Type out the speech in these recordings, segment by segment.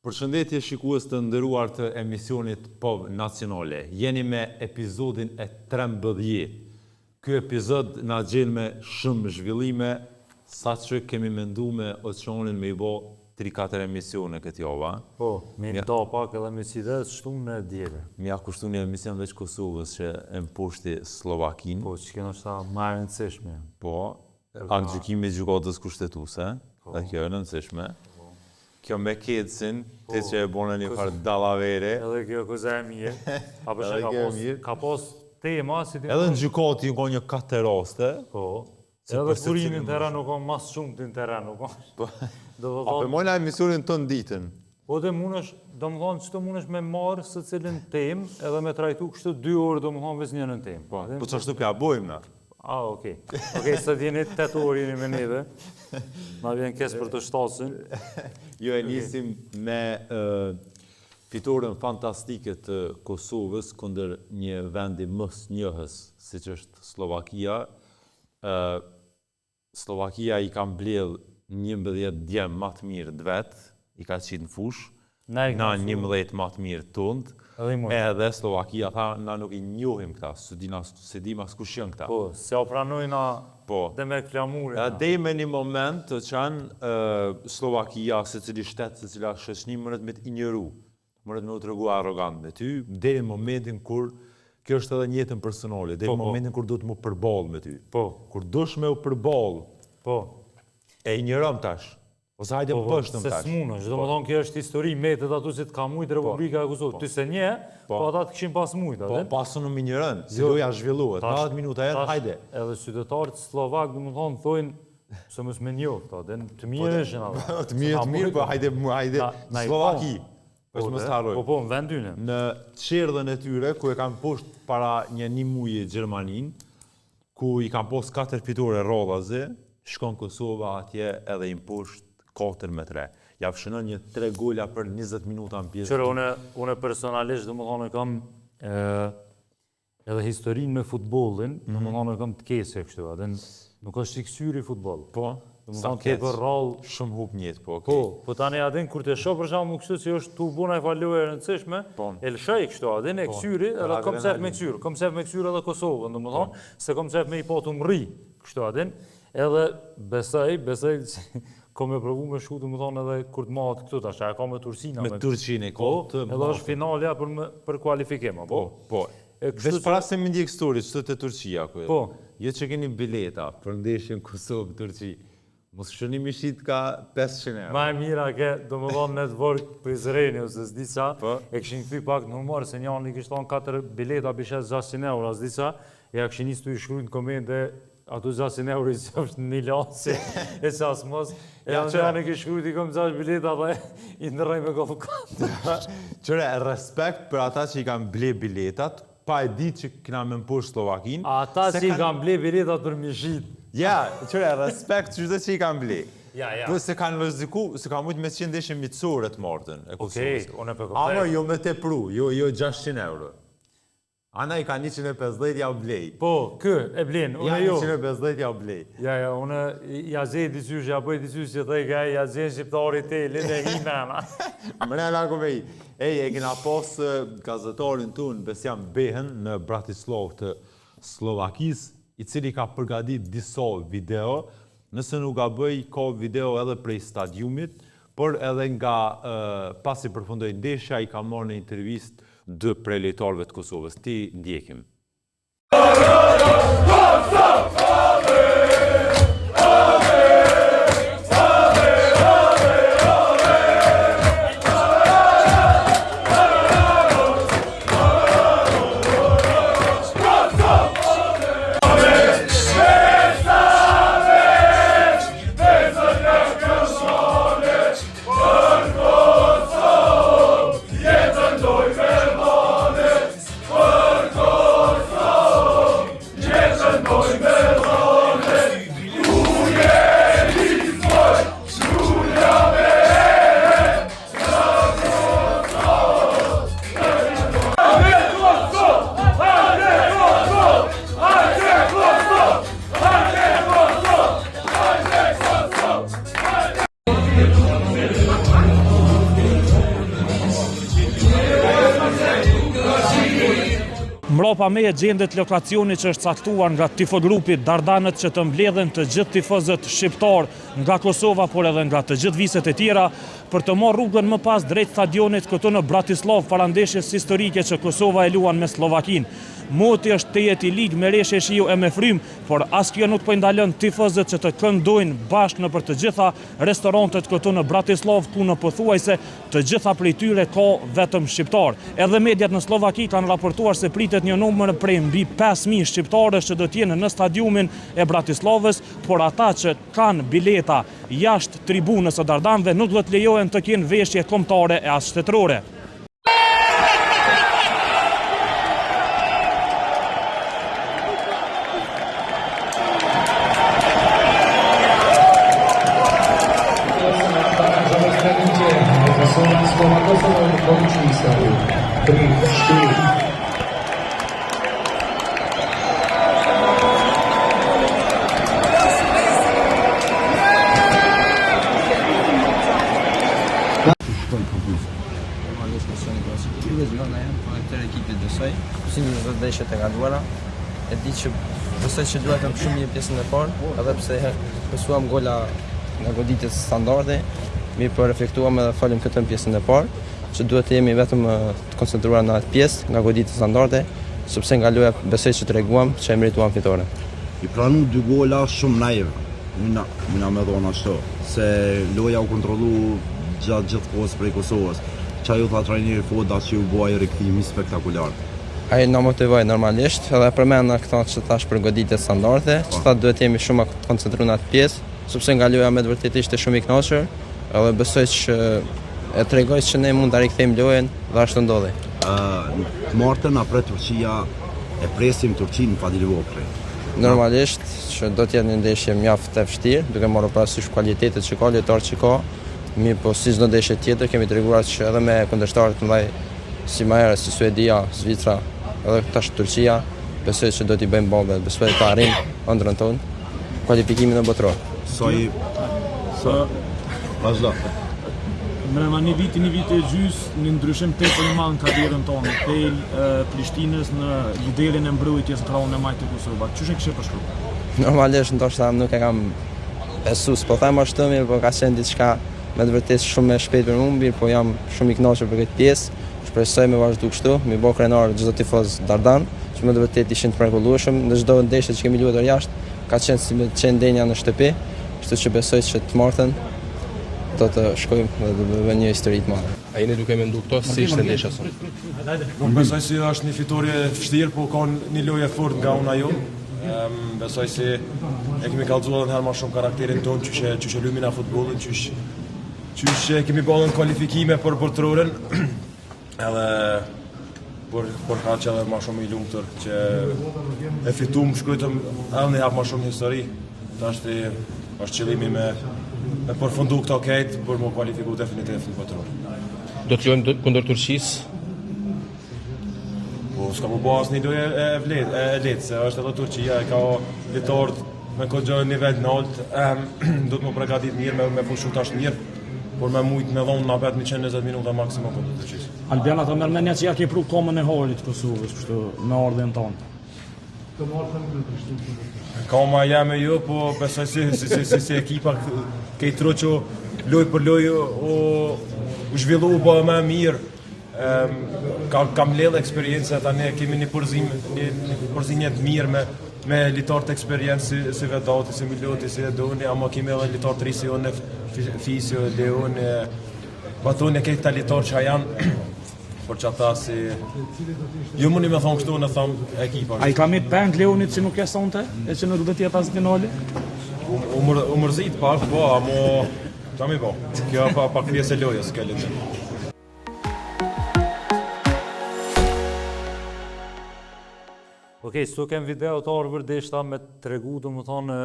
Përshëndetje shikues të nderuar të emisionit POV Nacionale. Jeni me epizodin e 13. Ky epizod na gjen me shumë zhvillime, saqë kemi mendu me Oqeanin me i bo 3-4 emisione këtë javë, a? Po, me i nda pak edhe me qit të shtunë e diele. Me ja kushtu një emision veç Kosovës që e mposhti Sllovakinë. Po, që kjo është ma e rëndësishme. Po, Aktgjykimi i Gjykatës Kushtetuese, po. dhe kjo e rëndësishme. Po. Kjo me KEDS-in, po. ti që e bone një farë dallavere. Edhe kjo këza e mirë. Apo që ka pos, ka pos tema, si ti... Edhe në gjykatë ju ka një katër raste. Po. Edhe burimi në teren nuk ka mas shumë të në teren nuk ka. Po. Do të thotë. A po mojna emisionin të ditën. Po dhe mundesh, domethonë që të mundesh me marrë secilën temë edhe me trajtu kështu dy orë domethonë veç njënën temë. Po, po qashtu po ja bojmë na. A, okej. Okej, sot jeni 8 orë jeni me neve. Na vjen keq për të shtatësin. Jo, e nisim me fitoren fantastike të Kosovës kundër një vendi mosnjohës, siç është Sllovakia. Sllovakia i ka mbledh 11 djem ma të mirë të vet, i ka qitë në fushë, na 11 ma të mirë tond, edhe Sllovakia tha na nuk i njohim këta, s'e dina, s'e dim as kush janë këta. Po, s'ja pranojna po. dhe me flamurin. Edhe me një moment të qanë Sllovakia, secili shtet, secila shoqni mundet me të injoru. Mundet me u tregu arrogant me ty, deri në momentin kur, kjo është edhe në jetën personale, deri në po, po. momentin kur duhet m'u përball me ty. Po. Kur dush me u përball, po. e injorom tash. Ose hajde po, po, poshtëm tash. Se s'munësh, po. domethonë kjo është histori metet aty si të ka mujtë po. Republika e Kosovës. Po. Ty s'e njeh, po. po ata të kishin pas mujtë, Po, pas unë më injoron, se jo, loja zhvillohet, 90 minuta janë, hajde. Edhe qytetarët sllovak, domethonë, thojnë, Se mos me njoft, a din, të mirë po, ishin ata. Të mirë, të mirë, po hajde, hajde, Sllovaki. Po, po mos harroj. Po, po, në vend tyne. Në çerdhen e tyre, ku e kanë mposht para një një muji Gjermaninë, ku i kanë pos katër fitore radhazi, shkon Kosova atje edhe i mposht 4 me 3. Ja shënon një 3 gola për 20 minuta në pjesë. Qyre, une, une personalisht, domethonë, kam e, Edhe historinë me futbollin, mm -hmm. domethonë e kam të keqe kështu, edhe nuk është si kqyri futboll. Po, domethonë tepër rrallë. Shumë hup njet, po, okay. Po, po tani a din kur të shoh për shembull kështu që është tu bo naj farë loje e rëndësishme, po. e lëshoj kështu, a din e po. kqyri, edhe kom qef me kqyr, kom qef me kqyr edhe Kosovën, domethonë, po. se kom qef me i pa tu mrri, kështu a din. Edhe besoj, besoj kom me provu me shku, domethonë edhe kur të mahet këtu tash, a e ka me Turqinë? Me Turqinë, po, të Edhe është finalja për, me, për kualifikim, apo? Po, po. E kështu Veç para se me ndjek story, çto te Turqia, ku Po. Jo që keni bileta për ndeshjen Kosovë-Turqi, mos shkoni mi shit ka 500 euro. Ma e mira ke, domethonë Network Prizreni, ose s'di qa, po. e kishin kthy pak në humor, se njani kishte thonë 4 bileta bishe 600 euro, s'di qa, ja kishin nisë tu i shkru në komente, Ato 600 euro i qoftë një lasi, e që asë mos, e ja, që janë e kish shkrujt i kom 6 bileta dhe i ndërroj me golf kart. Qyre, respekt për ata që i kanë ble biletat, pa e ditë që kena me mposht Sllovakinë. Ata që i kanë ble biletat për mi shit. Ja, qyre, respekt që që i kanë ble. Ja, ja. Po se kanë rreziku, se ka mujtë me qenë ndeshje miqësore të martën e Kosovës. Okej, unë e po kuptoj. Ama jo me tepru, jo, jo 600 euro. Ana i ka 150 ja u blej. Po, kë, e blen, unë jo. Ja 150 ja u blej. Ja, ja, unë ja gjej diqysh, ja bëj diqysh që thej ka, ja gjen shqiptari telin e hi mrena. Mrena ku me i. Ej, e kena pas gazetarin tonë, Besian Behën, në Bratislavë të Sllovakisë, i cili ka përgatit disa video, nëse nuk gaboj, ka video edhe prej stadiumit, por edhe nga pasi përfundoi ndeshja, i ka marrë në intervistë Dy prej lojtarëve të Kosovës, t'i ndjekim. Mbrapa meje gjendet lokacioni që është caktuar nga tifogrupi Dardanët që të mbledhen të gjithë tifozët shqiptarë nga Kosova, por edhe nga të gjithë viset e tjera, për të marrë rrugën më pas drejt stadionit këtu në Bratislavë para ndeshjes historike që Kosova e luan me Sllovakinë. Moti është tejet i ligë me reshje shiu e me frymë, por as kjo nuk po i ndalon tifozët që të këndojnë bashkë nëpër të gjitha restorantet këtu në Bratislavë, ku në pothuajse të gjitha prej tyre ka vetëm shqiptarë. Edhe mediat në Sllovaki kanë raportuar se pritet një numër prej mbi 5000 shqiptarësh që do të jenë në stadiumin e Bratislavës, por ata që kanë bileta jashtë tribunës së Dardanëve nuk do të lejohen të kenë veshje kombëtare e as shtetërore. Normalisht misioni pozitiv, nga ana jonë, po e tërë ekipit besoj, si në çdo ndeshje të kaluara. E di që besoj që luajtëm shumë mirë pjesën e parë, edhe pse pësuam gola nga goditjet standarde, mirëpo reflektuam edhe folëm këtë në pjesën e parë, që duhet të jemi vetëm të koncentruar në atë pjesë nga goditjet standarde, sepse nga loja besoj që treguam që e merituam fitoren. I pranu dy gola shumë naiv, muna, muna me thonë ashtu, se loja u kontrollu gjatë gjithë kohës prej Kosovës. Qa ju tha trajneri Foda që ju bo ai rikthimi spektakular? Ai na motivoi normalisht, edhe përmenda këto që thash për goditjet standarde, që tha duhet të jemi shumë të koncentruar në atë pjesë, sepse nga loja me të vërtetë ishte shumë i kënaqur, edhe besoj që e tregoi që ne mund ta rikthejmë lojën dhe ashtu ndodhi. Të martën na pret Turqia, e presim Turqinë në Fadil Vokrri. Normalisht që do të jetë një ndeshje mjaft e vështirë, duke marrë parasysh kualitetet që ka, lojtarët që ka, mirëpo si çdo ndeshje tjetër kemi treguar që edhe me kundërshtarët të mëdhenj si më herët si Suedia, Zvicra, edhe tash Turqia, besoj që do t'i bëjmë ballë dhe besoj të arrijmë ëndrrën tonë, kualifikimin në botëror. Sa i sa vazhdo. Mrena një viti, një viti e gjys, një ndryshim tepër i madh në karrierën tonë, prej Prishtinës në liderin e mbrojtjes në krahun e majtë të Kosovës. Qysh e kishe përshkruar? Normalisht ndoshta nuk e kam besu, s'po them ashtu mirë, po ka qenë diçka me të vërtetë shumë e shpejtë për mua, mirë, po jam shumë i kënaqur për këtë pjesë. Shpresoj me vazhdu kështu, me bo krenar çdo tifoz Dardan, që me të vërtetë ishin të mrekullueshëm në çdo ndeshje që kemi luajtur jashtë, ka qenë si me qenë ndenja në shtëpi, kështu që besoj që të martën do të shkojmë dhe do të bëjmë një histori të madhe. A jeni duke mendu këto, si ishte ndeshja sot? Unë besoj se është një fitore e vështirë, po ka një lojë e fortë nga ana jonë. Besoj se e kemi kallëzuar edhe një herë më shumë karakterin tonë, qysh e qysh e lujmë na futbollin, qysh qysh e kemi bërë në kualifikime për botërorin. Edhe por por kaq edhe më shumë i lumtur që e fitum, shkruajtëm edhe një hap më shumë në histori. Tashti është qëllimi me me përfundu këto krejt për m'u kualifiku definitiv në botëror. Do të luajmë kundër Turqisë? Po, s'ka m'u bo asnjë lojë e, e, vlet, e, e lehtë, se është edhe Turqia, e ka lojtarët me goxha nivel të naltë, do të m'u pregatit mirë, me, me pushu tash mirë, por me mujtë me dhonë na vetë 120 minuta maksimum kundër Turqisë. Albian, a ta merr menja që ja ke pru komën e hajrit Kosovës, kështu, me ardhjen tonë. Koma jeme jo, po besoj si, si, si, si, si ekipa kejt që lojë për lojë u, u zhvillu u bë më mirë. Um, ka, ka mbledh eksperiencë tani kemi një përzim, një, një përzimje të mirë me me lojtarë të eksperiencë si, si Vedati, si Miloti, si Edoni, ama kemi edhe lojtarë të ri si unë, Fisi, Leoni, Batoni, krejt këta lojtarë që janë, por që ata si... Ju mundi me thonë kështu, në thonë ekipa. A i ka met peng Leonit që nuk e sonte, e që nuk do t'jetë as finale? U, u, mër, u mërzit pak, po, amo... Ta mi po, kjo pa, pak pjesë e lojës, kjo lojë. Okej, okay, kem video të Arbër, deshta me tregu, domethonë,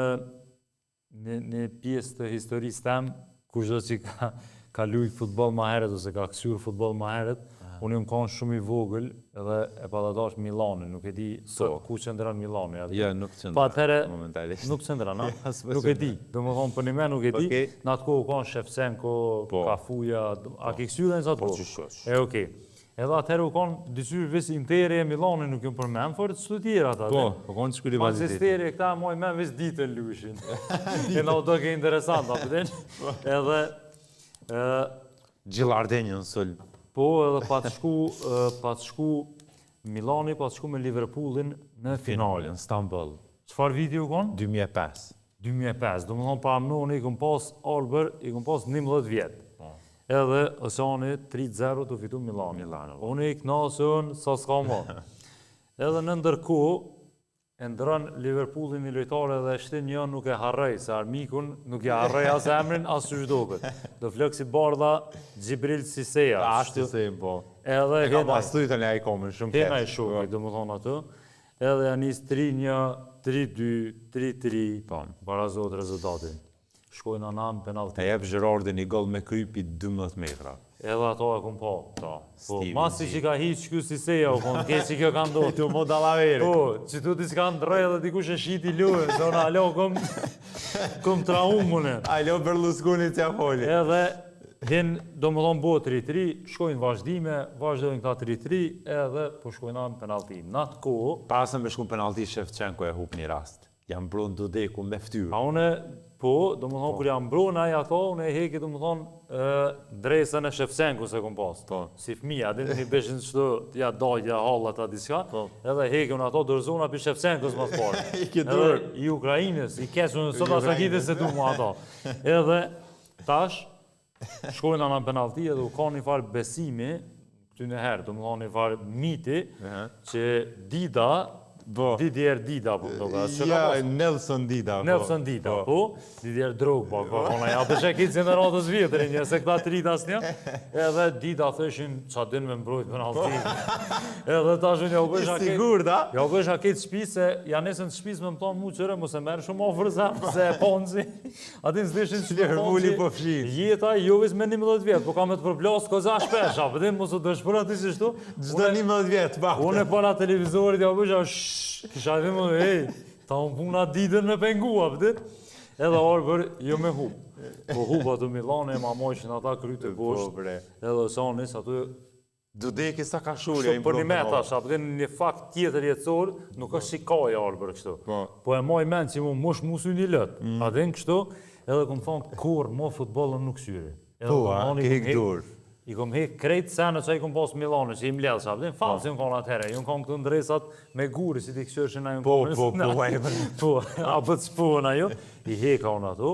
një, një pjesë të historisë tem, kushdo që ka, ka lujt futboll ma herët, ose ka këqyr futboll ma herët, unë jam kanë shumë i vogël edhe e pata dash Milanin, nuk e di sot po. ku qëndron Milani. Atë. Jo, nuk qëndron. Po atëherë momentalisht. Nuk qëndron, a? nuk e di. Domethonë për një me nuk e di. Okay. Në atë kohë u kanë Shevchenko, po. Kafuja, a ke këqyr në atë po, kohë? E okej. Okay. Edhe atëherë u konë diqysh veç Interi e Milani nuk janë përmend, por çdo tjera ata. Po, po konë që rivaliteti. Manchesteri e këta moj men veç ditën lushin. e na u doke interesant, apo din? Po. Edhe ë Gilardinho në sulm. Po, edhe pat shku, pat shku Milani pat shku me Liverpoolin në finale. Në Stamboll. Çfarë viti u konë? 2005. 2005, domethonë pa amnu, unë i kom pas Arbër, i kom pas 11 vjetë. Po. Edhe Oceani 3-0 të fitu Milani. Milano. Po. Unë i knaqun, sa s'ka mo. Edhe në ndërkohë, e ndron Liverpoolin një lojtar edhe shtin jo nuk e harroj, se armikun nuk ja harroj as emrin, as qysh doket. Do flokë si bardha Djibril Siseja. Ashtu se po. Edhe e ka pas të tani ai komën shumë keq. Hena i shokë, domethonë ato. Edhe ja nis 3-1, 3-2, 3-3, po. barazohet rezultati. Shkojnë ana në penallti. E jep Gerrardi një gol me kry pi 12 metra. Edhe ato e kom pa. Po, po masi që ka hi qky Siseja, u konë, ke që kjo ka ndodhë. Tu mo dallaveri. Po, që tu diçka ndrroj edhe dikush e shiti lojën, se unë alo kom, kom traumë unë. Alo Berlusconi që foli. Edhe, hin, domethonë bëhet 3-3, shkojnë vazhdime, vazhdojnë këta 3-3, edhe po shkojnë në penalti. Në atë kohë... Para se me shku në penalti, Shevchenko e hup një rast. Ja mbron Dudeku me ftyrë. A une, po, domethonë, po. kur ja mbron ai ato, unë e heki, domethonë, dresën e Shevchenko se kom pas. Po. Si fëmija, dhe një beshin qëto, ja dajt, ja hallat, a diçka, po. edhe heki unë ato, dorëzona për Shevchenkos më të parë. I ke durë. I Ukrajinës, i keqë, unë sot asë akite se du mu ato. Edhe, tash, shkojnë në penalti edhe u ka një farë besimi, këty në herë, domethonë një farë miti, që Dida, Po. Didier Dida, po këto ka. Ja, Nelson Dida. Po. Nelson Dida, po. po. Didier Drogba, po, po, ja, për që kitë gjeneratës vjetër, një, se këta të rritë asnjë. Edhe Dida thëshin, qa din me mbrojt penalti. Edhe tash unë ja u bëjsha këtë. Sigurt, a? Ja u bëjsha këtë shpi se ja nesën të shpisë me më thonë mu qëre, mos e merr shumë afër se e ponzi. A din s'dishin që të thonë që po fshin. Jeta jo veç me 11 vjet, po ka me të përplas koza shpesh, a po din mos u dëshpëro aty si shtu. Çdo 11 vjet, pa. Unë para televizorit ja bëjsha shh, kisha dhe më, ej, ta unë puna ditën me pengu, a po din. Edhe Arbër, jo me hup. Po hup ato Milani e ma mojshin ata krytë e po, poshtë. Edhe sa nis aty Dudeki sa ka shurja i mbron. Për një meta, sa po një fakt tjetër jetësor, nuk është si ka i Arbër kështu. Po. Po e maj mend që mu mosh musu një lot. Mm. A din kështu, edhe kom thonë kurr mo futbollën nuk kqyri. Edhe po, a, ke hek dorë. I kom hek krejt senet që i kom pas Milani, që i mbledh, sa po din, fals po. janë atëherë, janë kanë këto ndresat me gurë, si ti kqyrshin ajo. Po, po, po, po, po, apo të s'po ajo, i heka unë ato.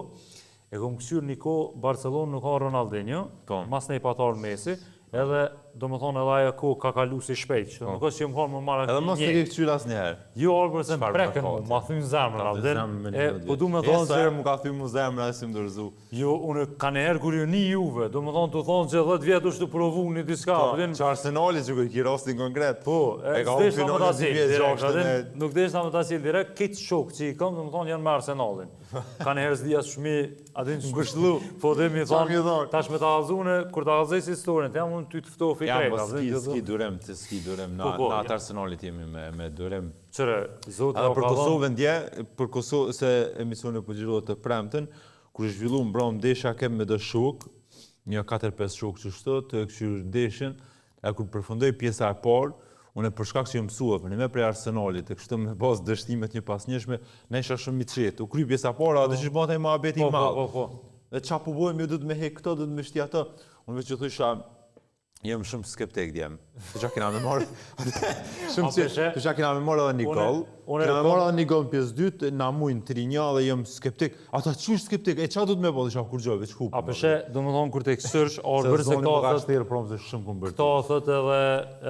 E kom kqyr një kohë Barcelonë nuk ka Ronaldinho, po. mas nej pat ardh Messi, edhe domethonë edhe ajo kohë ka kalu si shpejt, që po. nuk është që më konë më marrë Edhe mos të ke kqyr asnjëherë. Jo, Arbër se më prekën mu, ma thyn zemrën, a din, e, po du me thonë se... E, sa mu ka thy mu zemrën, e si më dorëzu. Jo, unë ka një herë kur ju një juve, domethonë të thonë që 10 vjetë është të provu një diçka, po, din... Që Arsenali që ki rastin konkret. Po, e, e ka hup finalen 2006 Nuk deshta me ta sjell direkt, këtë shok që i kam, domethonë janë me Arsenalin. Ka një herë s'di as shmi, a din ngushëllu. Po dhe mi thonë, tash me ta kallzune, kur ta kallzoj si storyn, jam unë ty të ftofi ja, krejt. Ja, po s'ki, s'ki durim, ti s'ki durim, na, po, po, na të Arsenalit jemi me, me durim. Qëre, Zoti Edhe për Kosovën dje, për Kosovë, se emisioni po xhirohet të premten, kur zhvillu mbram ndeshja kem me do shok, një 4-5 shok që shto, të kqyr ndeshjen, E kur përfundoi pjesa e parë, unë për shkak që jam mësua për një prej Arsenalit, e kështu me pas dështime të njëpasnjëshme, ne isha shumë i qetë. U kry pjesa e parë, a do të bëhet ai muhabeti i po, madh. Po, po, po. Dhe ça po bëjmë, ju duhet me hek këto, duhet me shti ato. Unë veç ju thosha, jam shumë skeptik djem. Të çka kena me marr. Shumë qetë. Të çka kena me marr edhe një gol. Kena me marr edhe një gol në pjesë dytë, na mujnë 3-1 dhe jam skeptik. Ata qysh skeptik, e ça duhet me bo, isha kurgjo, veç hup. A peshe, domethonë kur të kqyrsh, Arbër se këta thot, shterë prom se shumë kum bërë. Këta thot edhe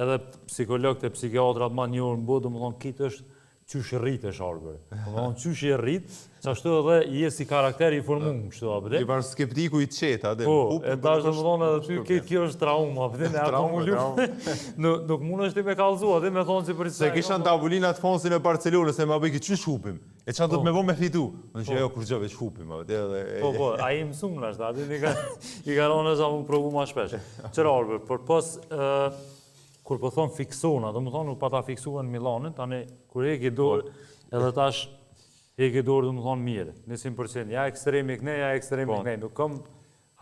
edhe psikologët e psikiatrat ma njohur në botë, domethonë kitë është qysh rritesh Arbër. Domethonë qysh je rrit, qashtu edhe je si karakter i formum kështu apo I parë skeptiku i qetë, a Po, e tash domethonë edhe ty këtë kjo është trauma, apo e akumulu. Nuk nuk mundesh ti me kallzu, atë me thonë si për Se kisha në tavolinë atë fonsin e Barcelonës, e ma bëj qysh hupim. E ça do të me bo me fitu? Në që po. jo kurgjo veç hupim, apo edhe Po po, ai i mësum na është, aty i ka i ka rënë sa më provu më shpesh. Qëra Arbër, përpos ë kur po thon fiksona, domethonë u pata fiksuar në Milanin, tani kur e ke dorë, po. edhe tash e ke dorë domethonë mirë, 100%, ja ekstremi këne, ja ekstremi po. këne, nuk kam,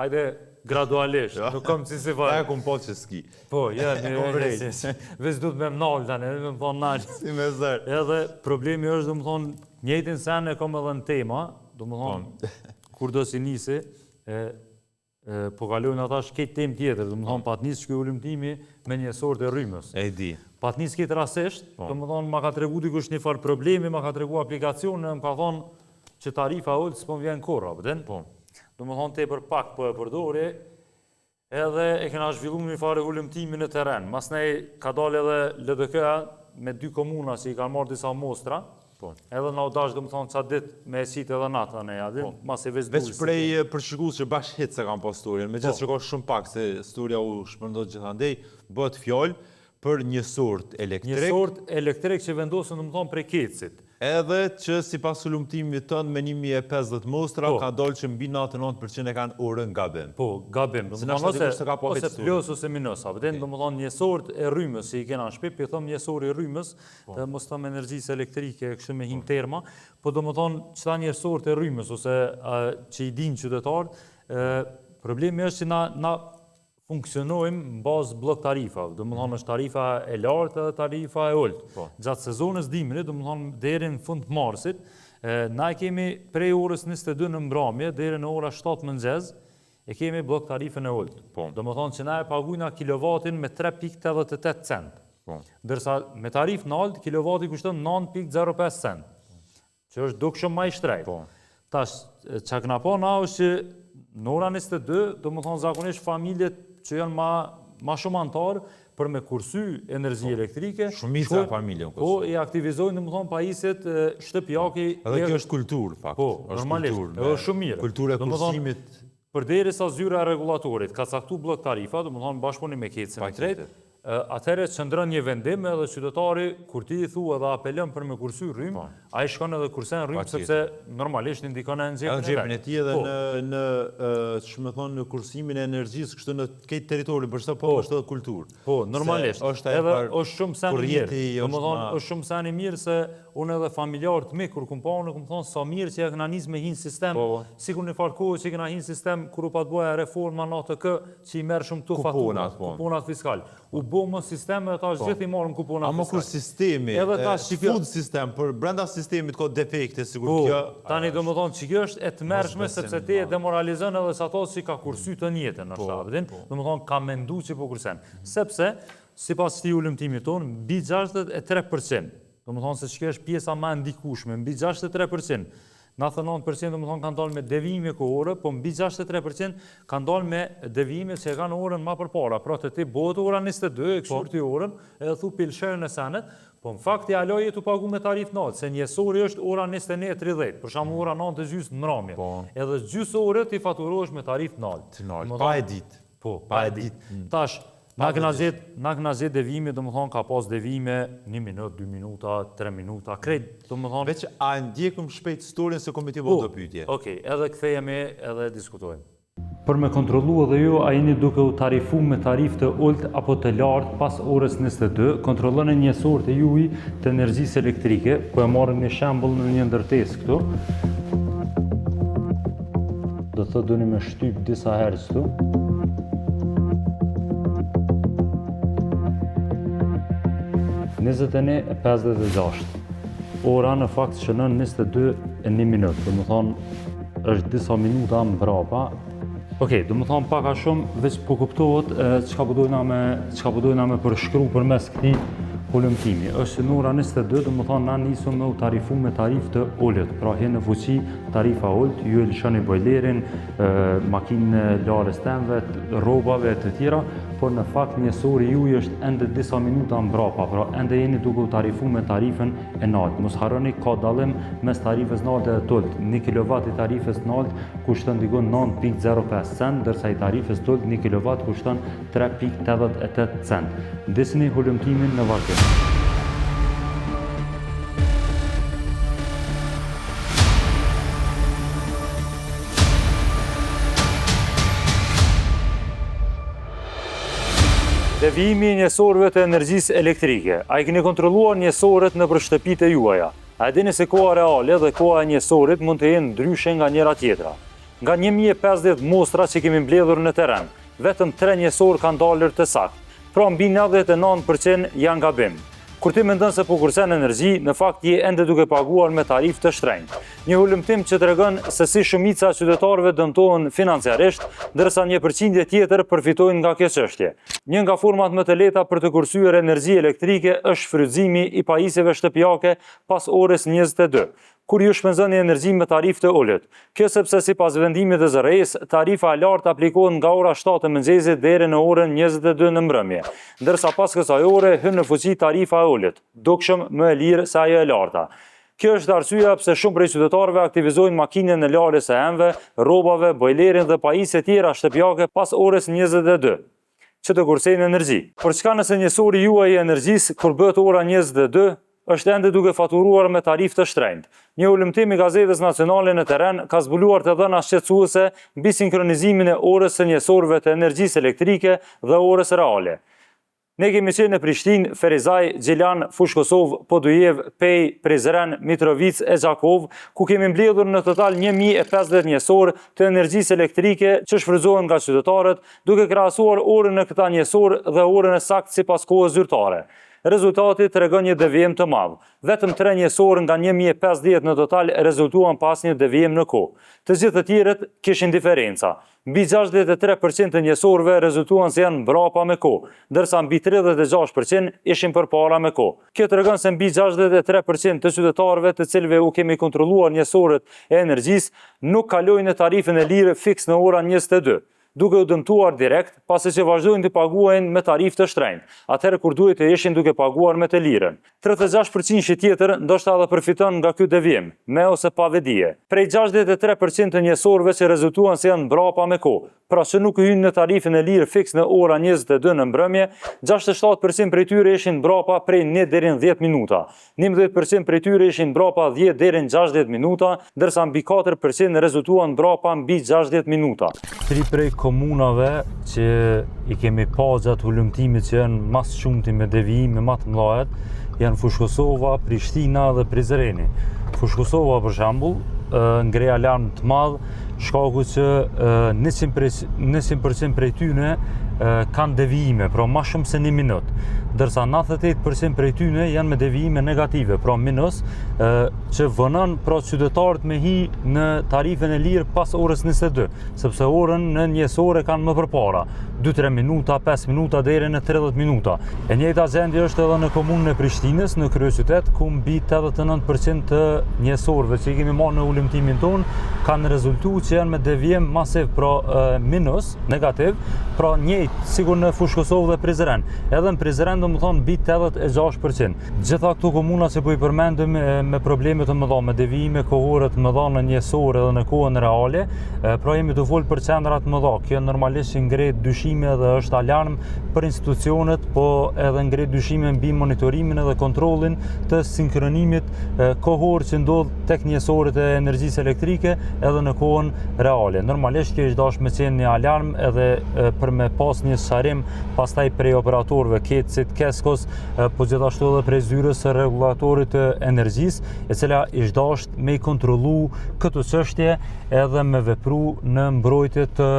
hajde, Gradualisht, nuk kam si si fare. Ta e kum po që s'ki. Po, ja, një e Veç du të me m'nalë, tani, me më thonë nalë. Si me zërë. Edhe problemi është, domethonë, njëjtin sen e kom edhe në tema, domethonë, po. kur do si nisi, e, e, po kalojnë ata krejt temë tjetër, domethonë, pat nisë qiky hulumtimi me njehsorët e rrymës. E di. Pat nisë krejt rastisht, po. domethonë, ma ka tregu dikush një farë problemi, ma ka tregu aplikacionin, më ka thonë, që tarifa e ulët s'po më vjen kurrë, a po Po. Domethonë tepër pak po e përdori, edhe e kena zhvillu një farë hulumtimi në terren. Masnej ka dalë edhe LDK-ja me dy komuna që i kanë marrë disa mostra, po. edhe na u dash domethonë ca ditë me e qitë edhe nata ne, a din, po. masi veç Veç prej për shikues që bash hiç s'e kanë pa storjen, megjithëse po. që ka shumë pak se storja u shpërnda gjithandej, bëhet fjalë për njehsorët elektrik. Njehsorët elektrik që vendosen domethonë prej KEDS-it. Edhe që sipas hulumtimit tënd me 1050 mostra po. ka dalë që mbi 99% e kanë orën gabim. Po, gabim. Domethonë ose, se ka po ose plus ose minus. A vëden, okay. domethonë njehsorët e rrymës që i kena në shpi, po i thom njehsori i rrymës, po. dhe mos thom energjisë elektrike, kështu me hin po. terma, po domethonë qëta njehsorët e rrymës, ose a, që i dinë qytetarët, problemi është që na, na funksionojmë në bazë bllok tarifave, domethonë është tarifa e lartë edhe tarifa e ulët. Po. Gjatë sezonës dimrit, domethonë deri në fund të marsit, na e kemi prej orës 22 në mbrëmje deri në ora 7 mëngjes, e kemi bllok tarifën e ulët. Po. Domethonë që na e pagujna kilovatin me 3.88 cent. Po. Ndërsa me tarifë naltë, kilovati kushton 9.05 cent. Që është dukshëm ma i shtrejtë. Po. Tash, çka kena pa na është që në ora 22, domethonë zakonisht familjet që janë ma, ma shumë antarë, për me kursy energji po. elektrike. Shumica e familjeve në Kosovë. Po, i aktivizojnë, domethonë, pajisjet shtëpiake. Edhe kjo është kulturë, fakt. Po, normalisht, edhe është shumë mirë. Kulturë e kursimit. Përderisa zyra e rregullatorit ka caktu bllok tarifa, domethonë bashkëpunim me KEDS-in e drejtë, atëherë qëndron një vendim edhe qytetari kur ti i thua edhe apelon për me kursy rrymë, po. ai shkon edhe kursen rrymë sepse normalisht i ndikon edhe në xhepin e vet. Në xhepin e tij edhe po. në në ç'me me thonë në kursimin e energjisë kështu në krejt territorin, për çdo po, po është edhe kulturë. Po, normalisht. Është edhe është shumë sen i mirë. Domethonë është shumë sen i mirë se Unë edhe familjarët mi, kur kum pa, unë kum thonë sa mirë që ja kena nis me hi në sistem, po, po. sikur një farë kohë që kena hi në sistem, kur u pat bo ajo reforma në ATK, që i merr shumë këto faturat, po. kuponat fiskal. U bo më sistem edhe tash po. gjithë i marrim kuponat fiskal. Ama kur sistemi, edhe tash që kjo... fut sistem, për brenda sistemit ka defekte, sikur po, kjo... Tani domethonë që kjo është e tmerrshme, sepse ti e demoralizon edhe sa to që ka kursy të njëjtën, në po, po. Domethonë ka mendu që po kursen. Sepse, sipas këtij hulumtimit tonë, mbi 63%, Domethonë se që është pjesa ma e ndikushme, mbi 63%. 99% domethonë kanë dalë me devijime kohore, po mbi 63% kanë dalë me devijime që e kanë orën ma përpara. Pra te ti bëhet ora 22, e kqyr po. ti orën, edhe thu pi lshojnë e senet, po në fakt ti hala je tu pagu me tarifë naltë, se njehsori është ora 21.30, për shembull ora 9 e gjysë në mramje. Po. Edhe gjysë ore ti faturohesh me tarifë naltë. Naltë, pa e ditë. Po, pa e ditë. Mm. Tash, na kena gjetë, na kena gjetë devijime, domethonë ka pas devijime një minutë, dy minuta, tre minuta, krejt, domethonë... Veç, a e ndjekim shpejt storyn se kom me t'i bo po, do pyetje? Okej, edhe kthehemi edhe diskutojmë. Për me kontrollu edhe ju a jeni duke u tarifu me tarifë të ulët apo të lartë pas orës 22, kontrolloni njehsorët e juj të energjisë elektrike, po e marrim një shembull në një ndërtesë këtu. Do të thotë doni me shtyp disa herë këtu. 21:56. Ora në fakt shënon 22 e 1 minutë, domethonë është disa minuta mbrapa. Okej, domethonë pak a shumë veç po kuptohet çka po dojna me çka po dojna me përshkru përmes këtij hulumtimi. Është në ora 22, domethonë na nisëm me u tarifu me tarifë të ulët, pra hin në fuqi tarifa e ulët, ju e lëshoni bojlerin, makinën e larjes tenve, rrobave e të tjera, por në fakt njehsori juj është ende disa minuta mbrapa, pra ende jeni duke u tarifu me tarifën e naltë. Mos harroni ka dallim mes tarifës naltë edhe të ulët. 1 kilovat i tarifës naltë kushton diku 9.05 cent, ndërsa i tarifës të ulët 1 kilovat kushton 3.88 cent. Ndiqni hulumtimin në vazhdim. Devijimi i njehsorëve të energjisë elektrike. A i keni kontrolluar njehsorët nëpër shtëpitë e juaja? A e dini se koha reale dhe koha e njehsorit mund të jenë ndryshe nga njëra tjetra? Nga 1050 mostra që kemi mbledhur në terren, vetëm 3 njësorë kanë dalur të saktë, pra mbi 99% janë gabim. Kur ti mendon se po kursen energji, në fakt je ende duke paguar me tarifë të shtrenjtë. Një hulumtim që tregon se si shumica e qytetarëve dëmtohen financiarisht, ndërsa një përqindje tjetër përfitojnë nga kjo çështje. Një nga format më të lehta për të kursyer energji elektrike është shfrytëzimi i pajisjeve shtëpiake pas orës 22, kur ju shpenzoni energji me tarifë të ulët. Kjo sepse sipas vendimit të ZRRE-së, tarifa e lartë aplikohet nga ora 7 e mëngjesit deri në orën 22 në mbrëmje, ndërsa pas kësaj ore hyn në fuqi tarifa e ulët, dukshëm më e lirë se ajo e larta. Kjo është arsyeja pse shumë prej qytetarëve aktivizojnë makinën e larjes së enëve, rrobave, bojlerin dhe pajisje tjera shtëpiake pas orës 22, që të kursejnë energji. Por çka nëse njësori juaj i energjisë, kur bëhet ora 22, është ende duke faturuar me tarifë të shtrenjtë? Një hulumtim i Gazetës Nacionale në terren ka zbuluar të dhëna shqetësuese mbi sinkronizimin e orës së njësorëve të energjisë elektrike dhe orës reale. Ne kemi qenë në Prishtinë, Ferizaj, Gjilan, Fushë Kosovë, Podujevë, Pejë, Prizren, Mitrovicë e Gjakovë, ku kemi mbledhur në total 1050 njësorë të energjisë elektrike që shfrytëzohen nga qytetarët, duke krahasuar orën në këta njësorë dhe orën e saktë sipas kohës zyrtare. Rezultati tregon një devijim të madh. Vetëm tre njësorë nga 1050 në total rezultuan pa asnjë devijim në kohë. Të gjithë të tjerët kishin diferenca. Mbi 63 për qind të njësorëve rezultuan se janë mbrapa me kohë, ndërsa mbi 36 për qind ishin përpara me kohë. Kjo tregon se mbi 63 për qind të qytetarëve të cilëve u kemi kontrolluar njësorët e energjisë nuk kalojnë në tarifën e lirë fiks në ora 22, duke u dëmtuar direkt, pasi që vazhdojnë të paguajnë me tarifë të shtrenjtë, atëherë kur duhej të ishin duke paguar me të lirën. 36 përqindshi tjetër ndoshta edhe përfiton nga ky devijim, me ose pa vetëdije. Prej 63 për qind të njësorëve që rezultuan se janë mbrapa me kohë, pra që nuk hyjnë në tarifën e lirë fiks në ora 22 në mbrëmje, 67 për qind prej tyre ishin mbrapa prej 1 deri në 10 minuta, 11 për qind prej tyre ishin mbrapa 10 deri në 60 minuta, ndërsa mbi 4 për qind rezultuan mbrapa mbi 60 minuta. Tri prej komunave që i kemi pa gjatë hulumtimit që janë ma së shumti me devijime ma të mëdhajet, janë Fushë-Kosova, Prishtina dhe Prizreni. Fushë-Kosova, për shembull, ngre alarm të madh, shkaku që 100% prej tyne kanë devijime, pra ma shumë se një minut. Ndërsa 98% prej tyne janë me devijime negative, pra minus, që vonon pra qytetarët me hi në tarifën e lirë pas orës 22. sepse orën në njësor e kanë më përpara, 2-3 minuta, 5 minuta deri në 30 minuta. E njëjta gjendje është edhe në komunën e Prishtinës, në kryeqytet, ku mbi 89% të njësorëve që i kemi marrë në hulumtimin tonë kanë rezultu që janë me devijim masiv, pra minus, negativ, pra njëjtë sikur në Fushë Kosovë dhe Prizren. Edhe në Prizren domethonë mbi 86%. Gjitha këto komuna që po i përmendim me probleme të mëdha, me devijime kohore të mëdha në njësor edhe në kohën reale, pra jemi tu folë për qendra të mëdha. Kjo normalisht që ngre dyshime dhe është alarm për institucionet, po edhe ngre dyshime mbi monitorimin edhe kontrollin të sinkronimit kohor që ndodh tek njësorët e energjisë elektrike edhe në kohën reale. Normalisht kjo ish dashtë me qenë një alarm edhe për me pas një sqarim pastaj prej operatorëve, KEDS-it, KESCO-s, po gjithashtu edhe prej zyrës së rregullatorit të energjisë, e cila ish dasht me i kontrollu këto çështje edhe me vepru në mbrojtje të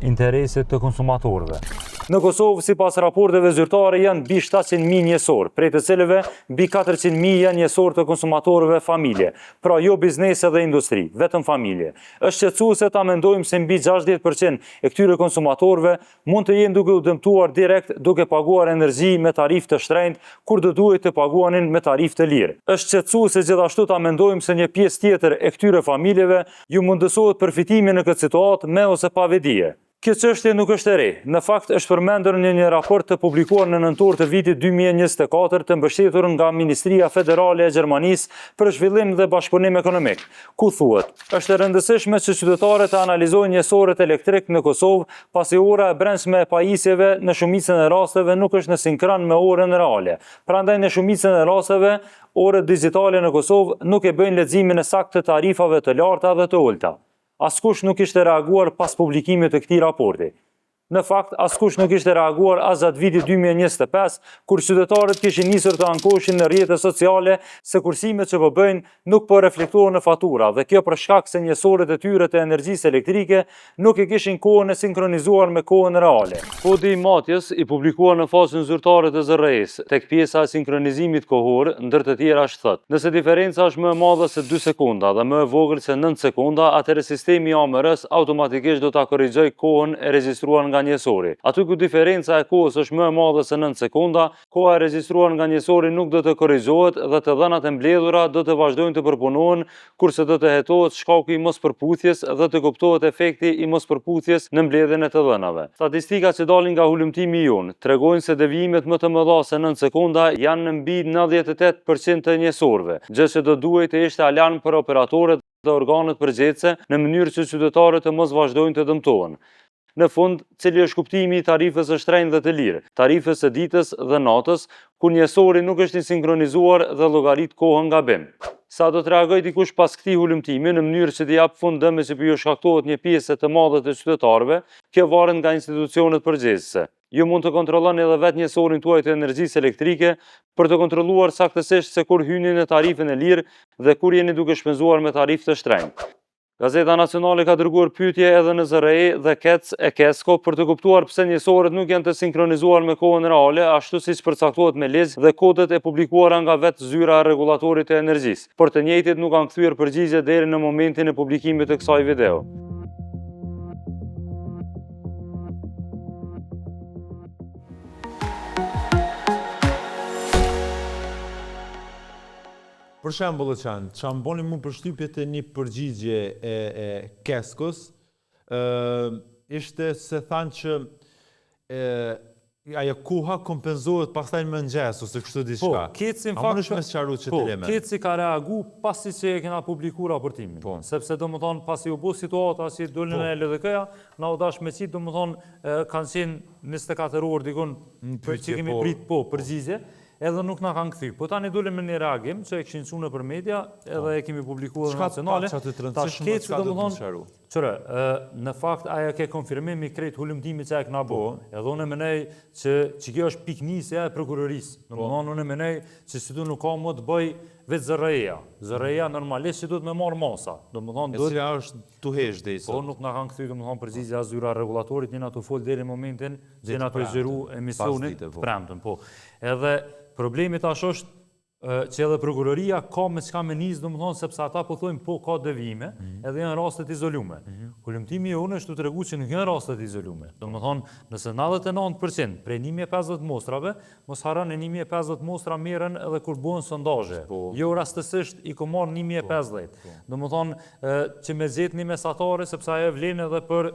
interesit të konsumatorëve. Në Kosovë, sipas raporteve zyrtare, janë mbi 700.000 njësorë, prej të cilëve mbi 400.000 janë njësorë të konsumatorëve familje, pra jo biznese dhe industri, vetëm familje. Është shqetësuese ta mendojmë se mbi 60% e këtyre konsumatorëve mund të jenë duke u dëmtuar direkt duke paguar energji me tarifë të shtrenjtë kur do duhej të paguanin me tarifë të lirë. Është shqetësuese gjithashtu ta mendojmë se një pjesë tjetër e këtyre familjeve ju mundësohet përfitimi në këtë situatë me ose pa vetëdije. Kjo çështje nuk është e re. Në fakt është përmendur në një raport të publikuar në nëntor të vitit 2024 të mbështetur nga Ministria Federale e Gjermanisë për Zhvillim dhe Bashkëpunim Ekonomik, ku thuhet, Është e rëndësishme që qytetarët të analizojnë njësorët elektrik në Kosovë, pasi ora e brendshme e pajisjeve në shumicën e rasteve nuk është në sinkron me orën reale. Prandaj në shumicën e rasteve, orët digjitale në Kosovë nuk e bëjnë leximin e saktë të tarifave të larta dhe të ulëta. Askush nuk kishte reaguar pas publikimit të këtij raporti. Në fakt, askush nuk kishte reaguar as gjatë vitit 2025, kur qytetarët kishin nisur të ankoheshin në rrjete sociale se kursimet që po bëjnë nuk po reflektohen në fatura dhe kjo për shkak se njehsorët e tyre të energjisë elektrike nuk e kishin kohën e sinkronizuar me kohën reale. Kodi i matjes, i publikuar në faqen zyrtare të ZRRE-së, tek pjesa e sinkronizimit kohor, ndër të tjerash thotë, Nëse diferenca është më e madhe se dy sekonda dhe më e vogël se nëntë sekonda, atëherë sistemi i AMR-së automatikisht do ta korrigjojë kohën e regjistruar nga njehsori. Aty ku diferenca e kohës është më e madhe se nëntë sekonda, Koha e regjistruar nga njehsori nuk do të korrigjohet dhe të dhënat e mbledhura do të vazhdojnë të përpunohen, kurse do të hetohet shkaku i mospërputhjes dhe të kuptohet efekti i mospërputhjes në mbledhjen e të dhënave. Statistikat që dalin nga hulumtimi jonë tregojnë se devijimet më të mëdha se nëntë sekonda janë në mbi 98 për qind të njehsorëve, gjë që do duhej të ishte alarm për operatorët dhe organet përgjegjëse në mënyrë që qytetarët të mos vazhdojnë të dëmtohen. Në fund, cili është kuptimi i tarifës së shtrenjtë dhe të lirë, tarifës së ditës dhe natës, kur njehsori nuk është i sinkronizuar dhe llogarit kohën gabim? Sa do të reagojë dikush pas këtij hulumtimi në mënyrë që t'i japë fund dëmit që po ju shkaktohet një pjese të madhe të qytetarëve, kjo varet nga institucionet përgjegjëse. Ju mund të kontrolloni edhe vetë njehsorin tuaj të energjisë elektrike për të kontrolluar saktësisht se kur hyni në tarifën e lirë dhe kur jeni duke shpenzuar me tarifë të shtrenjtë. Gazeta Nacionale ka dërguar pyetje edhe në ZRRE dhe KEDS e KESCO për të kuptuar pse njehsorët nuk janë të sinkronizuar me kohën reale, ashtu siç përcaktohet me ligj dhe kodet e publikuara nga vetë Zyra e Rregullatorit të Energjisë, por të njëjtit nuk kanë kthyer përgjigje deri në momentin e publikimit të kësaj video. Për shembull, Çan, ça më boni mu përshtypje te një përgjigje e e KESCO-s, ë ishte se thanë që e ajo koha kompenzohet pastaj në mëngjes ose kështu diçka. Po, KEDS-i në A fakt mundesh me sqaru qët po, element? KEDS-i ka reagu pasi që e kena publiku raportimin. Po. Sepse domethonë pasi u bo situata që dolën Po. e LDK-ja, na u dash me qitë, domethonë kanë qenë 24 orë dikun Në që pyetje, kemi po. prit po, përgjigje. Edhe nuk na kanë kthy. Po tani dolën me një reagim që e kishin çu nëpër media, edhe e kemi publikuar edhe Çka nacionale. pa qaty të Tash rëndësishme, KEDS-i çka do të domethonë, sqaru? Qëre, në fakt ajo ke konfirmim i krejt hulumtimit që e kena bo. Po. Edhe unë e menej që, që kjo është pikënisja e prokurorisë. Po. Domethonë unë e menej që si tu nuk ka më të bëj vetë ZRRE-ja. ZRRE-ja normalisht që duhet me marrë masa. Domethonë E duhet cila është tu hesht deri Po sot. nuk na kanë kthy domethonë përgjigje as zyra e rregullatorit, jena tu fol deri në momentin që jena tu e xhiru emisionin Pasdite, po. të premten, po. Edhe problemi tash është që edhe prokuroria ka me çka me nis, domethonë sepse ata po thonë po ka devijime, Mhm. edhe janë raste të izolume. Hulumtimi jonë është tu tregu që nuk janë raste të izolume. Domethonë, nëse 99% prej 1050 mostrave, mos harroni 1050 mostra merren edhe kur bëhen sondazhe. Po. Jo rastësisht i kom marrë 1050. Domethonë, që me gjetë një mesatare, sepse ajo vlen edhe për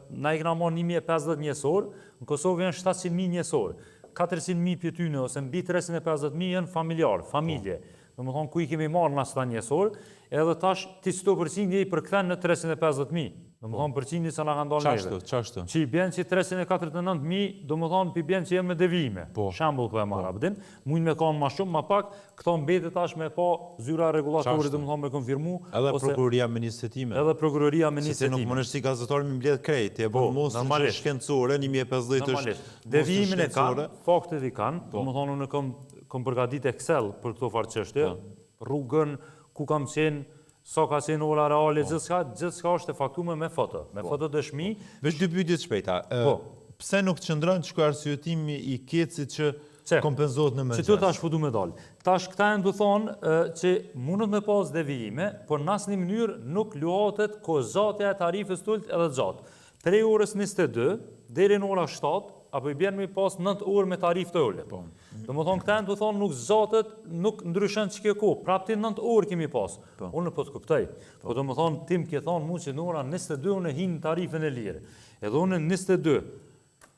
Na i kena marrë 1050 njehsorë, në Kosovë janë 700.000 njehsorë. 400.000 prej tyne ose mbi 350.000 janë familjarë, familje. Domethonë, ku i kemi marrë na qëta njehsorë, edhe tash ti qëto përqindje i përkthen në 350.000. Domethonë, përqindje që na kanë dalë neve. Qashtu, qashtu. Që i bjen që 349.000, domethonë, pi bjen që janë me devijime. Po. Shembull po e marr, a din, mujnë me kanë ma shumë, ma pak, këto mbetet tash me pa zyra e rregullatorit, domethonë me konfirmu. Edhe ose- prokuroria me nis hetime. Edhe prokuroria me Se nis ti nuk hetime. mundesh si gazetar me mbledh krejt, ti e bën Po, mostrën normalisht. shkencore, 1050 është Normalisht. mostër Devijimin e kanë, shkencore. faktet i kanë, Po. domethonë unë kom, kom përgatit Excel për këto farë çështje, Po. rrugën, ku kam qenë, sa ka qenë ora reale, Po. gjithçka, gjithçka është e faktume me foto, me foto dëshmi. Veç dy pyetje të shpejta. Ë, Po. Pse nuk qëndron çka arsyetimi i KEDS-it që Qe, kompenzohet në Që mëngjes? tu tash po du me dalë. Tash këta janë du thonë që mundet me pas devijime, por në asnjë mënyrë nuk luhatet kohëzgjatja e tarifës t'ulët edhe gjatë. Prej orës 22 deri në ora 7, apo i bjen me pas 9 orë me tarifë të ulët. Po. Domethonë këta janë du thonë nuk zgjatet, nuk ndryshon që kjo kohë, prap ti 9 orë kemi pas. Po. Unë po të kuptoj. Po domethonë ti më ke thonë mu që në ora 22 unë hin në tarifën e lirë. Edhe unë në 22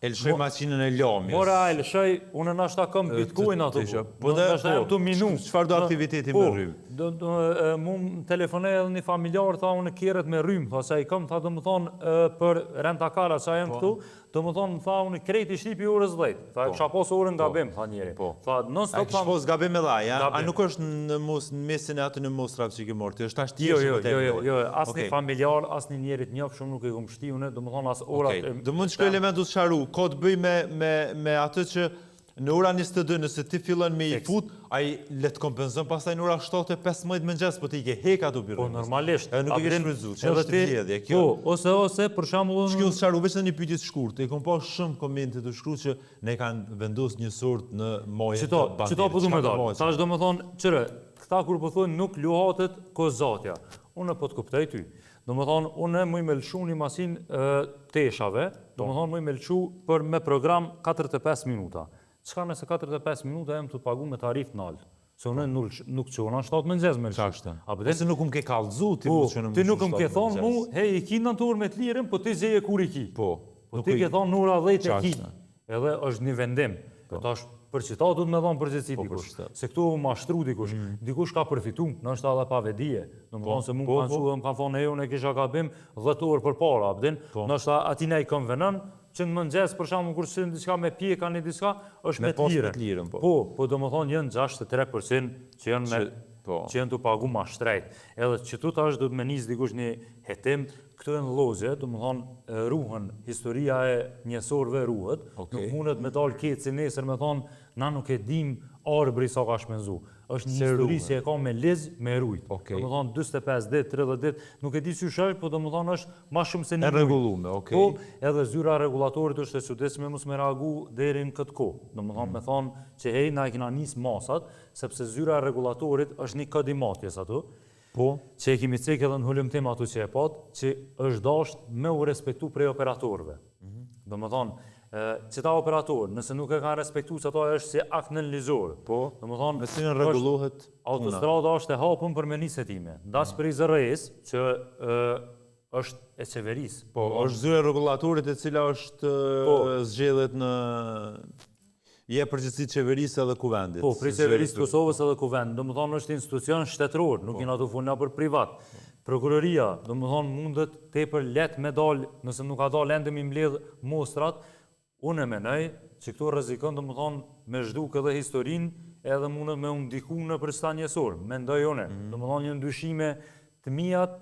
E lëshoj makinën e lamjes. Mora, e lëshoj, unë nashta kam Bitcoin ato. të- Po, Po dhe- nashta jam tu minu. Çfarë do aktiviteti Po, me rrymë? Do, do, e, mu më telefonoi edhe një familjar, tha unë kerret me rrymë, tha se i kam, tha domethonë për rent-a-car-a që janë Po. këtu, Domethonë, më tha, unë krejt i shti pi orës 10. Tha, e kisha pas orën gabim, tha njeri. Po. Tha, non A stop, kish pas gabim edhe ai, a? A Gabim. nuk është në mos në mesin e aty në mostrave që i ke marrë ti, është tash ti Jo, je jo, shumë jo, jo, jo, asnjë Okej. familjar, asnjë njeri të njofshëm nuk e kom shti unë, domethonë as orat Okej, e- Do mund të shkoj element të sqaru, ka të bëj me me me atë që në ora 22 nëse ti fillon me i fut, ai le të kompenzon pastaj në ora 7:15 mëngjes, po ti i ke hek ato Po birrë. normalisht. Edhe nuk e ke A din, shfrytëzuar, që edhe është ti- vjedhje kjo. Po, ose ose për shembull unë Shkjo sqaru, veç në një pyetje të shkurtë. E kom pa shumë komente të shkruar që ne kanë vendos një sort në maje Qëto, të banderit. qëto po du me Çka dalë. bëhet? Tash do me thonë, qëre, këta kur po thonë nuk luhatet kozatja. Unë po të kuptoj ty. Do me thonë, unë muj me lëshu një masin e, teshave, do me thonë muj me lëshu për me program 45 minuta. Çka nëse 45 minuta jam të pagu me tarif nalt? Se unë nuk, nuk qona 7 mëngjes me lëshu. Qashtë. A po din? Ose nuk më ke kallzu ti Po, mu që në ti nuk më ke thonë mu, hej, i ki në orë me të lirën, po ti gjeje kur i ki. Po. Po nuk ti i- ke thonë në ora 10 e ki. Qartë. Edhe është një vendim. Po tash për qëta duhet me dhonë përgjegjësi Po, për dikush. qëta. Se këtu u mashtru dikush. Dikush ka përfitu, ndoshta edhe pa vedije. Do të thonë se mu po, kanë po. çu dhe më kanë thonë e unë e kisha gabim 10 orë përpara, a din? Po. Ndoshta atina i konvenon që në mëngjes për shembull kur sillin diçka me pjeka një diçka, është Me me të pas me lirën. të lirën, po. Po, po do të thonë janë 63% që janë me Që- po. që janë të pagu ma shtrejt. Edhe që tu tash do të me nis dikush një hetim, këto janë lozje, do të thonë e, ruhen, historia e njësorëve ruhet, Okej. nuk mundet me dalë keci nesër me thonë, na nuk e dim arbri sa ka shpenzu. Është një Se histori ruhen. që e ka me ligj me rujt. Okej. Do të thonë 45 ditë, 30 ditë, nuk e di qysh është, po do të thonë është ma shumë se një E muaj. rregullume, okej. Po, edhe zyra e rregullatorit është e çuditshme mos me reagu deri në këtë kohë. Do të thonë me thonë që hej na e kena nis masat, sepse zyra e rregullatorit është një kod i matjes ato, Po. që e kemi cek edhe në hulumtim ato që e pat, që është dasht me u respektu prej operatorëve. Mhm. Do më thonë, qëta operatorë, nëse nuk e kanë respektu, që ato është si akt nënlizor. Po. Do më thonë, Me cilën është- rregullohet puna. Autostrada është e hapun për me nis hetime. Ndas prej ZRE-s, që e, është e qeverisë. Po, është zyra e rregullatorit e cila është Po. e, zgjedhet në je përgjegjësi qeverisë edhe kuvendit. Po, prej qeverisë të Kosovës edhe kuvend, do më thonë është institucion shtetëror, nuk Po. jena të funa për privat. Prokuroria, do më thonë mundet tepër lehtë me dal, nëse nuk ka dalë ende mi mbledh mostrat, unë e menoj që këtu rrezikon do më thonë me zhduk edhe historinë, edhe mundet me u ndiku në për sta njesor, mendoj unë. Mhm. Do më thonë janë dyshime të mijat,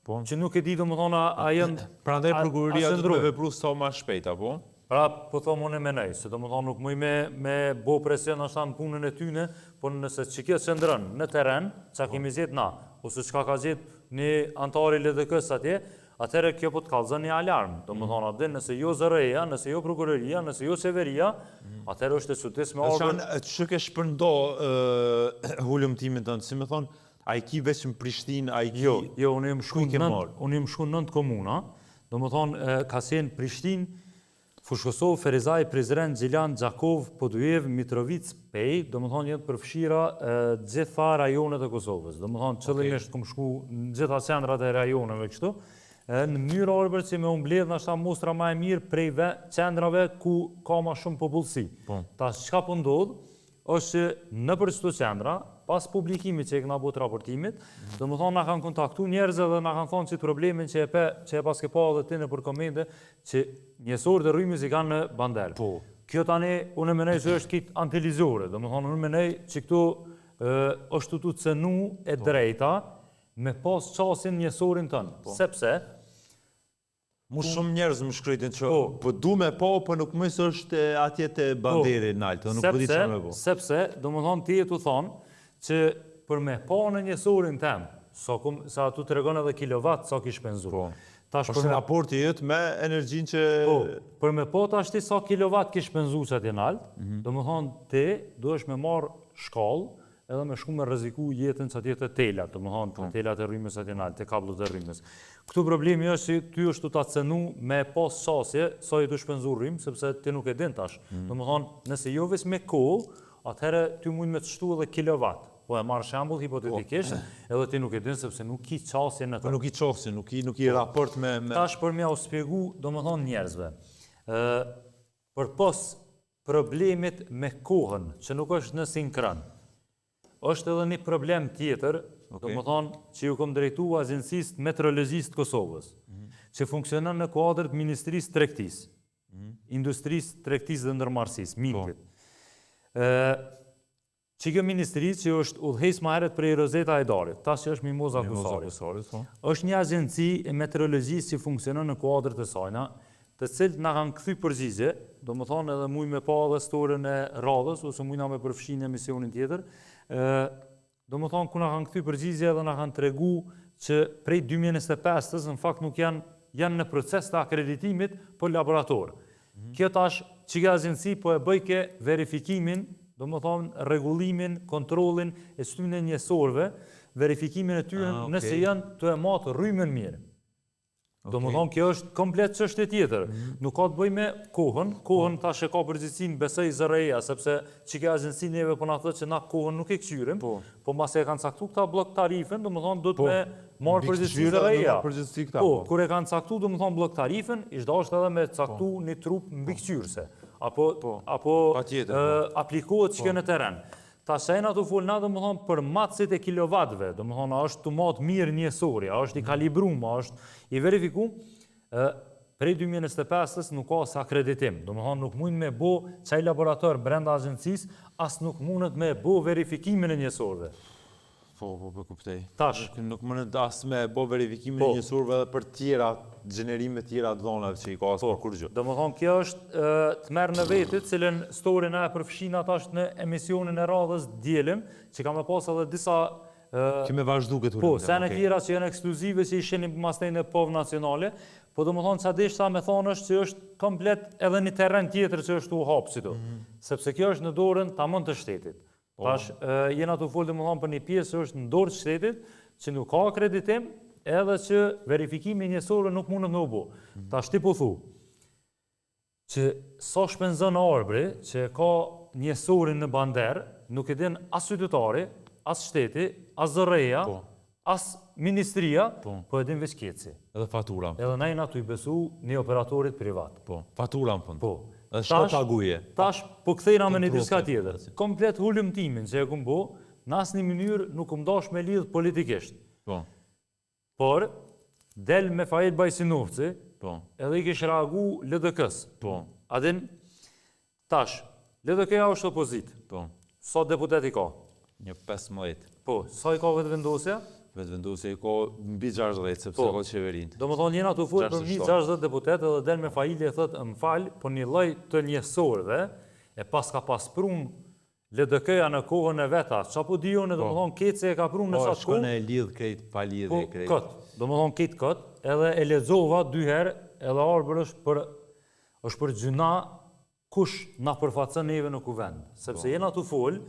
Po. që nuk e di do më thonë a, a janë... Prandaj a- a prokuroria se do të me ndrojnë. vepru sa ma shpejt, apo? Pra, po thom unë e menej, se do më thonë nuk muj me, me bo presion ashta në punën e tyne, po nëse që kjo qëndron në terren, që kemi gjetë na, ose çka ka gjetë një antar i LDK-s atje, atëherë kjo po të kallzon një alarm. Do më thonë, atë nëse jo ZRE-ja, nëse jo prokuroria, nëse jo qeveria, atëherë është e çuditshme Që ardhur. që ke shpërndo ë, hulumtimin tënd, si më thonë, a i ki veç në Prishtinë, a i ki... Jo, jo, unë jam Ku shku i ke në marrë? unë jam shku në nënt komuna, do më thonë, e, ka qenë Prishtinë, Fushkosovë, Ferizaj, Prizren, Gjilan, Gjakov, Podujevë, Mitrovicë, Pej, do më thonë janë përfshira e, gjitha rajonet e Kosovës. Do më thonë, qëllimisht kom shku në gjitha qendrat e rajoneve kështu, e, në mënyrë arbër që me u mbledh ndoshta mostra më e mirë prej ve, qendrave ku ka ma shumë popullsi. Po. Tash çka po ndodh është që në për çdo qendra, pas publikimit që e kena bërë të raportimit, do më thonë na kanë kontaktu njerëz edhe na kanë thonë që problemin që e pe, që e paske pa edhe ti në për komente, që njesorët e rrymës i kanë në bander. Po. Kjo tani unë e mendoj se është kit antilizore, do më thonë unë mendoj që këtu ë, është tu cenu e Po. drejta me pas qasjen njesorin tënd, sepse Mu shumë njerëz më shkruajtin që Po. po du me po, po nuk më se është e, atje te banderi nalt, nuk po di sepse, çfarë me bo. Sepse, do më thonë, ti e tu thonë, që për me pa në njesorin tem, sa, kum, sa atu të regon edhe kilovat sa ki shpenzu. Po. Tash Është për me, raporti jët me energjinë që po, për me pa tash ti sa kilovat ki shpenzu që atje nalt, Mhm. do më thonë, ti duhesh me marë shkallë, edhe me shku me rreziku jetën që atje te telat, do më thonë, Po. te telat e rrymës atje nalt, te kabllët e rrymës. Këtu problemi është që ty është tu ta cenu me pas sasje sa i tu shpenzu rrymë, sepse ti nuk e din tash. Mm. Do më thonë, nëse jo veç me kohë, atëherë ty mund me të shtu edhe kilovat. Po e marr shembull hipotetikisht, edhe ti nuk e din sepse nuk ki qasje në Po të. nuk i qofsin, nuk i nuk i raport me me Tash për m'ja u spjegu, do më thonë njerëzve, ë përpos problemit me kohën, që nuk është në sinkron, është edhe një problem tjetër, do më thonë, që ju kom drejtu Agjencisë të Meteorologjisë të Kosovës, që funksionon në kuadër të Ministrisë të Tregtisë. Industrisë, Tregtisë dhe Ndërmarrësisë, MINT-it. Po. Që kjo ministri që është udhëheqë ma herët prej Rozeta Hajdarit, tash që është Mimoza Kusari. Kusari, po. Është një agjenci e meteorologjisë që funksionon në kuadër të sajna, të cilët na kanë kthy përgjigje, domethonë edhe muj me pa edhe storën e radhës, ose mujna me përfshi në emisionin tjetër, ë Domethonë, ku na kanë kthy përgjigje edhe na kanë tregu që prej 2025-ës në fakt nuk janë janë në proces të akreditimit për laborator. Mm -hmm. Kjo tash, që kjo agjenci po e bëjke verifikimin, domethonë, rregullimin, kontrollin e qëtyne njehsorëve, verifikimin e tyre ah, okay. nëse janë tu e matë rrymën mirë. Okay. Domethonë, kjo është komplet çështje tjetër. Mm -hmm. Nuk ka të bëjë me kohën, kohën po. tash e ka përgjegjësinë besoj ZRRE-ja, sepse që kjo agjenci neve po na thotë që na kohën nuk e këqyrim, po, po masi e kanë caktu këta bllok tarifën, domethonë, do të po. me marrë përgjegjësi ZRRE-ja. Përgjegjësi këta, po, po, kur e kanë caktu, domethonë, bllok tarifën, ish dashtë edhe me caktu po. një trup mbikëqyrëse. Apo, po. apo Patjetër, po. aplikohet që kjo po. në terren. Tash jena tu fol na domethonë për matësit e kilovatëve, domethonë a është tu matë mirë njehsori, a është i kalibrum, a është i verifikum, ë prej 2025-ës nuk ka as akreditim, domethonë nuk mund me bo qaj laborator brenda agjencisë, as nuk mundet me bo verifikimin e njehsorëve. Po, po, po kuptoj. Tash. Nuk, nuk mundet as me bo verifikimin po. e njehsorëve edhe për tjera, gjenerime tjera të dhonave që i ka as po. për kurgjë. Domethonë, kjo është të merr në veti, cilën story na e përfshina tash në emisionin e radhës dielën, që ka me pas edhe disa Që me vazhdu këtë Po, sene okay. tjera që janë ekskluzive që i shihni masnej në POV nacionale, po domethonë, ça deshta me thonë është që është komplet edhe një terren tjetër që është u hapë si mm -hmm. Sepse kjo është në dorën tamon të shtetit. Po. Tash, jena tu folë domethonë për një pjesë që është në dorë të shtetit, që nuk ka akreditim, edhe që verifikimi i njehsorëve nuk mundet me u bo. Mm. Tash ti po thu, që sa shpenzon Arbri, që ka njehsorin në bander, nuk e din as qytetari, as shteti, as ZRRE-ja, po. As ministria, po, po e din veç KEDS-i. Edhe fatura. Edhe na jena tu i besu një operatorit privat. Po, fatura në fund. Po. Edhe shko paguje. Tash, po kthejna me një diçka tjetër. Komplet hulumtimin që e kum bo, në asnjë mënyrë nuk kum dash me lidh politikisht. Po. Por, del Mefail Bajsinovci, po. edhe i kish reagu LDK-s. Po. A din, Tash, LDK-ja është opozitë. Po. Sa deputet i ka? Një 15. Po, sa i ka Vetëvendosja? Vetëvendosja i ka mbi 60, sepse po. ka qeverinë. Domethonë, jena tu folë për mbi 60 deputet edhe del Mefaili e thotë, më fal, po një lloj të njehsorëve, e paska pas prun LDK-ja në kohën e veta, ça po di unë, po. domethonë, KEDS-i e ka prun në po, qatë kohë. Po, shkon e lidh krejt pa lidhje po, krejt. Po, kot, domethonë, krejt kot, edhe e lexova dy herë, edhe Arbër është për Është për gjynah kush na përfaqëson neve në kuvend, sepse po. jena tu fol,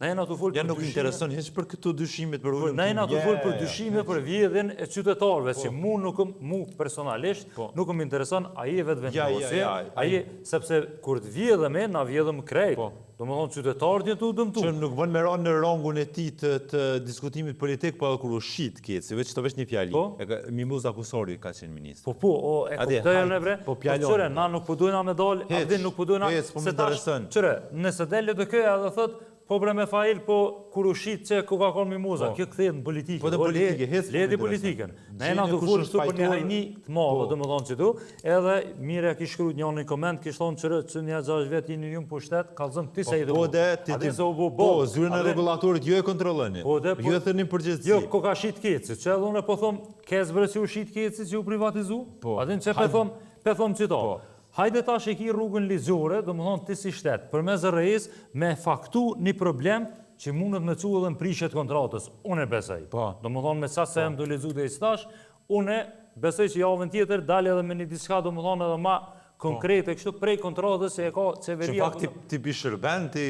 na jena tu fol ja nuk intereson hiç për këto dyshimet për hulumtimin. Na jena tu fol për dyshime për vjedhjen e qytetarëve, po. që mu nuk mu personalisht po. nuk më intereson a je Vetëvendosje, ja, ja, ja, a je sepse kur të vjedhëm na vjedhëm krejt. Po. Domethonë qytetarët janë tu u dëmtu. Që nuk bën me ra në rangun e tij të, të diskutimit politik, po edhe kur u shit KEDS-i, veç të veç një fjali. Po? E ka, Mimoza Kusari ka qenë ministër. Po po, o, e kuptoj unë bre. Po po qyre, na nuk po dojna me dal, a din nuk po dojna se po tash. Qyre, nëse del LDK-ja edhe thot, po bre Mefail, po kur u shit që ku ka kon Mimoza, po. kjo kthehet në politikë. Po në politikë, hec. Leti politikën. Na jena tu fol këtu për një hajni të madhe, po. domethonë qitu, edhe mirë e kish shkruajt njëri në koment, kish thonë që që një 6 vjet jeni ju në pushtet, kallzon ti se po, i do. Po de, ti ti se u bo Po, zyrën e rregullatorit ju e kontrolloni. Po de, po, ju e thërrni përgjegjësi. Jo, ko ka shit KEDS-i, që edhe unë po thom, KEDS bre si u shit KEDS-i që u privatizu? Po. A din që pe thom, pe thom qito. Po. Hajde tash e ki rrugën ligjore, domethonë ti si shtet, përmes ZRRE-s, me faktu një problem që mundet me çu edhe në prishje të kontratës, unë e besoj. Po. Domethonë me sa se jam tu lexu deri tash, unë besoj që javën tjetër dal edhe me një diçka domethonë edhe ma konkrete kështu prej kontratës që e ka qeveria. Që fakt ti, ti pi shërben ti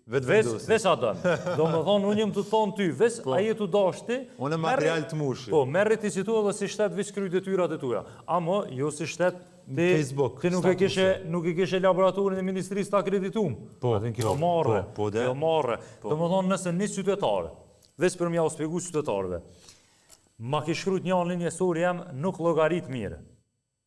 Veç, Vetëvendosje. veç a don. Domethonë, unë jam tu thonë ty, veç Po. a je tu dash ti. Unë material të mushi. Po, merri ti qitu edhe si shtet veç kryj detyrat e tuja. Amo, jo si shtet ti, Facebook, ti nuk e kishe, nuk e kishe laboratorin e ministrisë të akreditum. Po, A din, kjo po, marre, po, po, de. kjo marre. Po. Domethonë, nëse një qytetar, veç për m'jau spjegu qytetarëve, ma kish shkrujt njani njehsori jem nuk llogarit mirë.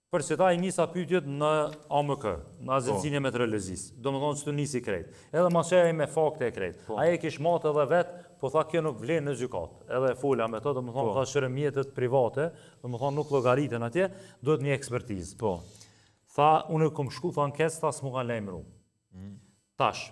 Për qëta i nisa pyetjet në AMK, në Agjencinë e Meteorologjisë. Domethonë që të nisi krejt. Edhe ma çoi me fakte e krejt. Po. Ai e kish matë edhe vet, po tha kjo nuk vlen në gjykatë. Edhe e fola me to, domethonë Po. tha qyre mjetet private, domethonë nuk llogariten atje, duhet një ekspertizë. Po. Tha, unë kom shku, tha në KEDS, tha s'mu kanë lajmëru. Mm. Tash,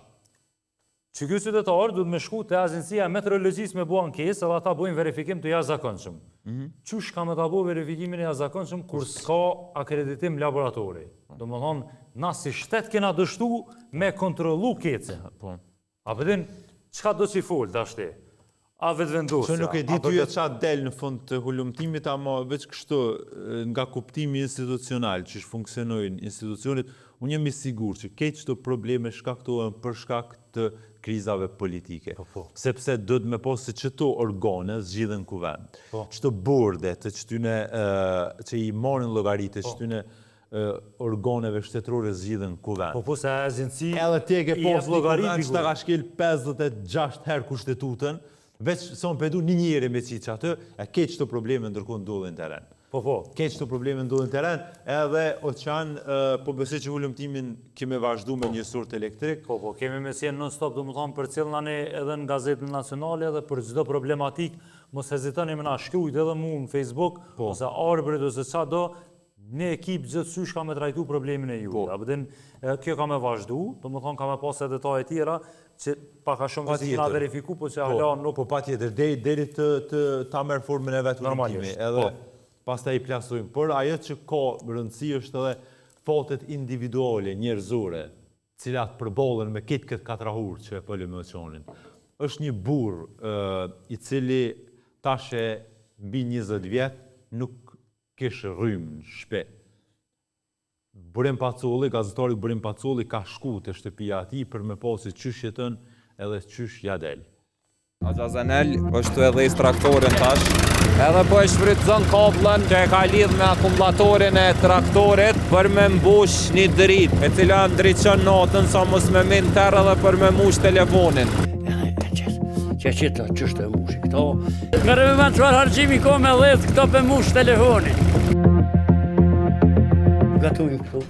që ky qytetar duhet me shku te Agjencia e Meteorologjisë me bo ankesë edhe ata bojnë verifikim të jashtëzakonshëm. Mm -hmm. Qysh ka me ta bo verifikimin e jashtëzakonshëm kur s'ka akreditim laboratori? Domethonë, na si shtet kena dështu me kontrollu KEDS-in. Po. A po din, çka do që i folë, tashti? A Vetëvendosja? Që nuk e di ty e ça del në fund të hulumtimit, ama veç kështu nga kuptimi institucional, qysh funksionojnë institucionet, unë jam i sigurt që krejt qëto probleme shkaktohen për shkak të krizave politike. Po, po. Sepse duhet me pas se qëto organe zgjidhen n'kuvend. Po. Qëto borde të qëtyne që i marrin llogaritë të po. qëtyne organeve shtetërore zgjidhen në kuvend. Po po se agjenci Edhe ti e ke pas një kuvend që ta ka shkel 56 herë kushtetutën, veç se unë pe du një njeri me qitë qaty, e krejt qëto probleme ndërkohë ndodhin në terren. Po po. Krejt qëto probleme ndodhin në terren, edhe Oqan, po besoj që hulumtimin kemi vazhdu me një sort elektrik. Po po, kemi me qenë non stop, domethonë përcillnani edhe në Gazetën Nacionale edhe për çdo problematikë, mos hezitoni me na shkrujt edhe mu në Facebook, po. ose Arbrit ose ça do, Një ekip gjithqysh ka me trajtu problemin e juj. Po. A po din, kjo ka me vazhdu, domethonë ka me pas edhe detaje tjera, që pak a shumë si kena verifiku, po që po, hala nuk... Po, patjetër, deri, deri të, të, ta merr formën e vet hulumtimi, edhe po. pastaj i plasojmë. Por ajo që ka rëndësi është edhe fatet individuale, njerëzore, cilat përballen me këtë këtë katrahurë që e folëm me Oqanin. Është një burrë i cili tash e mbi 20 vjet nuk kish rrymë në shpi. Burim Pacolli, gazetari Burim Pacolli ka shku te shtëpia e tij për me pa se qysh jeton edhe qysh ja del. Axha Zenel është tu e dhez traktorin tash. Edhe po e shfrytëzon kabllën që e ka lidh me akumulatorin e traktorit për me mbush një dritë, e cila ndriçon natën sa mos me met n'terr edhe për me mush telefonin. Edhe e qetë, që qetë, që është e mushi këto, Merre me men çfarë harxhimi ko me dhez këto pe mush telefonin. Gatujmë këtu,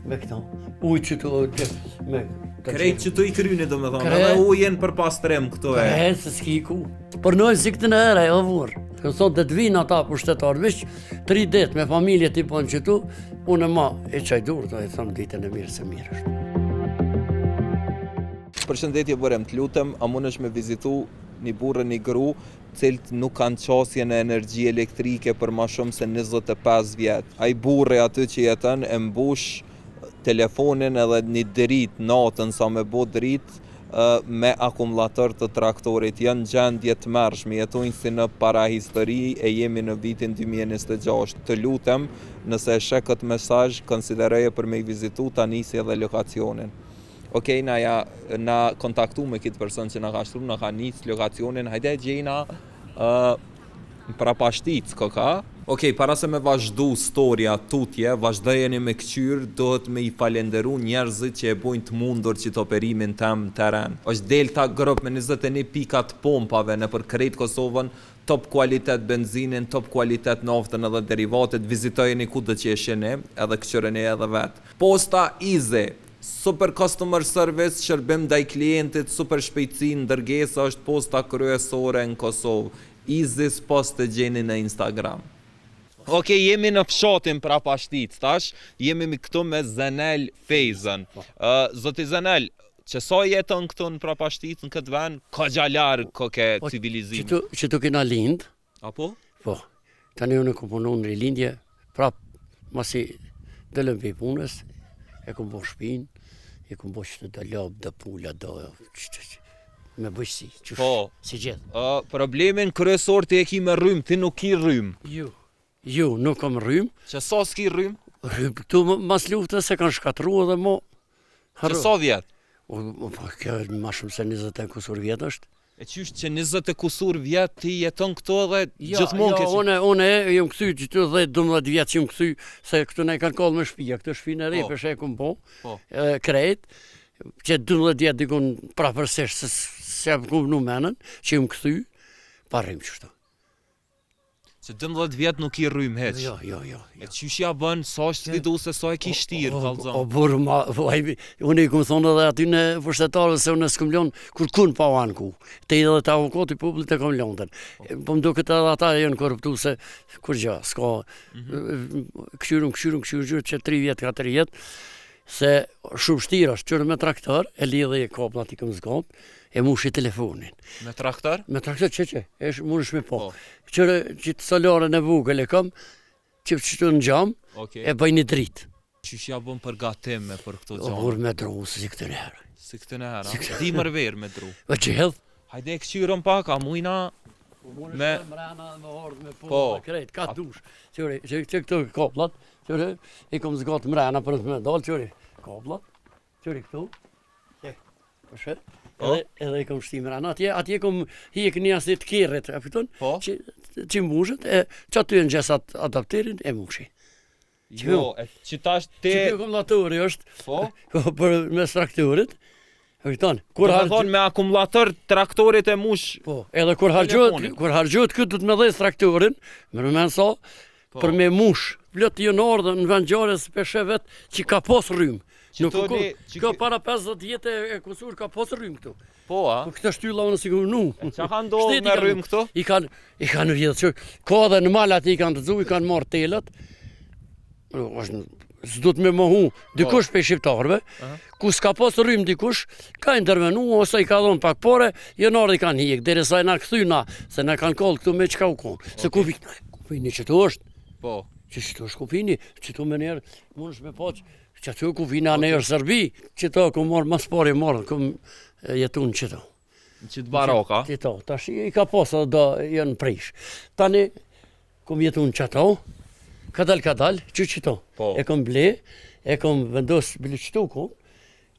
me këto, ujë që të të me... Krejt që të i kryni do me thonë, edhe ujin për pastrim këtu e. Krejt se s'ki ku. Por në si këtë në ere, o vurë. Këtë thotë dhe të vinë ata pushtetarë, veç tri det me familje t'i ponë qëtu, unë ma e çaj dur, do e thëmë ditën e mirë se mirë është. Përshëndetje Burim, të lutem, a mundesh me vizitu një burrë e një gru, të cilët nuk kanë qasje në energji elektrike për ma shumë se 25 vjet. Ai burri aty që jeton e mbush telefonin edhe një dritë natën sa me bo dritë me akumulator të traktorit. Janë në gjendje të tmerrshme, jetojnë si në parahistori e jemi në vitin 2026. Të lutem, nëse e sheh këtë mesazh, konsideroje për me i vizitu ta nisi edhe lokacionin. Ok, na ja na kontaktu me këtë person që na ka shtru, na ka nis lokacionin, hajde e gjejna uh, në Prapashticë, koka. Ok, para se me vazhdu storja tutje, vazhdojeni me këqyr, duhet me i falenderu njerëzit që e bojnë të mundur qit operimin tem në teren. Është Delta Group me 21 pika të pompave nëpër krejt Kosovën, top kualitet benzinin, top kualitet naftën edhe derivatet, vizitojeni kudo që e shihni, edhe këqyreni edhe vet. Posta Easy, Super customer service, shërbim ndaj klientit, super shpejtësi në dërgesa është posta kryesore në Kosovë. Easy's Post e gjeni në Instagram. Ok, jemi në fshatin Prapashticë tash, jemi këtu me Zenel Fejzën. Ë, zoti Zenel, që sa jeton këtu në Prapashticë në këtë vend, kogja larg koke po, civilizimi. Qëtu, qëtu kena lind. Apo? Po. Tani unë kom punu në rilindje, prap, masi dolëm prej punës, e kom bo shpinë, e kom bo që të do lopë, do pula, do, që, që, me bujqësi, qysh, po, si gjithë. Uh, problemin kryesor ti e ki me rrymë, ti nuk ki rrymë. Jo, jo, nuk kam rrymë. Që sa s'ki rrymë? Rrymë, këtu mas luftës e kanë shkatrru edhe mo, Që sa vjet? O, po, kjo ma shumë se 20 e kusur vjet është. E qysh që 20 e kusur vjet ti jeton këtu edhe jo, gjithmonë jo, ke unë unë jam kthy këtu 10 12 vjet që jam kthy se këtu na kanë kallë me shtëpia, këtë shtëpinë e re po. e kum bo. Po. E krejt që 12 vjet dikun prapërsisht se se jam ku në menën që jam kthy pa rrymë qështu. Që 12 vjet nuk ki rrymë hiç. Jo, jo, jo. E qysh ja bën, sa është sfiduese, sa e ki shtirë, kallzom. O burrë, ma, po, ai, unë i kom thonë edhe aty në pushtetarëve se unë s'kom lënë kurkun pa u anku. Te edhe te avokati i popullit e kom lënë. Po më duket edhe ata janë korruptu se kurgja, s'ka mm -hmm. kqyrun, kqyrun, kqyrun, kqyrun, që 3 vjet, 4 vjet, se shumë shtirë është, kqyre me traktor, e lidhi kabllat i kom zgat, e mushi telefonin. Me traktor? Me traktor, që që, e është mundesh me pa. Po. Kqyre qit solaren e vogël e kam, që qëtu në xham, okay. e bëj një dritë. Qysh ja bën për gatim e për këto gjana? O burrë me dru, si këtë në herë. Si këtë në herë, si Dimër verë me dru. O gjithë? Hajde e këqyrëm pak, a mujna po me... Mrena, me ardhë, me po, po. krejt, ka dush. Qyre, që, që këto kabllat, qyre, i kom zgatë mrena për të me dalë, qyre, kabllat, Qyre këtu, e, po sheh, po. edhe, edhe i kom shti mrena, atje, atje kom hjek një asi të kerrit, e kupton? Po. Që, që mbushet, e, që aty e ngjes atë adapterin, e mushi. Që jo, e, që tash te... Që kjo akumulatori është, po? për mes traktorit, e kupton? Kur Do të thonë me akumulator traktorit e mush... Po, edhe kur harxhohet, kur harxhohet këtë do të me dhez traktorin, me në men sa, po. për me mush, plot janë ardhë në vend ngjarjes pe sheh vetë që ka pos rrymë. Që Nuk toni, që kjo para 50 vjetë e kusur ka pos rrymë këtu. Po, a? Po këtë shtylla unë s'i kom vnu. Qa ka ndodhë me rrymë këtu? I kanë, i kanë vjedhë, që ka dhe në mal aty i kanë të zu, i kanë marrë telat. Është s'du të me mohu, dikush po. prej shqiptarëve, ku s'ka pas rrymë dikush, ka intervenu, ose i ka dhonë pak pare, janë ardhë i kanë hjek, derisa e na kthy na, se na kanë kallë këtu me çka u konë. Se kufi, kufini qëtu është. Po. Që qëtu është kufini, qëtu menjëherë, mundesh me pa që aty kufini anë është Serbi, qëto ku marrë, mas pari marrë, kum jetu në qëto. Në qëto baraka? Qëto, tash i ka pas edhe do janë prish. Tani, kum jetu në qëto, kadal kadal, që qëto, po. e kom ble, e kom vendos bile qëtu ku,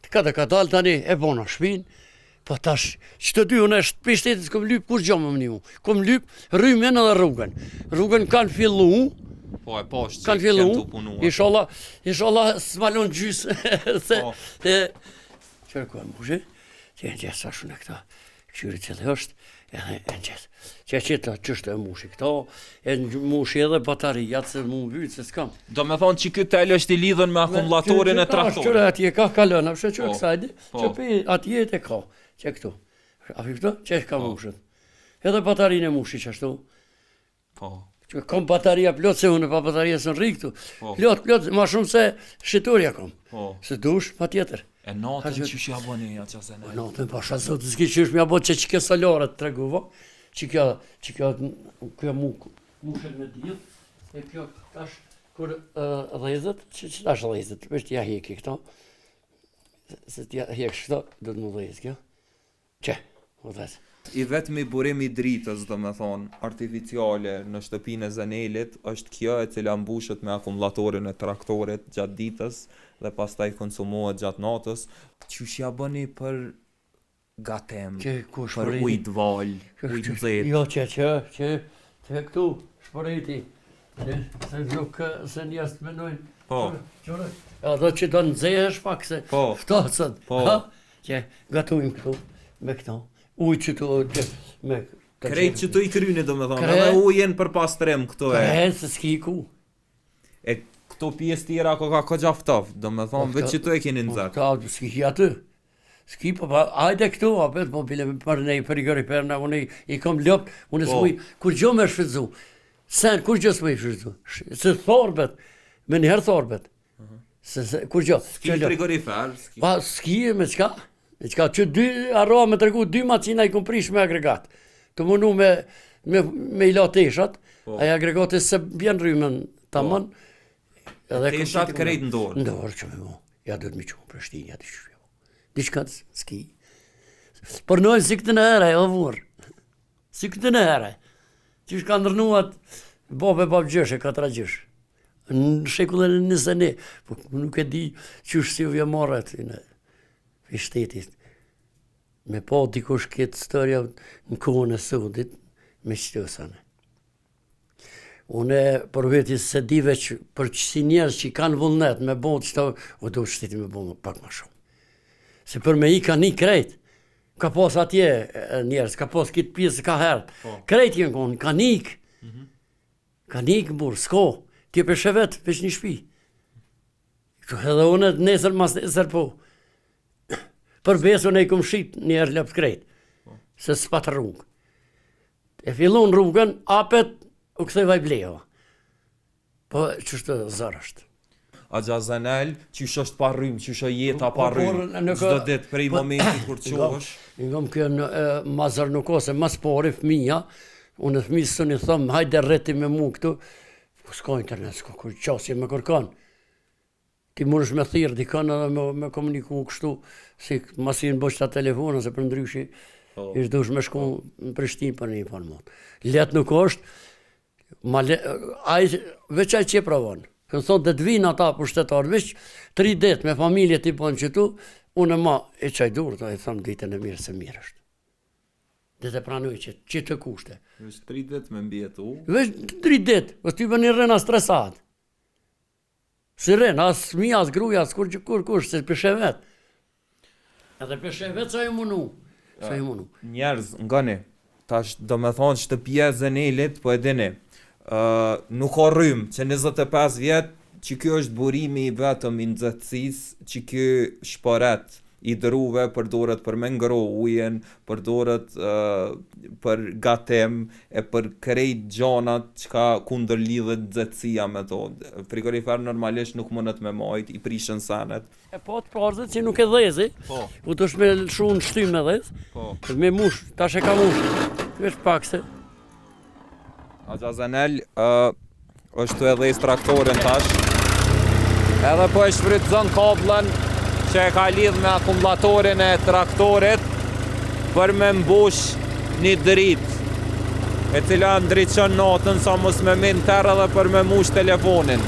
kadal kadal tani e bona shpin, po tash, që të dy unë e shtëpi shtetit s'kom lyp kurgjo me m'nimu, kom lyp rrymën edhe rrugën. Rrugën kanë fillu, Po e poshtë kanë fillu, inshallah, inshallah s'ma lon gjysë, se, po. e, qërë ku e mushi, që e në sa shumë në këta, Kqyri cili është, edhe e në Që që të qështë e mushi këto, e në mushi edhe batarijat se mu mbytë se s'kam. Do me thonë që këtë tel është i lidhën me akumulatorin e traktorit. Qyre atje ka kalon, a që po, kësajde, po. që pi atje e ka, që këtu. A fi këto, që ka po. mushët. Edhe batarinë e mushi qashtu. Po. Që kom bataria plot se unë pa bataria s'un rri këtu. Po. Plot, plot, ma shumë se shiturja kom. Po. Se dush, pa tjetër. E natën qysh ja bëni ja qase ne? Po natën pasha zotin, s'ki qysh me ja bo që që kjo solare të tregova, që kjo, që kjo, kjo mu, mushet me diell, e kjo tash, kur uh, dhezet, që, që tash dhezet, veç t'ja heki këto, se t'ja heksh këto, do të më dhezë kjo. Që, u dhez. I vetmi burim i dritës, domethonë, artificiale në shtëpinë e Zenelit është kjo e cila mbushet me akumulatorin e traktorit gjatë ditës dhe pastaj konsumohet gjatë natës. Qysh ja bëni për gatim, Që, ku për shporeti? ujë të valë, ujë të nxehtë? Jo, që, që, që, që këtu, shporeti, që, se nuk, se njerëzit menojnë. Po. Qyre, edhe që do nxehesh pak se Po. ftohtë sot. Po. Ha? Që gatujmë këtu, me këto, ujë që tu, që, me... Krejt që tu i kryni domethonë, Kre- edhe ujin për pastrim këtu e. Krejt se s'ki ku. E këto pjesë tjera ko ka kogja ftoft, domethonë, Po, veç që tu e keni Po, nxehtë. Këta, s'ki ki aty. S'ki, po, pa, ajde këtu, apet, po, bile, për ne, për i gëri, për në, unë i, i kom lopt, unë Po. s'muj, kur gjo me shfrytzu, sen, kur gjo s'muj shfrytzu, se thorbet, me njëherë thorbet, se, se, kur gjo. S'ki frigorifer, s'ki. Pa, s'ki me çka? Me çka, që dy, harrova me tregu, dy macina i kom prish me agregat. Të mundu me, me, me i la teshat, Po. ai agregati se bjen rrymën tamam. Edhe kom Teshat qitë- krejt në dorë. Në dorë që me mu. Ja do të mi çu në Prishtinë, ja të shkoj. Diçka s'ki. Por nojnë si këtë në herë, o burr. Si këtë në herë. Qysh ka ndërnuat babë e babë gjysh e katra gjysh. Në shekullin e 21, po nuk e di qysh si u vjen marrë aty në i shtetit. Me pa dikush këtë historia në kohën e sodit, me qëto sane. Unë për veti se di veç për që si njerëz që kanë vullnet me bo qëto, u do shteti me bo pak ma shumë. Se për me i kanë i krejt. Ka pas atje e, njerëz, ka pas këtë pjesë ka herë. Po. Krejt janë konë, kanë ik. Kanë ikë burrë, s'ko, ti pe sheh vetë, veç një shpi. Edhe unë nesër, mas nesër po. Për besë unë i kom shit një herë lopët krejt, se s'pat rrugë. E fillun rrugën, apet u ktheva i bleva. Po, qështu zor është. Axha Zenel, qysh është pa rrymë, qysh është jeta pa po, rrymë, çdo ditë prej po, momentit kur çohesh. Ngom kjo në, ma zor nuk o se ma s'pari fëmija, unë fëmijës tonë i thom, hajde rri ti me mu këtu, po s'ka internet, s'ka kur qasje me kërkon. Ti mundesh me thirrë dikon edhe me, me komuniku kështu, si masi janë bo qëta telefona, se përndryshe, po. ish dush me shku në Prishtinë për një informatë. Lehtë nuk është, ma le, ai, veç ai që e provon. Kanë thonë dhe të vinë ata pushtetarë, veç tri ditë me familje t'i bon qëtu, unë ma e çaj durt, i thom ditën e mirë se mirë është. Dhe të pranoj që qëto kushte. Veç tri ditë me mbijetu? Veç tri ditë, po ti bën i rrena stresat. S'i rrin, as fëmija, as gruja, as kur, kur, kush, se pe sheh vetë. Edhe pe sheh vetë sa ju munu, sa ju munu. Njerëz, ngoni, tash do me thonë shtëpia e Zenelit, po e dini, uh, nuk ka rrymë, që 25 vjet, që kjo është burimi i vetëm i nxehtësisë, që kjo shporet i druve përdoret për me ngroh ujin, përdoret uh, për gatim e për krejt gjanat çka ku ndërlidhet nxehtësia me to. Frigorifer normalisht nuk mundet me majt, i prishen senet. E po të parzit që nuk e dhezi, po. u dush me lëshu në shty me dhez, po. me mush, tash e ka mush, veç pak se. Axha Zenel, uh, është tu e dhez traktorin tash. Edhe po e shfrytëzon kabllën që e ka lidh me akumulatorin e traktorit për me mbush një dritë e cila ndriçon natën sa mos me met n'terr edhe për me mush telefonin.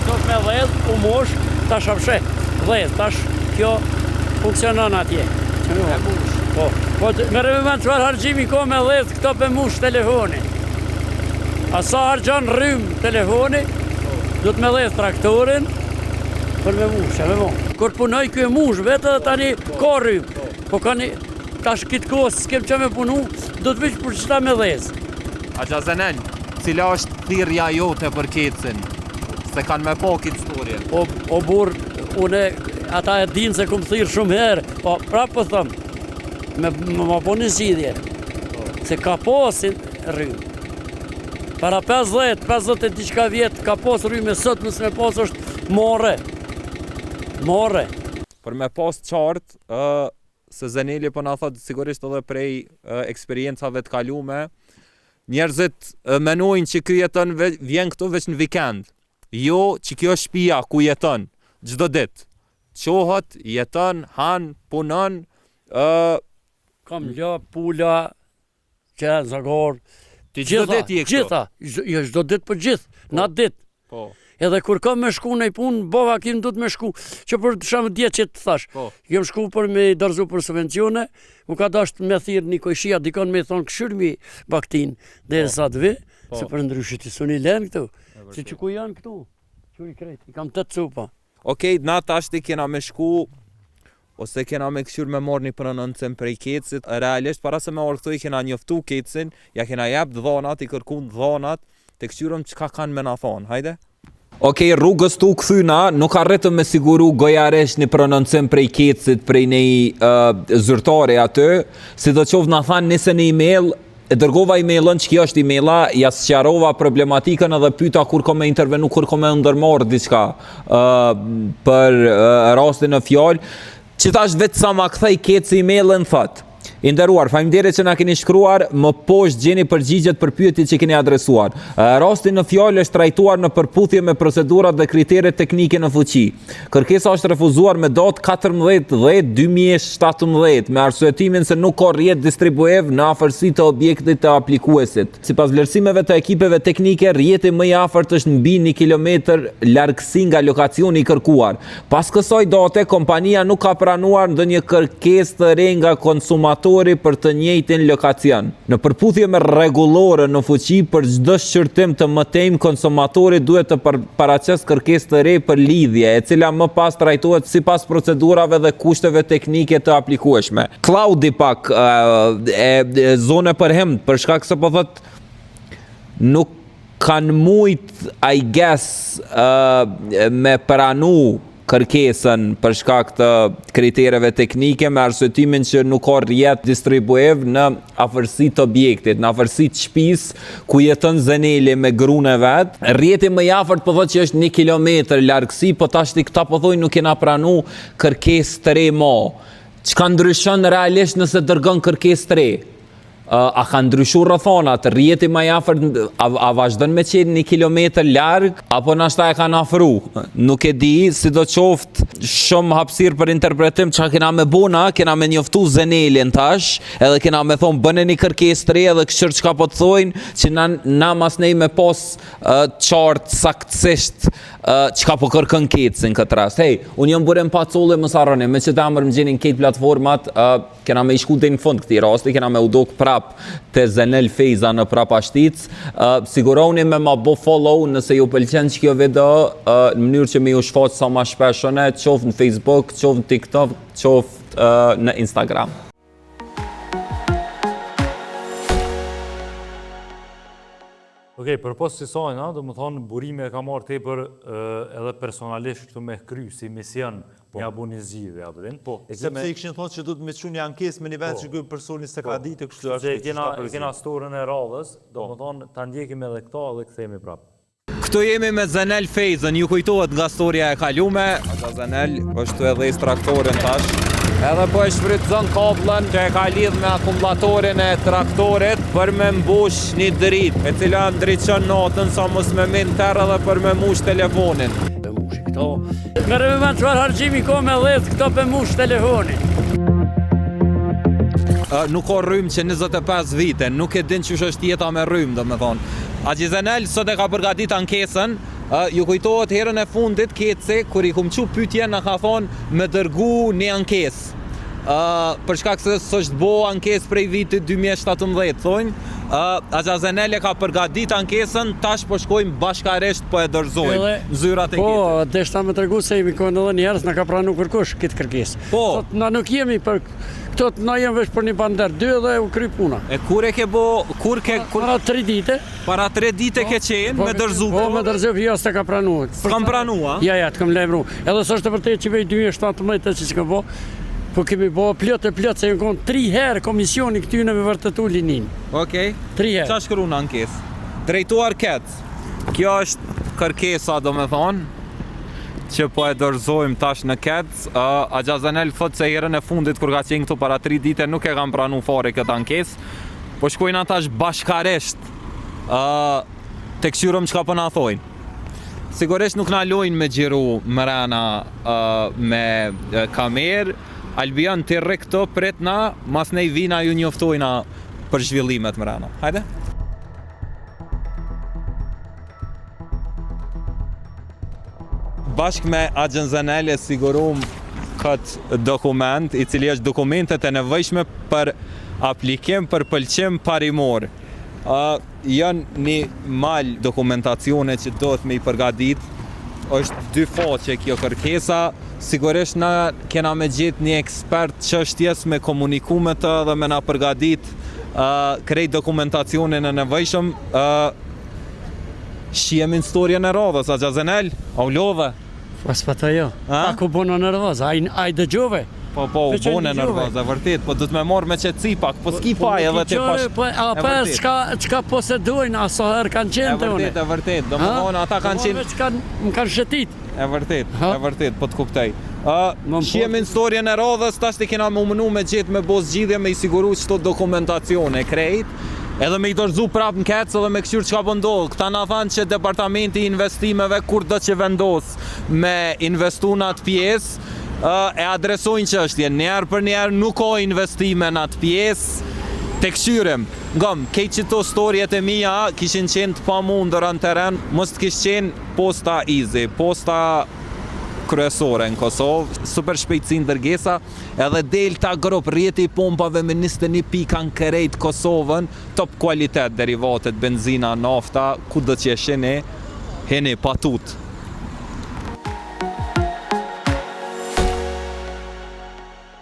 Do të me dhez, u mush, tash a fsheh, dhez, tash kjo funksionon atje. E mush. Po, po merre me mend çfarë harxhimi ka me dhez Këto pe mush telefonin. A sa harxhon rrymë telefoni, duhet me dhez traktorin për me mush, e me mu. Kur punoj ky e mush vetë edhe tani ka rrymë. Po ka një, tash këtë kohë s'kem që me punu, do të veç për qëta me dhez. Axha Zenel, cila është thirrja jote për KEDS-in? Se kanë me pa këtë storje. O, o burrë, une, ata e dinë se kum thirrë shumë herë, po prapë po thom, Me ma bo një zgjidhje, se ka pasin rrymë. Para 50, 50 e diçka vjet, ka pas rrymë, sot mos me pas është marre. Marre. Për me pas qartë, uh, se Zeneli po na thot sigurisht edhe prej uh, eksperiencave të kalume, njerëzit uh, menojnë që ky jeton vjen këtu veç në vikend. Jo, që kjo është shtëpia ku jeton çdo ditë. Çohet, jeton, han, punon, ë Kam lopë, pula, qen, zagar, Ti çdo ditë je këtu? Gjitha, jo çdo ditë po gjithë, po. në atë ditë. Po. Edhe kur kam me shku në punë, bova kim duhet me shku, që për shembull dje që të thash. Po. Kem shku për me i dorëzu për subvencione, u ka dasht me thirr një kojshia dikon me i thon këshyrmi baktin derisa po. të vi, po. se përndryshe ti s'un i len këtu. Se që ku janë këtu? Qyri krejt, i kam tetë cupa. Okej, na tashti kena me shku ose kena me kqyr me marr një prononcim prej KEDS-it, realisht para se me ardh këtu i kena njoftu KEDS-in, ja kena jep t'dhonat, i kërkun t'dhonat, të kqyrim çka kanë me na thonë, hajde. Okej, rrugës tu u kthy na, nuk arritëm me siguru gojarisht një prononcim prej KEDS-it, prej një uh, zyrtari aty, sidoqoftë na thanë nise një email, E dërgova emailën, që kjo është emaila, ja sqarova problematikën edhe pyta kur ka me intervenu, kur ka me ndërmarrë diçka uh, për uh, rastin në fjalë. Që tash vetë sa ma kthej KEDS-i emailën, thot. I nderuar, faleminderit që na keni shkruar, më poshtë gjeni përgjigjet për pyetjet që keni adresuar. Rasti në fjalë është trajtuar në përputhje me procedurat dhe kriteret teknike në fuqi. Kërkesa është refuzuar me datë 14 10 2017 me arsyetimin se nuk ka rrjet distributiv në afërsi të objektit të aplikuesit. Sipas vlerësimeve të ekipeve teknike, rrjeti më i afërt është mbi një kilometër largësi nga lokacioni i kërkuar. Pas kësaj date, kompania nuk ka pranuar ndonjë kërkesë të re nga konsumatori për të njëjtin lokacion. Në përputhje me rregulloren në fuqi, për çdo shqyrtim të mëtejmë konsumatori duhet të paraqesë kërkesë të re për lidhje, e cila më pas trajtohet sipas procedurave dhe kushteve teknike të aplikueshme. Klaudi pak e zonë për him, për shkak se po thotë. Nuk kanë mujt I guess me pranu kërkesën për shkak të kritereve teknike me arsyetimin që nuk ka rrjet distribuiv në afërsi të objektit, në afërsi të shtëpisë ku jeton Zeneli me grun e vet. Rrjeti më i afërt po thotë që është 1 kilometër largësi, po tashti këta po thonë nuk kena pranu kërkesë të re mo. Çka ndryshon realisht nëse dërgon kërkesë të re? A ka ndryshu rrethanat, rrjeti ma i afërt, a, a vazhdon me qenë një kilometër larg, apo nashta e kanë afru? Nuk e di, sido qoftë, shumë hapësirë për interpretim, çka kena me bo na, kena me njoftu Zenelin tash, edhe kena me thonë, bëne një kërkesë të re edhe kqyr çka po të thojnë, që na, na masnej me pas uh, qartë saktësisht uh, çka po kërkon KEDS-i në këtë rast. Hej, unë jam Burim Pacolli, mos harroni, me qët emër më gjeni në krejt platformat, uh, Kena me i shku deri në fund këtij rasti, kena me u dok prap te Zenel Fejza në Prapashticë. Uh, siguroni me ma bo follow nëse ju pëlqen që kjo video, uh, në mënyrë që me ju shfaq sa ma shpesh une, qoftë në Facebook, qoftë në TikTok, qoftë uh, në Instagram. Okej, përpos kësajna, domethonë, Burimi e ka marrë tepër edhe personalisht këtu me kry si mision, po. me ja bo një zgjidhje, apo din? Po, e sepse i kishin thonë që duhet me çu një ankesë me një vend po. që ky personi s'e ka po. ditë kështu ashtu. Se kena kena storën e radhës, po. domethonë ta ndjekim edhe këto dhe kthehemi prapë. Këtu jemi me Zenel Fejzën, ju kujtohet nga storja e kalume. Ata Zenel është tu e dhez traktorin tash. Edhe po e shfrytëzon kabllën që e ka lidh me akumulatorin e traktorit për me mbush një dritë, e cila ndriçon natën sa mos me met n'terr edhe për me mush telefonin. Me mush këto. Merre me mend çfarë harxhimi ka me dhez këto për mush telefonin. Nuk ka rrymë që 25 vite, nuk e din qysh është jeta me rrymë, domethonë. Haxhi Zenel sot e ka përgatit ankesën, ju kujtohet herën e fundit KEDS-i kur i kum çu pyetje na ka thonë me dërgu një ankesë. Ë për shkak se s'është bo ankesë prej vitit 2017 thonë, ë Haxha Zenel e ka përgatit ankesën, tash po shkojmë bashkarisht po e dorëzojmë në zyrat e Po, deshta me tregu se jemi konë edhe njerëz, na ka pranu kërkush këtë kërkesë. Po. Sot na nuk jemi për Këto na jemi veç për një bander, dy dhe u kry puna. E kur e ke bo, kur ke... Kur... Para tri dite. Para tre dite ke qenë, po, me dërzu Po, me dërzu, jo, s'të ka pranu. S'kam pranu, a? Ja, ja, të kam lajmëru. Edhe s'është e vërtetë që prej 2017 që s'ka bo, po kemi bo plot e plot, se janë konë tri herë komisioni këtyne me vërtetu linin. Okej. Tri herë. Ça shkru në ankesë? Drejtuar KEDS. Kjo është kërkesa, domethonë, që po e dorëzojmë tash në KEDS. Axha Zenel thotë se herën e fundit kur ka qenë këtu para 3 dite nuk e kanë pranu fare këtë ankesë. Po shkojna tash bashkarisht ë të kqyrim çka po na thojnë. Sigurisht nuk na lojnë me xhiru mrena me kamerë. Albion ti rri këtu pritna, masnej vina ju njoftojna për zhvillimet mrena. Hajde. Bashkë me Axhën Zenel e sigurum këtë dokument, i cili është dokumentet e nevojshme për aplikim për pëlqim parimor. Uh, janë një mal dokumentacione që duhet me i përgadit, është dy faqe kjo kërkesa, sigurisht na kena me gjetë një ekspert çështjes me komuniku me të dhe me na përgadit uh, krejt dokumentacionin e nevojshëm. Uh, Shihemi në storjen e radhës, Axha Zenel, a u lodhe? Po s'po jo. Pak u bona nervoz, a i dëgjove? Po, po, u bone nervoz, e vërtet, po duhet me marrë me qetësi pak, po s'ki po, faj edhe ti pash. Po, a pa çka, çka posedojnë, a sa herë kanë qenë te unë. E vërtet, e vërtet, domethonë, ata kanë qenë... Veç kanë, më kanë shëtit. E vërtet, e vërtet, po të kuptoj. Ë, shihemi në storjen e radhës, tash ti kena me u munu me gjetë me bo zgjidhje me i siguru qëto dokumentacione krejt. Edhe me i dorëzu prapë në KEDS edhe me këqyr çka po ndodh. Këta na thanë që Departamenti i Investimeve kurdo që vendos me investu në atë pjesë, e adresojnë çështjen. Një herë për një herë nuk ka investime në atë pjesë. Të këqyrim. Ngom, krejt qëto storjet e mia kishin qenë të pamundura në terren, mos të kish qenë Posta Easy, posta kryesore në Kosovë, super shpejtësi në dërgesa, Edhe Delta Group, rrjeti i pompave me 21 pika në krejt Kosovën, top kualitet, derivatet, benzina, nafta, kudo që e shini, hini pa tutë.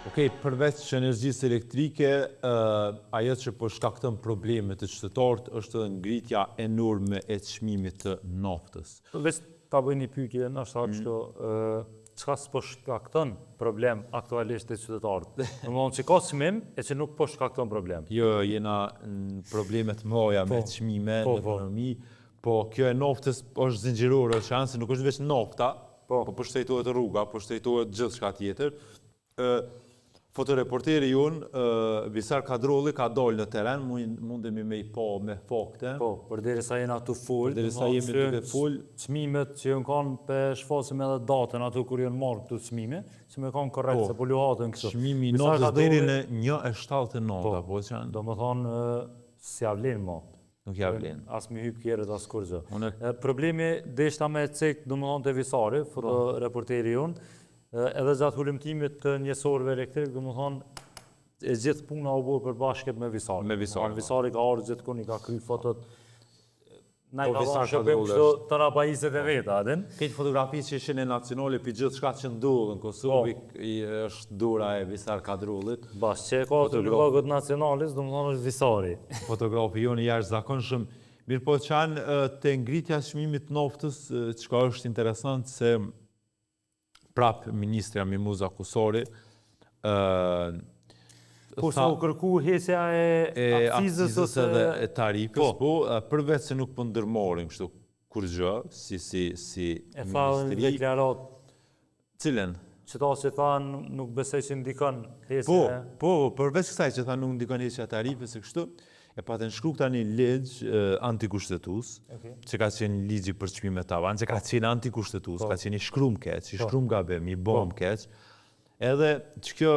Okej, përveç energjisë elektrike, ajo që po shkakton probleme te qytetarët është edhe ngritja enorme e çmimit të naftës. Veç ta bëj një pyetje, ndoshta mm. kështu, çka s'po shkakton problem aktualisht te qytetarët? Domethënë që ka çmim e që nuk po shkakton problem. Jo, jena në probleme të mëdha me po, çmime po, në po. ekonomi, po kjo e naftës është zinxhirore, që nuk është veç nafta, po po shtrejtohet rruga, po shtrejtohet gjithçka tjetër. Ë fotoreporteri jonë, Visar Kadrolli ka dalë në teren, mundemi me i pa me fakte. Po, përderisa jena tu fol, përderisa jemi duke fol, çmimet që janë kanë pe shfaqim edhe datën aty kur janë marrë këto çmime, që me kanë korrekt po, se po luhaten kështu. Çmimi i naftës deri në 1.79, po, apo që janë? Domethonë, s'ja vlen mo. Nuk ja vlen. As me hyp kerrit, as kurgjë. Unë... Problemi, deshta me cek, domethonë te Visari, po. fotoreporteri jonë, edhe gjatë hulumtimit të njehsorëve elektrik, domethonë, e gjithë puna u bërë përbashkët me Visarin. Me Visarin. Po. Visari ka ardhë gjithkun, i ka kry fotot, Na i po, ka dhënë shërbim kështu të na pajisjet e veta, a din? Këtë fotografi që ishin e nacionale për gjithçka që ndodh në Kosovë, po. i është dora e Visar Kadrollit. Bash, që e ka të logot nacionales, domethonë është Visari. Fotografi jonë i jashtëzakonshëm. Mirëpo qanë te ngritja e çmimit të naftës, çka është interesant se prap ministrja Mimoza Kusari, ë Po sa u kërku heqja e, e akcizës ose edhe e tarifës, po, po përveç se nuk po ndërmarrin kështu kurgjë, si si si e tha në deklaratë. Cilën? Që ta që tha nuk besoj që ndikon heqja. Po, po, përveç kësaj që tha nuk ndikon heqja e tarifës e kështu, E patën shkru këta një ligj antikushtetues, okay. që ka qenë ligji për çmimet tavan, që ka qenë antikushtetues, po. ka qenë i shkrum keq, i po. shkrum gabim, i bom po. keq. Edhe që kjo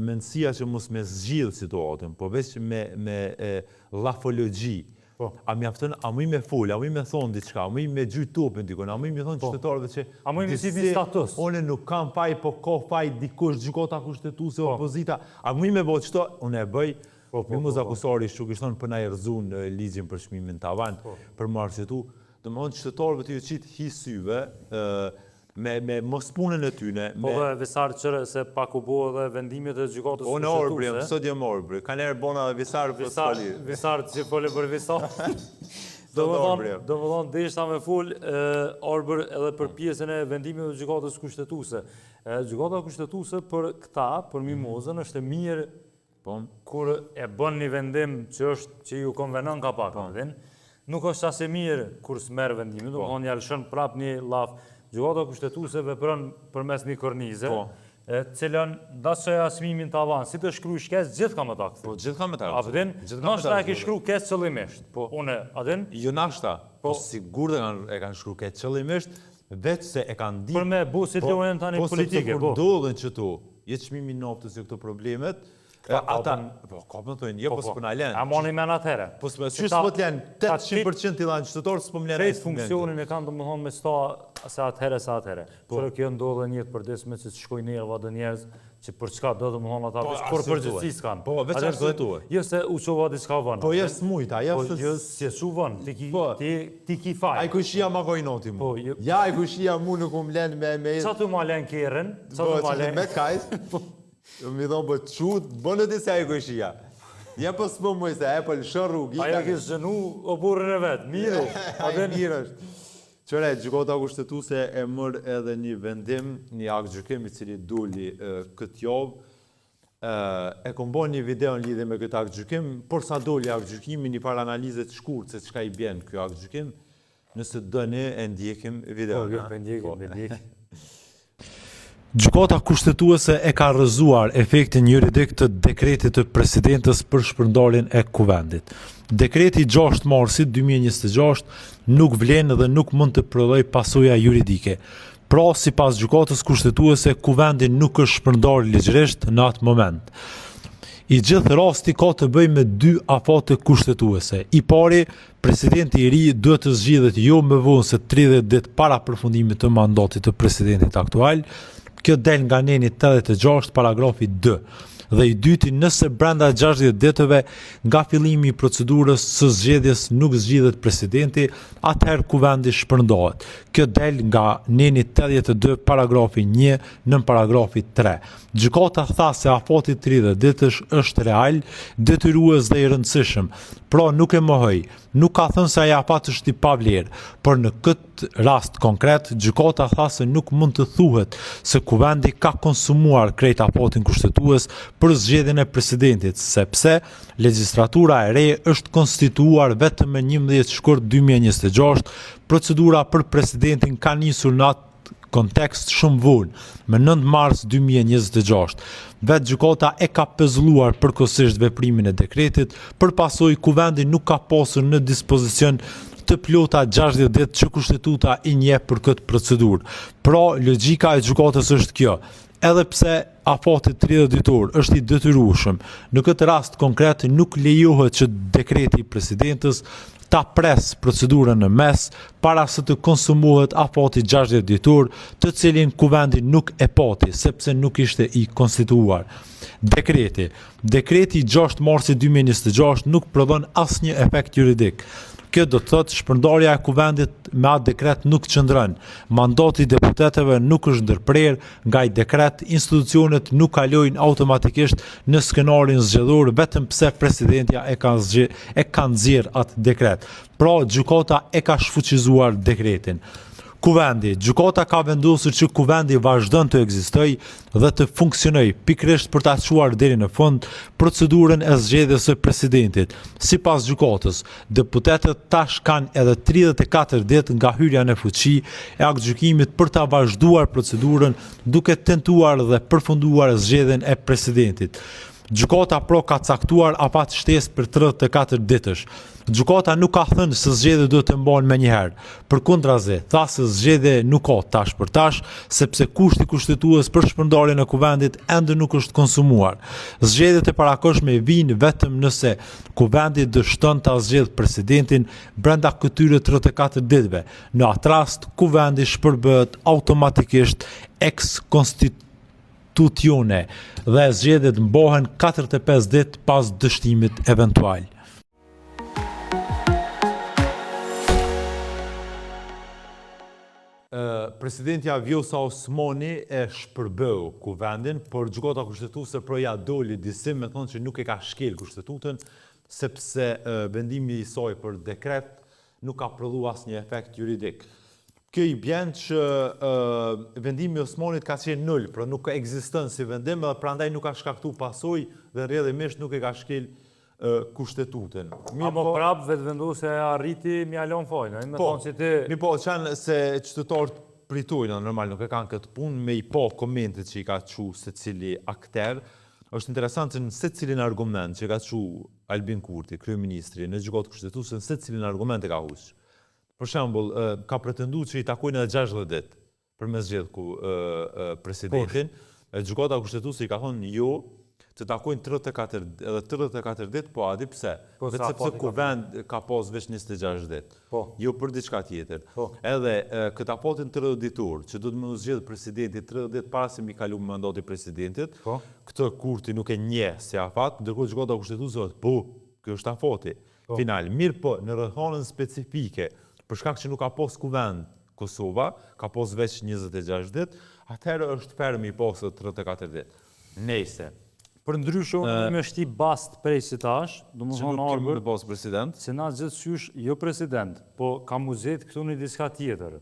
mendësia që mos me zgjidh situatën, po veç me, me e, llafologji, po. a mjafton, a muj me fol, a muj me thonë diçka, a muj me gjujt topin dikun, a muj me thonë po. qytetarëve që a muj me qit një status. Unë nuk kam faj, po ka faj dikush, gjykata kushtetuese, po. opozita, a muj me bo qëto, unë e bëj, Po, po, Mimoza po, po. Kusari që kish thonë po na e rrëzun ligjin për çmimin tavan, po. për me arsyetu, domethonë qytetarëve tu ju qit hi syve, me me mospunën e tyne, po, me Po Visar qyre se pak u bo edhe vendimet e gjykatës kushtetuese. Unë Orbri, jam sot jam Orbri. Kanëherë bona dhe Visar po Visar, Visar që fole për Visar. Domethonë, domethonë deshta me fol Arbër edhe për pjesën e vendimeve të gjykatës kushtetuese. Gjykata kushtetuese për këta, për Mimozën është e mirë Po. Kur e bën një vendim që është që ju konvenon ka pak, po. din, nuk është as e mirë kur s'merr vendimin, po. domethonë ja lëshon prap një llaf. Gjykata kushtetuese vepron përmes një kornize, po. e cilën da që çmimin tavan, si të shkruash keq, gjithë ka me ta kthy. Po gjithë ka me ta. A din? Nashta e ke shkru keq qëllimisht. Po. Unë, a din? Jo nashta, po, po sigurt e kanë e kanë shkru keq qëllimisht, veç se e kanë ditë. Për me bu si po, tani po, politike, po. Po, kur ndodhin qëto, Jo çmimi i naftës, jo këto problemet, ata, po, ka më thonë, jo, po, po s'po na lënë. A mani men atëherë? Po s'po, qysh s'po të lënë, 800% t'i dhanë qytetarët, s'po më lënë. Krejt funksionin e kanë, domethonë, me sta se atëherë, se atëherë. Po. Qyre kjo ndodhë në jetë përditshme që të shkojnë nerva dhe njerëz, që për çka do domethonë ata, po, veç kur përgjegjësi s'kanë. Po, veç arsyetuar. Jo se u çova diçka vonë. Po, jo s'mujta, jo po, se... Jo, si e çu vonë, ti ki, po. ti, ti ki faj. Ai kojshia ma ka inati mu. Po, jo. Ja, ai kojshia mu nuk më len me... me... Qa tu ma len kerrin? Qa tu ma len? Me kajt, po, mi thonë, po qut, bënë ti se ai kojshia. Ja po s'po muj se, e po lësho rrugë. Ajo kishë gjënu o burrin e vet, mirë. A dhe mirë është. Qyre, Gjykata Kushtetuese e mori edhe një vendim, një aktgjykim i cili doli këtë javë. E kom bo një video në lidhje me këtë aktgjykim, por sa doli aktgjykimi, një farë analize të shkurt se çka i bjen ky aktgjykim, nëse doni e ndjekim videon. Po, po e ndjekim, po. e ndjekim. Gjykata Kushtetuese e ka rrëzuar efektin juridik të dekretit të Presidentes për shpërndarjen e Kuvendit. Dekreti i 6 marsit 2026 nuk vlen dhe nuk mund të prodhojë pasoja juridike. Pra, sipas Gjykatës Kushtetuese, Kuvendi nuk është shpërndarë ligjërisht në atë moment. I gjithë rasti ka të bëjë me dy afate kushtetuese. I pari, Presidenti i ri duhet të zgjidhet jo më vonë se 30 ditë para përfundimit të mandatit të presidentit aktual. Kjo del nga neni 86 paragrafi 2. Dhe i dyti, nëse brenda 60 ditëve nga fillimi i procedurës së zgjedhjes nuk zgjidhet presidenti, atëherë kuvendi shpërndahet. Kjo del nga neni 82 paragrafi 1 nën paragrafi 3. Gjykata tha se afati 30 ditësh është real, detyrues dhe i rëndësishëm. Pra nuk e mohoi, nuk ka thënë se ai afat është i pavlerë, por në këtë rast konkret, gjykata tha se nuk mund të thuhet se kuvendi ka konsumuar krejt afatin kushtetues për zgjedhjen e presidentit, sepse legjislatura e re është konstituuar vetëm më 11 shkurt 2026, procedura për presidentin ka nisur në atë kontekst shumë vonë, më 9 mars 2026. Vetë gjykata e ka pezulluar përkohësisht veprimin e dekretit, për pasojë kuvendi nuk ka pasur në dispozicion të plota 60 ditë që kushtetuta i njeh për këtë procedurë. Pra, logjika e gjykatës është kjo. Edhe pse afati 30 ditor është i detyrueshëm, në këtë rast konkret nuk lejohet që dekreti i presidentes ta presë procedurën në mes para se të konsumohet afati 60 ditor, të cilin kuvendi nuk e pati sepse nuk ishte i konstituuar. Dekreti Dekreti i 6 marsit 2026 nuk prodhon asnjë efekt juridik. Kjo do të thotë shpërndarja e kuvendit me atë dekret nuk qëndron. Mandati i deputetëve nuk është ndërprerë nga ai dekret, institucionet nuk kalojnë automatikisht në skenarin zgjedhor vetëm pse presidentja e ka zgje, e ka nxjerr atë dekret. Pra, gjykata e ka shfuqizuar dekretin. Kuvendi, gjykata ka vendosur që kuvendi vazhdon të ekzistojë dhe të funksionojë pikërisht për ta çuar deri në fund procedurën e zgjedhjes së presidentit. Sipas gjykatës, deputetët tash kanë edhe 34 ditë nga hyrja në fuqi e aktgjykimit për ta vazhduar procedurën duke tentuar dhe përfunduar zgjedhjen e presidentit. Gjykata pra ka caktuar afat shtesë për 34 ditësh. Gjykata nuk ka thënë se zgjedhjet duhet të mbahen menjëherë. Përkundrazi, tha se zgjedhje nuk ka tash për tash, sepse kushti kushtetues për shpërndarjen e kuvendit ende nuk është konsumuar. Zgjedhjet e parakohshme vijnë vetëm nëse kuvendi dështon ta zgjedhë presidentin brenda këtyre 34 ditëve. Në atë rast, kuvendi shpërbëhet automatikisht ex constitutione dhe zgjedhjet mbahen 45 ditë pas dështimit eventual. Presidentja Vjosa Osmani e shpërbeu kuvendin, por Gjykata Kushtetuese pro ja doli disi me thonë që nuk e ka shkel kushtetutën, sepse vendimi i saj për dekret nuk ka prodhu asnjë efekt juridik. Kjo i bjen që vendimi i Osmanit ka qenë nul, pra nuk ekziston si vendim dhe prandaj nuk ka shkaktu pasojë dhe rrjedhimisht nuk e ka shkel kushtetutën. Mirë po, prap Vetëvendosja e arriti me ia lon fajin, ai me po, thonë që ti Mirëpo, qanë se qytetarët pritojnë, normal nuk e kanë këtë punë me i pa komentet që i ka çu secili akter. Është interesant se në secilin argument që ka çu Albin Kurti, kryeministri, në gjykatë kushtetuese, në secilin argument e ka huq. Për shembull, ka pretendu që i takojnë edhe 60 ditë për me zgjedh ku presidentin. Gjykata kushtetuese i ka thonë jo, të takojnë 34 edhe 34 ditë, po a di pse? Po, Vetë sepse kuvend ka pas veç 26 ditë. Po. Jo për diçka tjetër. Po. Edhe këtë afatin 30 ditor, që do të me u zgjedh presidenti 30 ditë para se mi kalu mandati presidentit, po. këtë Kurti nuk e njeh si afat, ndërkohë gjykata kushtetuese thotë, po, ky është afati. Po. Final. Mirëpo, në rrethanën specifike, për shkak që nuk ka pas kuvend Kosova, ka pas veç 26 ditë, atëherë është fer me i pas 34 ditë. Nejse. Përndryshe unë me shti bast prej si tash, domethonë Që nuk kemi me pas president? Se na gjithqysh, jo president, po ka mu gjetë këtu një diçka tjetër.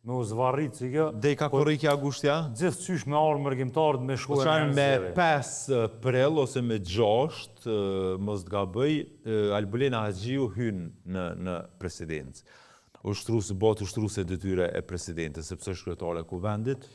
Me u zvarrit si kjo. Dej ka po, korriki agushti? Gjithqysh me ardhë mërgimtarët me shku e me 5 prill ose me 6, mos të gaboj, Albulena Haxhiu hyn në, në presidencë. Ushtrus, bëhet ushtruse detyre e presidentes, sepse është kryetare e kuvendit.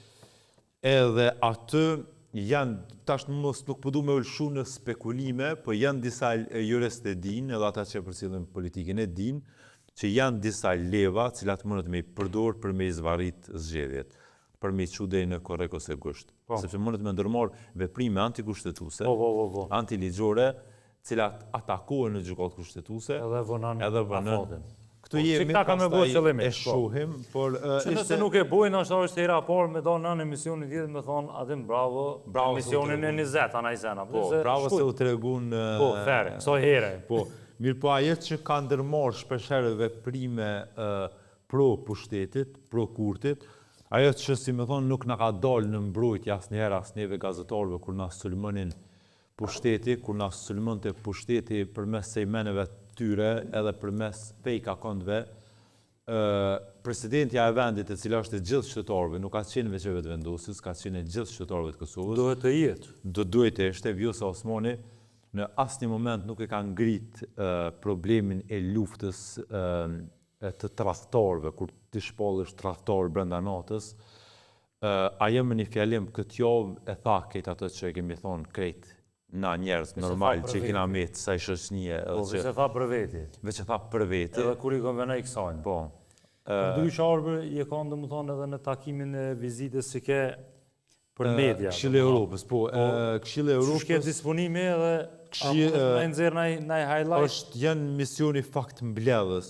Edhe aty janë, tash mos nuk po du me u lëshu në spekulime, po janë disa juristë e dinë, edhe ata që e përcjellin politikën e dinë, që janë disa leva, cilat mundet me i përdor për me i zvarrit zgjedhjet, për me i çu deri në korrik ose gusht. Po. Sepse mundet me ndërmarr veprime antikushtetuese, po, po, po, po. antiligjore, cilat atakohen në gjykatë kushtetuese, edhe vonon edhe vonon. Këtu po, jemi, pastaj e po. shohim, por ishte... Nëse nuk e bojnë, është është hera e parë me dalë në emisionin tjetër me thonë, atim bravo, bravo emisionin e 20, ana i sena. Po, bravo se u tregun... Po, fer, kësaj here. Po, mirë po ajo që ka ndërmarrë shpeshherë veprime pro pushtetit, pro Kurtit, ajo që si me thonë nuk na ka dalë në mbrojtje asnjëherë as neve gazetarëve kur na sulmonin pushteti, kur na sulmonte pushteti përmes sejmenëve të tyre edhe përmes fake account-ve, presidentja e vendit e cila është e gjithë qytetarëve, nuk ka qenë veç e Vetëvendosjes, ka qenë e gjithë qytetarëve të Kosovës. Duhet të jetë. Do duhej të ishte, Vjosa Osmani në asnjë moment nuk e ka ngrit problemin e luftës të tradhtarëve, kur ti shpallesh tradhtar brenda natës, Ajo me një fjalim këtë javë e tha krejt atë që e kemi thonë krejt na njerëz normal që i kena met kësaj shoqnie edhe po, që veç e tha për veti. Veç e tha për veti. Edhe kur i konvenoi kësaj. Po. Ndryshe Arbër, je kanë domethonë edhe në takimin e vizitës që ke për media. Këshilli i Europës, po, po Këshilli i Europës. Qysh ke disponimi edhe Këshilli me nxjerr naj naj highlight. Është janë misioni faktmbledhës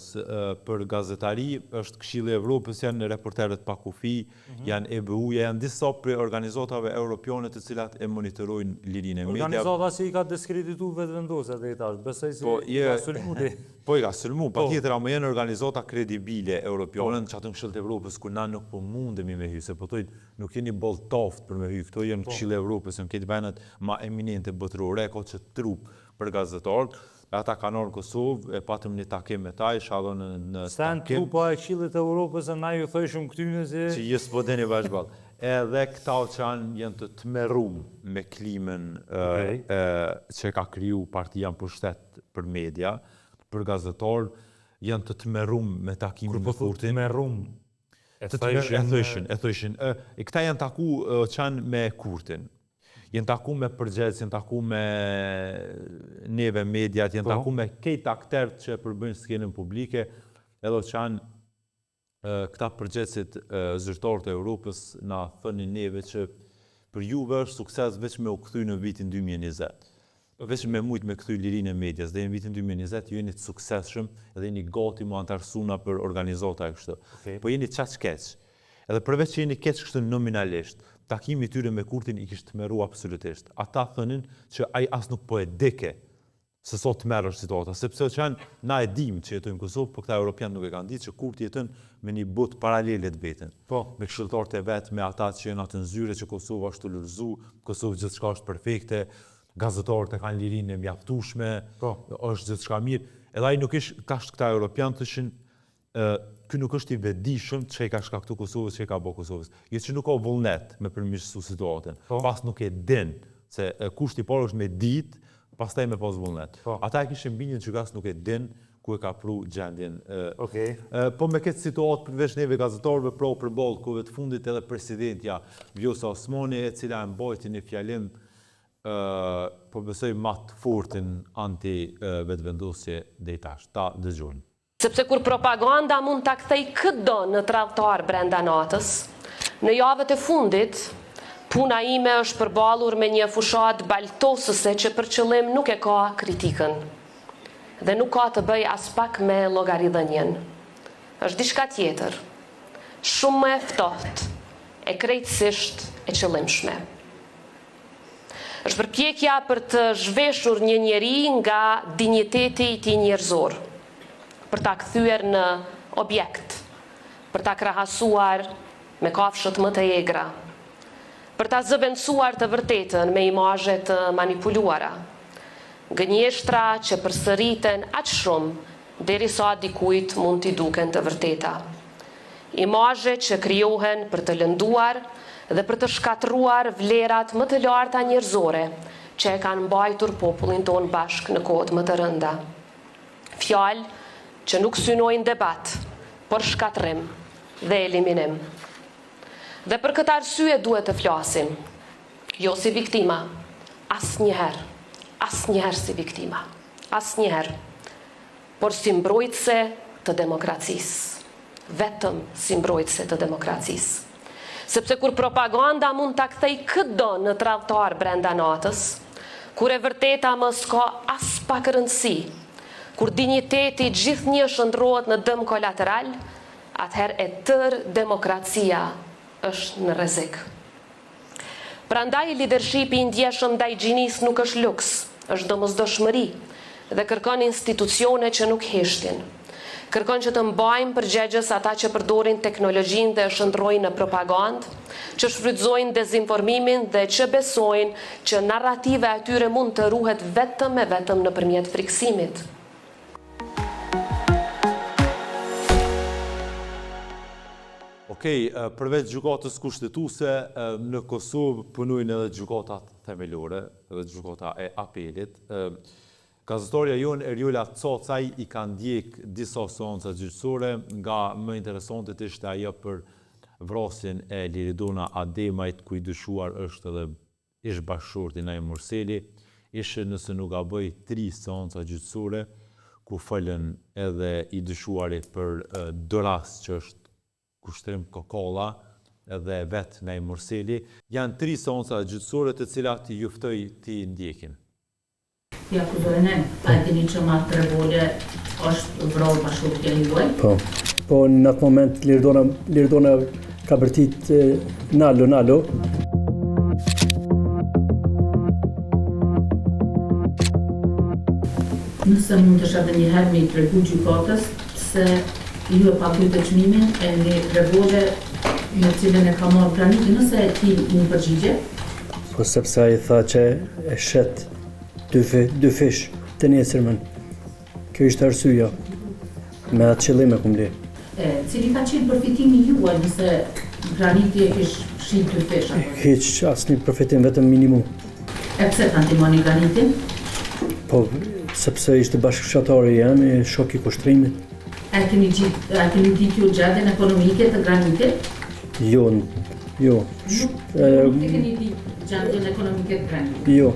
për gazetari, është Këshilli i Evropës, janë Reporterët pa Kufi, mhm. janë EBU-ja, janë disa prej organizatave europiane të cilat e monitorojnë lirinë e mediave. Organizata që i ka diskreditu Vetëvendosja deri tash, besoj se po, i ka sulmu di. Po i ka sulmu, po. patjetër, ama janë organizata kredibile europiane, po. në qatë në Këshill të Evropës, ku na nuk po mundemi me hy, se po thojnë, nuk jeni boll t'aftë për me hy, këto janë po. Këshilli i Evropës, janë këto vendet ma eminente botërore, e ka qët trupë për gazetarët, Ata kanë ardhur në Kosovë, e patëm një takim me ta, isha edhe në në takim. Sen trupa e Këshillit të Europës e na ju thojshëm këtyne se Që ju s'po dini bash boll. Edhe këta që janë janë të tmerrum me klimën e që e ka kriju partia në pushtet për media, për gazetarë, janë të tmerrum me takimin me Kurtin. Kur po thotë tmerrum, e thojshin, e thojshin, e thojshin. E këta janë taku qanë me Kurtin. Janë taku me përgjegjës, janë taku me neve mediat, janë po. taku me kejt akterët që e përbëjnë skenën publike, edhe që janë këta përgjegjësit zyrtarë të Europës na thonin neve që për juve është sukses veç me u kthy në vitin 2020. Veç me mujt me kthy lirinë e medias deri në vitin 2020 ju jeni të suksesshëm dhe jeni gati mu anëtarësu nëpër organizata e kështu. Okay. Po jeni qaq keq. Edhe përveç që jeni keq kështu nominalisht, takimi i tyre me Kurtin i kish tmerru absolutisht. Ata thonin që ai as nuk po e dike se sa tmerr është situata, sepse që janë, na e dimë që jetojmë në Kosovë, po këta europianë nuk e kanë ditë që Kurti jeton me një botë paralele të vetën. Po. Me këshilltarët e vet, me ata që janë aty në zyre që Kosova është tu lulëzu, Kosovë gjithçka është perfekte, gazetarët e kanë lirinë e mjaftueshme, po. është gjithçka mirë. Edhe ai nuk ish tash këta europianë thoshin ky nuk është i vetëdijshëm çka i ka shkaktu Kosovës, çka i ka bo Kosovës. Jo që nuk ka vullnet me përmirësu situatën, po. pas nuk e din, se kushti i parë është me ditë, pastaj me pas vullnet. Po. Ata e kishin bindjen që ky as nuk e din ku e ka pru gjendjen. Okay. Po me këtë situatë përveç neve gazetarëve, pra u përball kohëve të fundit edhe presidentja Vjosa Osmani, e cila e mbajti një fjalim po besoj ma të fortin anti Vetëvendosje deri tash. Ta dëgjojmë. Sepse kur propaganda mund ta kthejë këdo në tradhtar brenda natës, në javët e fundit, puna ime është përballur me një fushatë baltosëse që për qëllim nuk e ka kritikën. Dhe nuk ka të bëjë aspak me llogaridhënien. Është diçka tjetër. Shumë më e ftohtë, e krejtësisht e qëllimshme. Është përpjekja për të zhveshur një njeri nga dinjiteti i tij njerëzor, për ta kthyer në objekt, për ta krahasuar me kafshët më të egra, për ta zëvendësuar të vërtetën me imazhe të manipuluara, gënjeshtra që përsëriten aq shumë derisa dikujt mund t'i duken të vërteta. Imazhe që krijohen për të lënduar dhe për të shkatërruar vlerat më të larta njerëzore që e kanë mbajtur popullin tonë bashkë në kohët më të rënda. Fjalë që nuk synojnë debat, por shkatërrim dhe eliminim. Dhe për këtë arsye duhet të flasim. Jo si viktima. Asnjëherë. Asnjëherë si viktima. Asnjëherë. Por si mbrojtëse të demokracisë. Vetëm si mbrojtëse të demokracisë. Sepse kur propaganda mund ta kthejë këdo në tradhtar brenda natës, kur e vërteta më s'ka aspak rëndësi, kur. Kur dinjiteti gjithnjë shndërrohet në dëm kolateral, atëherë e tërë demokracia është në rrezik. Prandaj lidershipi i ndjeshëm ndaj gjinisë nuk është luks, është domosdoshmëri dhe kërkon institucione që nuk heshtin. Kërkon që të mbajmë përgjegjës ata që përdorin teknologjinë dhe e shndërrojnë në propagandë, që shfrytëzojnë dezinformimin dhe që besojnë që narrativa e tyre mund të ruhet vetëm e vetëm nëpërmjet frikësimit. Okej, përveç Gjykatës Kushtetuese, në Kosovë punojnë edhe gjykatat themelore dhe Gjykata e Apelit. Gazetarja jonë Erjola Cacaj i ka ndjek disa seanca gjyqësore, nga më interesantet ishte ajo për vrasjen e Liridona Ademajt, ku i dyshuar është edhe ish-bashkëshorti Naim Murseli, ishin nëse nuk gaboj tri seanca gjyqësore ku folën edhe i dyshuari për doras që është Kushtrim Kokalla dhe vetë Naim Murseli. Janë tri seanca gjyqësore të cilat ju ftoj t'i ndjekim. I akuzuari Naim, a e dini që me atë revole është vrarë bashkëshortja juaj? Po. Po në atë moment Liridona, Liridona ka bërtit nalo, nalo. Nëse mundesh edhe një herë me i tregu gjykatës pse ju e pagujtë çmimin e një revole me cilën e ka marrë Graniti, nëse e ki një përgjigje? Po sepse ai tha që e shet dyfish të nesërmen. Kjo ishte arsyeja. Me atë qëllim e kum ble. E, cili ka qenë përfitimi juaj nëse Graniti e kish shit dyfish apo? Hiç, asnjë përfitim, vetëm minimum. E pse ta ndihmoni Granitin? Po, sepse ishte bashkëfshatari jem, shok i Kushtrimit. A e keni gjitë, a keni ditë ju gjendjen ekonomike të Granitit? Jo, jo. Nuk, nuk e keni ditë gjendjen ekonomike të Granitit? Jo.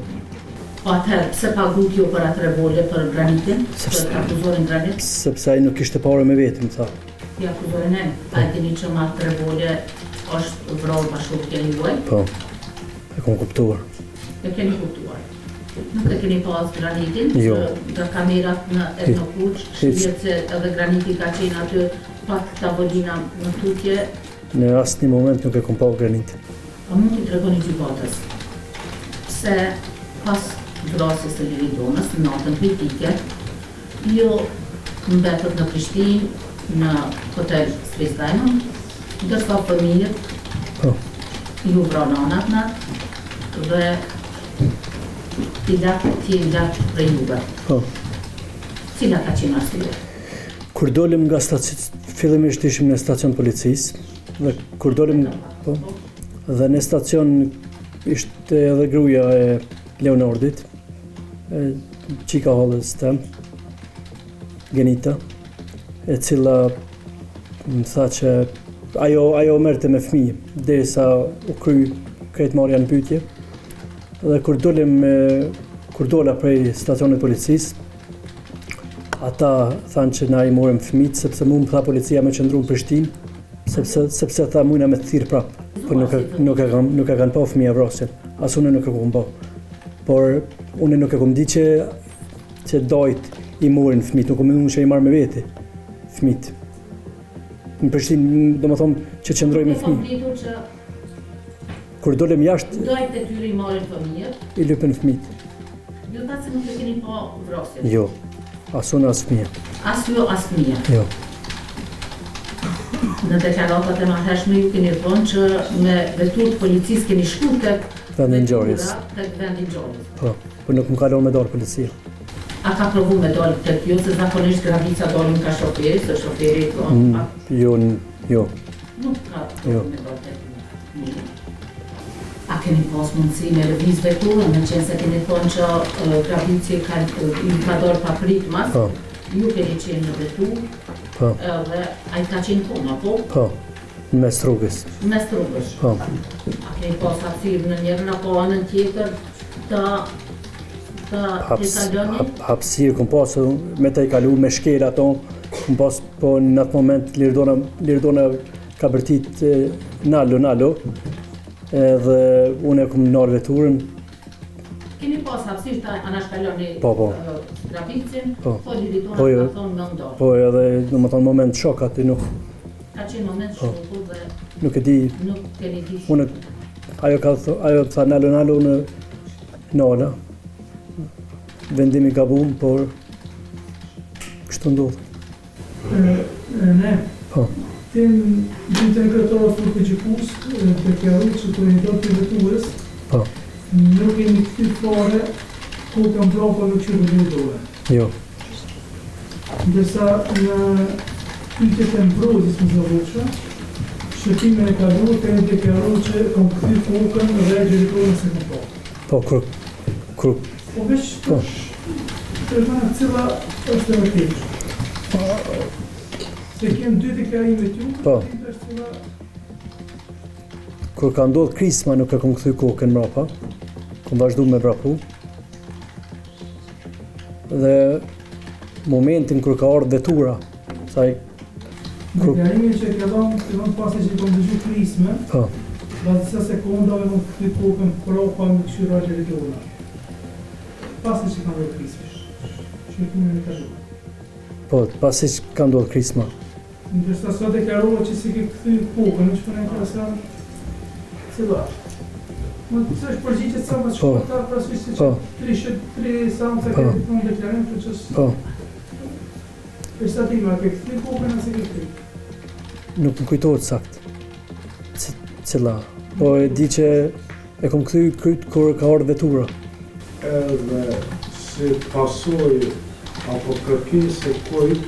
Po atëherë, pse pagutë ju për atë revole për Granitin, për të akuzuarin Granit? Sepse ai nuk kishte pare me veti, më tha. I akuzuari Naim, a e dini që me atë revole është vrarë bashkëshortja juaj? Po, e kom kuptuar. E keni kuptuar. Nuk e keni pa as Granitin, jo. që nga kamerat në Etnokuq, shihet se edhe Graniti ka qenë aty pak tavolina më tutje, Në asnjë moment nuk e kom pa Granitin. A mund t'i tregoni gjykatës pse pas vrasjes së Liridonës në natën kritike, ju mbetët në Prishtinë në hotel Swiss Diamond, ndërsa fëmijët po. ju vra nana atë natë dhe i latë të jenë larg prej juve. Po. Cila ka qenë arsyeja? Kur dolëm nga stacion, fillimisht ishim në stacion policisë dhe kur dolëm po, dhe në stacion ishte edhe gruaja e Leonardit, e çika hallës tem, Genita, e cila më tha që ajo, ajo merrte me fëmijë, derisa u kry krejt marrja në pyetje. Dhe kur dolëm, kur dola prej stacionit policisë, Ata thanë që na i morëm fëmijët sepse mu më tha policia me qëndru në Prishtinë, sepse sepse tha mujna me të thirr prap. Po nuk e nuk e kam nuk e kanë pa fëmija vrasjen. As unë nuk e kam pa. Por unë nuk e kam di që që dajt i morën fëmijët, nuk kam mendu që i marrë me veti fëmijët. Në Prishtinë, domethonë që qëndroj me fëmijë. Që Kur dolëm jashtë, dajt e tyre i marrin fëmijët. I lypën fëmijët. Ju thatë se nuk e keni pa vrasjen. Jo. As unë as fëmija. As ju as fëmija. Jo. Në deklaratat e mëhershme ju keni thënë që me veturë të policisë keni shku tek vendi i ngjarjes. Tek vendi i ngjarjes. Po, po nuk më ka lënë me dalë policia. A ka provu me dalë tek ju, se zakonisht grabitësat dalin ka shoferi, se shoferi po... Mm, jo, jo. Nuk ka provu jo. me dalë tek ju. A keni pas mundësi me lëviz veturën, meqenëse keni thonë që grabitësi ka, ju ka dalë papritmas, po. ju keni qenë në veturë, po. edhe ai ka qenë koma, po? Po, në mes rrugës. Në mes rrugës? Po. A keni pas hapësirë në njërën apo anën tjetër të të tejkaloni? Hapësirë kom pas me tejkalu, me shkel ato, kom pas po në atë moment Liridona, Liridona ka bërtit nalo, nalo, edhe unë e kom nalë veturën. Keni. pas hapësirë ta anashkaloni po, po. Grabicin, po, po Liridona po, jo. ka thonë me ndalë. Po, edhe, domethënë, moment shok aty nuk... Ka qenë moment po. shoku dhe... Nuk e di... Nuk keni di... Unë, ajo ka ajo tha nalo nalo, unë nala. Vendim i gabum, por... Kështu ndodh. Ne, po. Ti në ditën e këtij trupit gjykues, deklaru që kur jeni dalë prej veturës, po. nuk keni kthy fare kokën mbrapa me kqyrë Liridonën. Jo. Ndërsa në pyetjet e mbrojtjes më zëvogësha, shqyrtimin e kaluar keni deklaru që kom kthy kokën dhe Liridonën s'e kom pa. Po, kur, kur Po veç po. Tregona cila është e vërtetë. Se kem dy deklarime t'ju, po. është cila Kur ka ndodhë krisma nuk e kom kthy kokën mrapa, kom vazhdu me vrapu. Dhe momentin kur ka ardhë vetura, sa i Kur... Deklarimin që e ke dhënë, fillon pasi që kom dëgju krismën, po. Pas disa sekondave kom kthy kokën prapa me kqyr Liridona. Pasi që ka ndodhë krisma. Shqyrtimin e kaluar. Po, pasi që ka ndodhë krisma. Ndërsa sot deklarova që s'i ke kthy kokën, nuk po na intereson cila është. Më të është përgjigjet sa më Po. shkurta, parasysh se që Po. tri shë tri seanca Po. ke thënë deklarim, kështu që s- Po, Për sa ti ma ke kthy kokën a s'e ke kthy? nuk më kujtohet sakt. C- Cila. Po e di që e kom kthy kryt kur ka ardhë vetura. Edhe si pasojë apo kërkesë e kujt,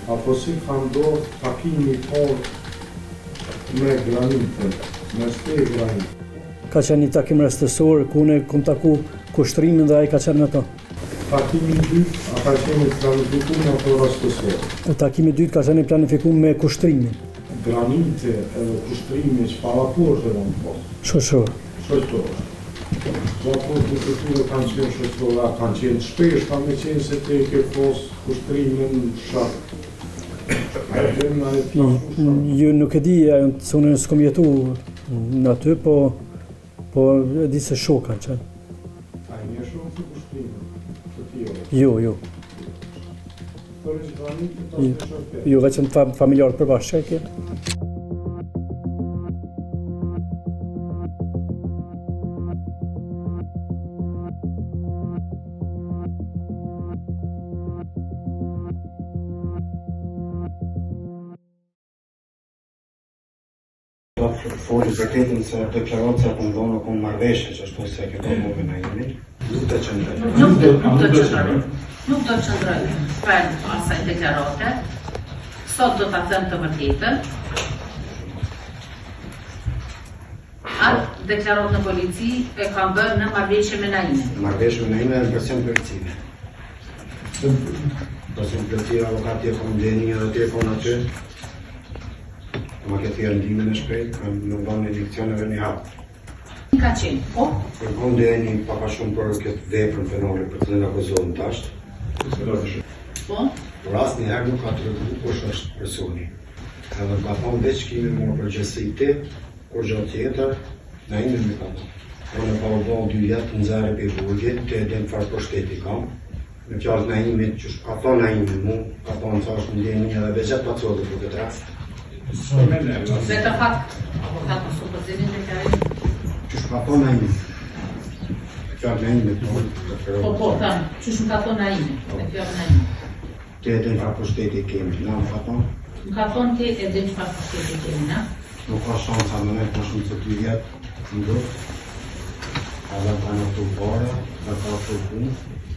apo si ka ndodhur takimi i parë me Granitën, me Ste Granitën. Ka qenë një takim rastësor, ku unë kom taku Kushtrimin dhe ai ka qenë me to. Takimi i dytë, a ka qenë i planifikuar apo rastësor? Takimi i dytë ka qenë i planifikuar me Kushtrimin. Graniti edhe Kushtrimi çfarë raporte kanë pas? Shoqëror. Shoqëror. Raportet e tyre kanë qenë shoqërore, a kanë qenë të shpeshta me qenë se ti e ke pas Kushtrimin në fshat. A e din, a e di? Jo, nuk e di, ajo, se unë s'kom jetu në aty, po po e di se shok kanë qenë. A e njeh shumë të Kushtrimin, të tjerë? Jo, jo. Përveç Granitit, asnjë shok tjetër? Jo, vetëm fam familjar të përbashkët që e ke. Do të foli vërtetën se deklarohet se apo ndonë ku marrëveshje që ashtu se e ke bërë me Naimin. Nuk do të qëndroj. Nuk do nuk do të qëndroj. Nuk do të qëndroj pranë asaj deklarate. Sot do ta them të vërtetën. Atë deklaratë në polici e kam bërë në marrëveshje me Naimin. Marrëveshje me Naimin dhe presion policie. Presion policie, avokati e kom ndjenjë edhe ti e kom aty. Ma ke thirrë ndihmën e shpejt, kam nuk dhënë një leksion edhe një hap. Ka qenë, po? Për kom ndjenjë pak a shumë për këtë veprën penale për të cilën akuzohen tash. Po? Por asnjëherë nuk ka tregu kush është personi. Edhe më ka thonë veç kimi marrë përgjegjësi ti, kur gjë tjetër, Naimi më ka thonë. Unë pa u bo dy vjet nxjerrë prej burgit, ti e din çfarë pushteti kam. Me fjalët Naimit, që ka thonë Naimi mu, ka thonë sa është ndjenjë edhe Behgjet Pacolli për këtë rast. Vetëm fakt, avokat mos u përzini deklarim. Që ka thonë Naimi. Me fjalët Naimit, po, Po, po, tham, qysh më ka thonë Naimi, me fjalën Naimit. Ti e din çfarë pushteti kemi, na më ka thonë. Më ka thonë ti e din çfarë pushteti kemi, na? Nuk ka shansa me nejt më shumë se dy vjet në burg. Edhe më kanë ofru para, më kanë ofru punë.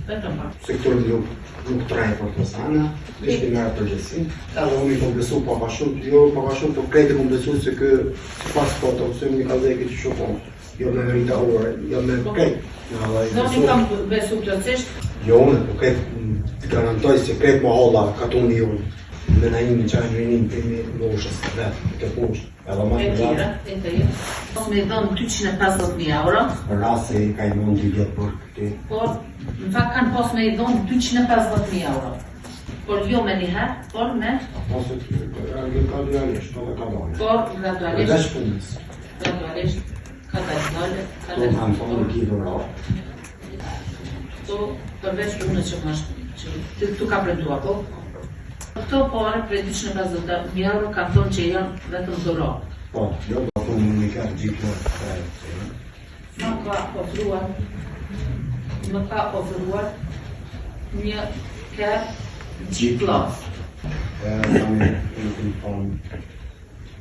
Vetëm pak. Se këtu nuk, nuk traj për të sana, veç ti merr përgjegjësinë. Edhe unë i kom besu pak a shumë, jo pak a shumë, po krejt i kom besu se kë pas po të mësojmë një kallëzë që shokon. Jo me Rita Ora, jo me krejt. Në edhe i Dhe unë i besu. kam besu plotësisht, Jo unë, po krejt të garantoj se krejt mahalla katuni jonë me Naimin që në rinin primi moshës vetë, të poshtë. Edhe më e të tjera, e tjera. Mos me i dhënë 250.000 euro, Për rast se i ka i dhënë dy vjet burg ti. por në fakt kanë pas me i dhënë 250.000 euro. Por jo me njëherë, por me, Ose reagim gradualisht, edhe ka dalë. por gradualisht, Përveç punës, gradualisht, ka dalë, ka këto kanë dalë. thonë ki dhuratë. Këto përveç punës që ka që ti tu ka premtuar, po? Këto pare prej 250.000 euro kanë thonë që janë vetëm dhuratë. Po, jo, ka thonë një kartë gjithmonë. Më ka ofruar, më ka ofruar një kerr G-Class. E, tani, unë kom thonë,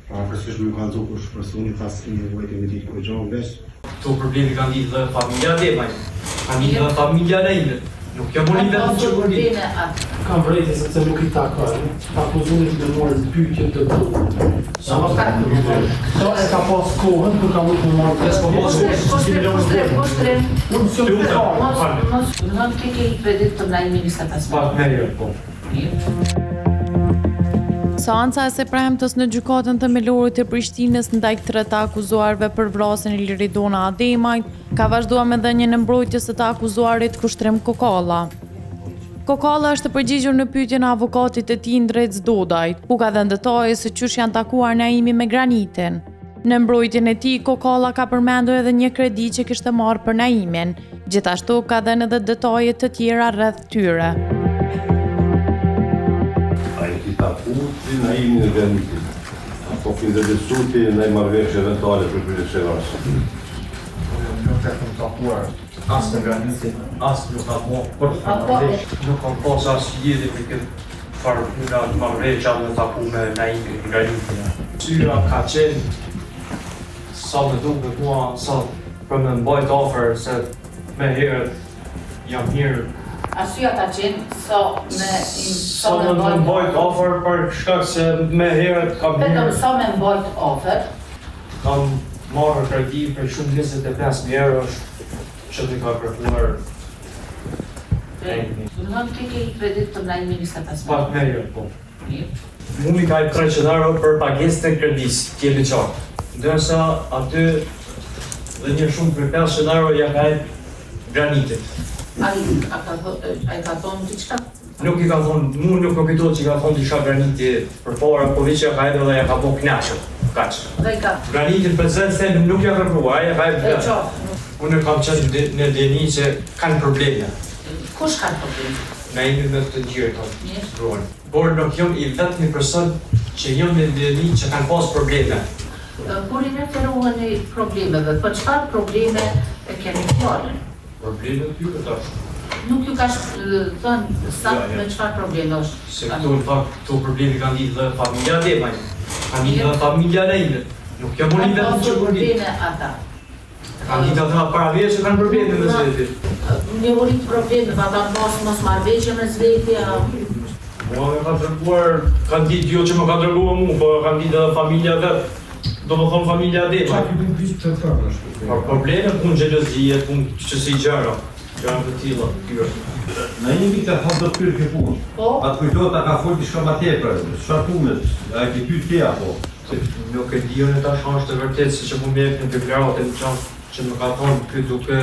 Pavarësisht nuk ka kallzu kush personi tha s'ki nevojë me ditë kurgjo veç. Këto probleme kanë ditë dhe familja Demaj, kanë ditë dhe familja Naimit, nuk jam unë i vetëm që kam ditë. Kam vërejtje sepse nuk i takon të akuzuarit me marrë në pyetje të dëmtuarin. Këto e ka pas kohën kur ka mujt me marrë pyetje. Unë s'jam fare. Mos, mos, ti ke kredit të Naimit 25 Partneri, po. Seanca e së premtes në Gjykatën Themelore të Prishtinës ndaj tre të akuzuarve për vrasjen e Liridona Ademajt ka vazhduar me dhënien e mbrojtjes së të akuzuarit Kushtrim Kokalla. Kokalla është përgjigjur në pyetjen e avokatit të tij Ndrec Dodajt, ku ka dhënë detaje se qysh janë takuar Naimi me Granitin. Në mbrojtjen e tij, Kokalla ka përmendur edhe një kredi që kishte marrë për Naimin. Gjithashtu ka dhënë edhe detaje të tjera rreth tyre. A e ki taku ti Naimin e Granitin? Apo ki ndërmjetësu ti naj marrëveshje eventuale për kryerje të vrasjes? Unë nuk e kam takuar as me Granitin, as nuk kam bo kurrfarë marrëveshje. Nuk kam pas as lidhje me këtë farë puna të marrëveshja me taku me Naimin e Granitin. Arsyeja ka qenë sa më duket mua sa për me mbajt afër se me herët jam mirë. Arsyeja ka qenë sa me sa me mbajt mbajt afër për shkak se me herët kam mirë. Vetëm sa me mbajt afër. Kam marrë kredi për shumë 25.000 euro që m'i ka kërkuar. Domethënë ti ke kredit të Naimit 25.000. Pak me jo, po. Mu m'i ka jep 300 euro për pagesë të kredisë, të jemi qartë. Ndërsa aty dhe një shumë për 500 euro ja ka jep Granitit. Ai a ka ai ka thonë diçka? Nuk i ka thonë, mu nuk më kujtohet që i ka thonë diçka Graniti përpara, po veç ja ka jep edhe ja ka bo knaqur. Kaq. Dhe i ka. Granitit prezent se nuk ja ka kërkuar, ai ja ka jep vetë. Unë kam qenë në dijeni që kanë probleme. Kush kanë probleme? Naimi me të ndjerën tonë, gruan. Por nuk jam i vetmi person që jam në dijeni që kanë pas probleme. Kur i referoheni problemeve, për çfarë probleme e keni fjalën? Probleme të tyre tash. Nuk ju ka thënë saktë jo, jo. me çfarë probleme është? Se këto në fakt këto probleme kanë ditë dhe familja Demaj, kanë ditë dhe familja Naimit. Nuk jam unë i vetmi që kanë probleme ata. Kanë ditë ata para vete që kanë probleme mes veti. Njohuri të problemeve, ata kanë pas mosmarrëveshje mes veti, a... Mua më ka treguar, kanë ditë jo që më ka treguar mu, po kanë ditë edhe familja vet. Domethonë familja Demaj. Çka ki bërë të thënë është? Për probleme, punë xhelozie, punë qësi gjëra, gjëra të tilla të tyre. Naimi ka thonë do të kryhet kjo punë. Po. A të kujtohet a ka folë diçka ma tepër, çfarë punës, a e ki pyet ti apo? Nuk e di unë tash a është e vërtetë se që po më jep në deklaratë në qafë që më ka thonë ky duke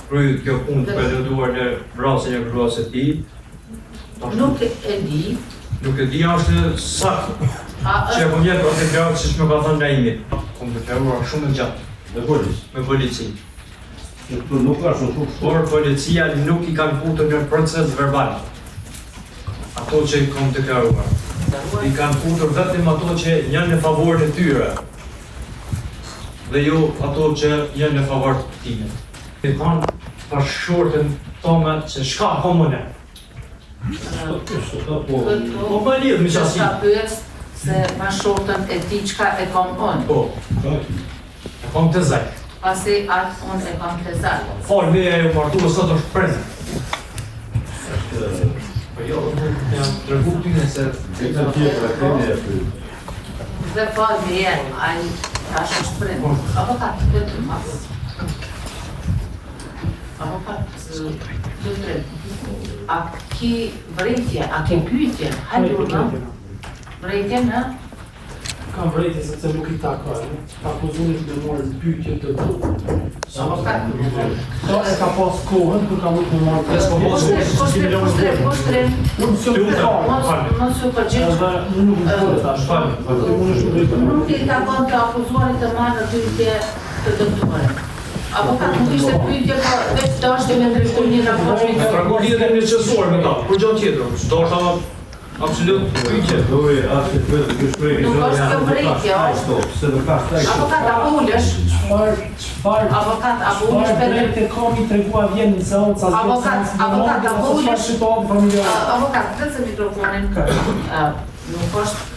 kry kjo punë duke aluduar në vrasjen e gruas së tij. Nuk e di. Nuk e di a është e saktë që e po më jep atë deklaratë siç më ka thonë Naimi. Kom deklaruar shumë gjatë. Me polici. Me polici. Këtu nuk ka shumë Por policia nuk i kanë futur në proces verbal. Ato që i kam deklaruar. I kanë futur vetëm ato që janë në favor të tyre. Dhe jo ato që janë në favor të time. I kanë bashkëshorten tome që shka kam unë. Po, po më lidh me qasi. Ta pyes se bashkëshorten e tij çka e kam unë. Po. E kam të zajt. Pasi atë unë e kam të zajt. Falë meje ajo martu sot është prind. Po jo, unë jam tregu tyne se... Gjithë tjetër e keni e prind. Dhe falë meje, ai tash është prind. Po. Apo ka të të mas. Apo ka të të prind. A ki vërejtje, a ki pyetje? Hajde urdhno. Vërejtje në? Kam vërejtje sepse nuk i takon të akuzuarit me marrë në pyetje të dëmtuarin. Këto e ka pas kohën kur ka mujt me marrë pyetje. Kushtrim, kushtrim. Unë s'jam fare. Mos u përgjigj. Edhe unë nuk më fole tash. Nuk i takon të akuzuarit të marrë në pyetje të dëmtuarin. Avokat nuk ishte pyetje, po veç dashte me tregu një raport me të. Tregu lidhjen mirëqenësore me ta, kurgjo tjetër, s'dashta absolut pyetje. Dori, as që të të shpreh Nuk është kjo vërejtje, është. Se nuk ka shtaj. Avokat, apo ulesh? Çfarë, çfarë, Avokat, apo ulesh çfarë drejte ka mi tregu a vjen në seancë, a s'vjen në Avokat, seancë, avokat, apo ose çfarë ulesh? situatë familjare. Avokat, vëzë mikrofonin. Nuk është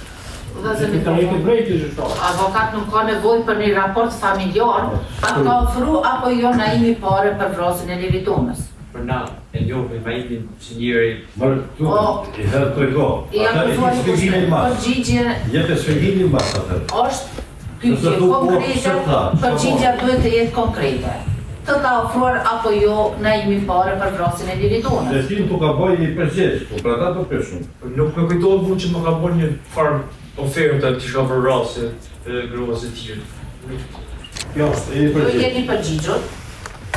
Vëzë mikrofonin. Avokat nuk ka nevojë për një raport familjar, a ka ofru apo jo Naimi pare për vrasjen e Liridonës. Për na e njohim Naimin si njeri. Mërë, tu, i herë të go. I akuzuari përgjigje Jepe shpjegimin mas atë. Është pyetje konkrete, përgjigja duhet të jetë konkrete. Të ka ofruar apo jo Naimi pare për vrasjen e Liridonës. Se ti tu ka bërë i përgjigj, po për ata po pyes unë. Nuk më kujtohet mu që më ka bërë një farë oferte diçka për vrasje e gruas së tij. Jo, i Ju përgjigj. jeni përgjigjur.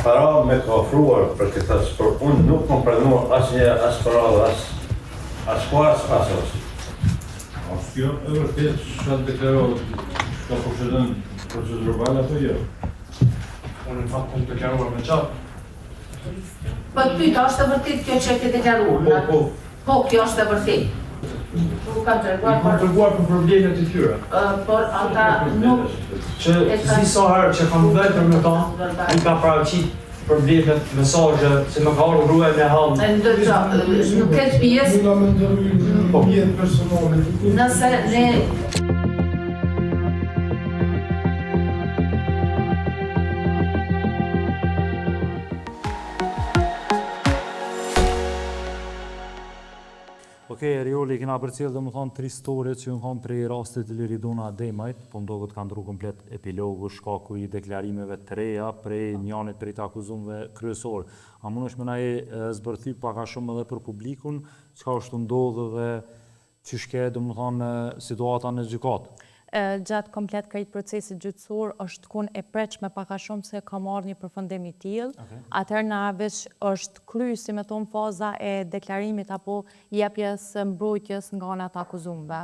Para me ka ofruar për këtë, por unë nuk kam pranuar asnjë as para dhe as as po as as as. Është kjo e vërtet çka deklarohet, çka procedon proces verbal apo jo? Unë në fakt kam deklaruar me qatë. Po të pyeta, është e vërtet kjo që e ke deklaruar? Po, po. Po, kjo është e vërtet. Tu kam treguar I kam për treguar për problemet e tyre. por ata nuk Që si sa herë që kam vajtur me ta, i ka paraqit problemet, mesazhe, se më ka ardhur gruaja me hall. Ndërsa, në këtë pjesë Mund me ndërhyj Po. në jetë personale. nëse ne Okej, Erioli, kena përcjell domethënë tri story që janë kanë prej rastit të Liridona Ademajt, po m'doket ka ndru komplet epilogu shkaku i deklarimeve të reja prej njanit prej të akuzumve kryesor. A mundesh me na e zbërthy pak a shumë edhe për publikun, çka është tu ndodhë dhe qysh ke domethënë situata në gjykatë? Gjatë komplet krejt procesit gjyqësor është kon e pritshme pak a shumë se ka marrë një përfundim i tillë. Atëherë na veç është kry, si me thonë, faza e deklarimit apo jepjes së mbrojtjes nga ana e të akuzumve.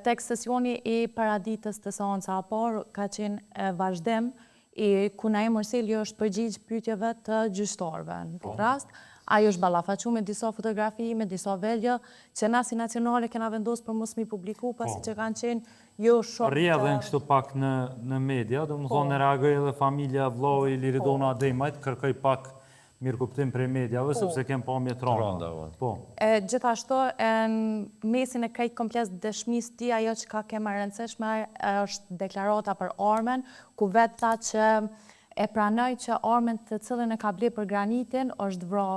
Tek sesioni i paraditës te seanca e parë ka qenë vazhdim i ku Naim Murseli është përgjigj pyetjeve të gjyqtarëve. Në këtë rast, ai është ballafaqu me disa fotografi, me disa video, që na si nacionale kena vendosë për mos mi publiku, pasi që kanë qenë jo shumë të... Rrjedhin kështu pak në në media, domethënë reagoi edhe familja, vllau i Liridona Ademajt, kërkoi pak mirëkuptim prej mediave, sepse kem pamje të randa. Po. E, gjithashtu, në mesin e krejt komplet dëshmisë tij, ajo që ka ke më e rëndësishme është deklarata për armën, ku vetë tha që e pranoi që armën të cilën e ka ble për Granitin është vra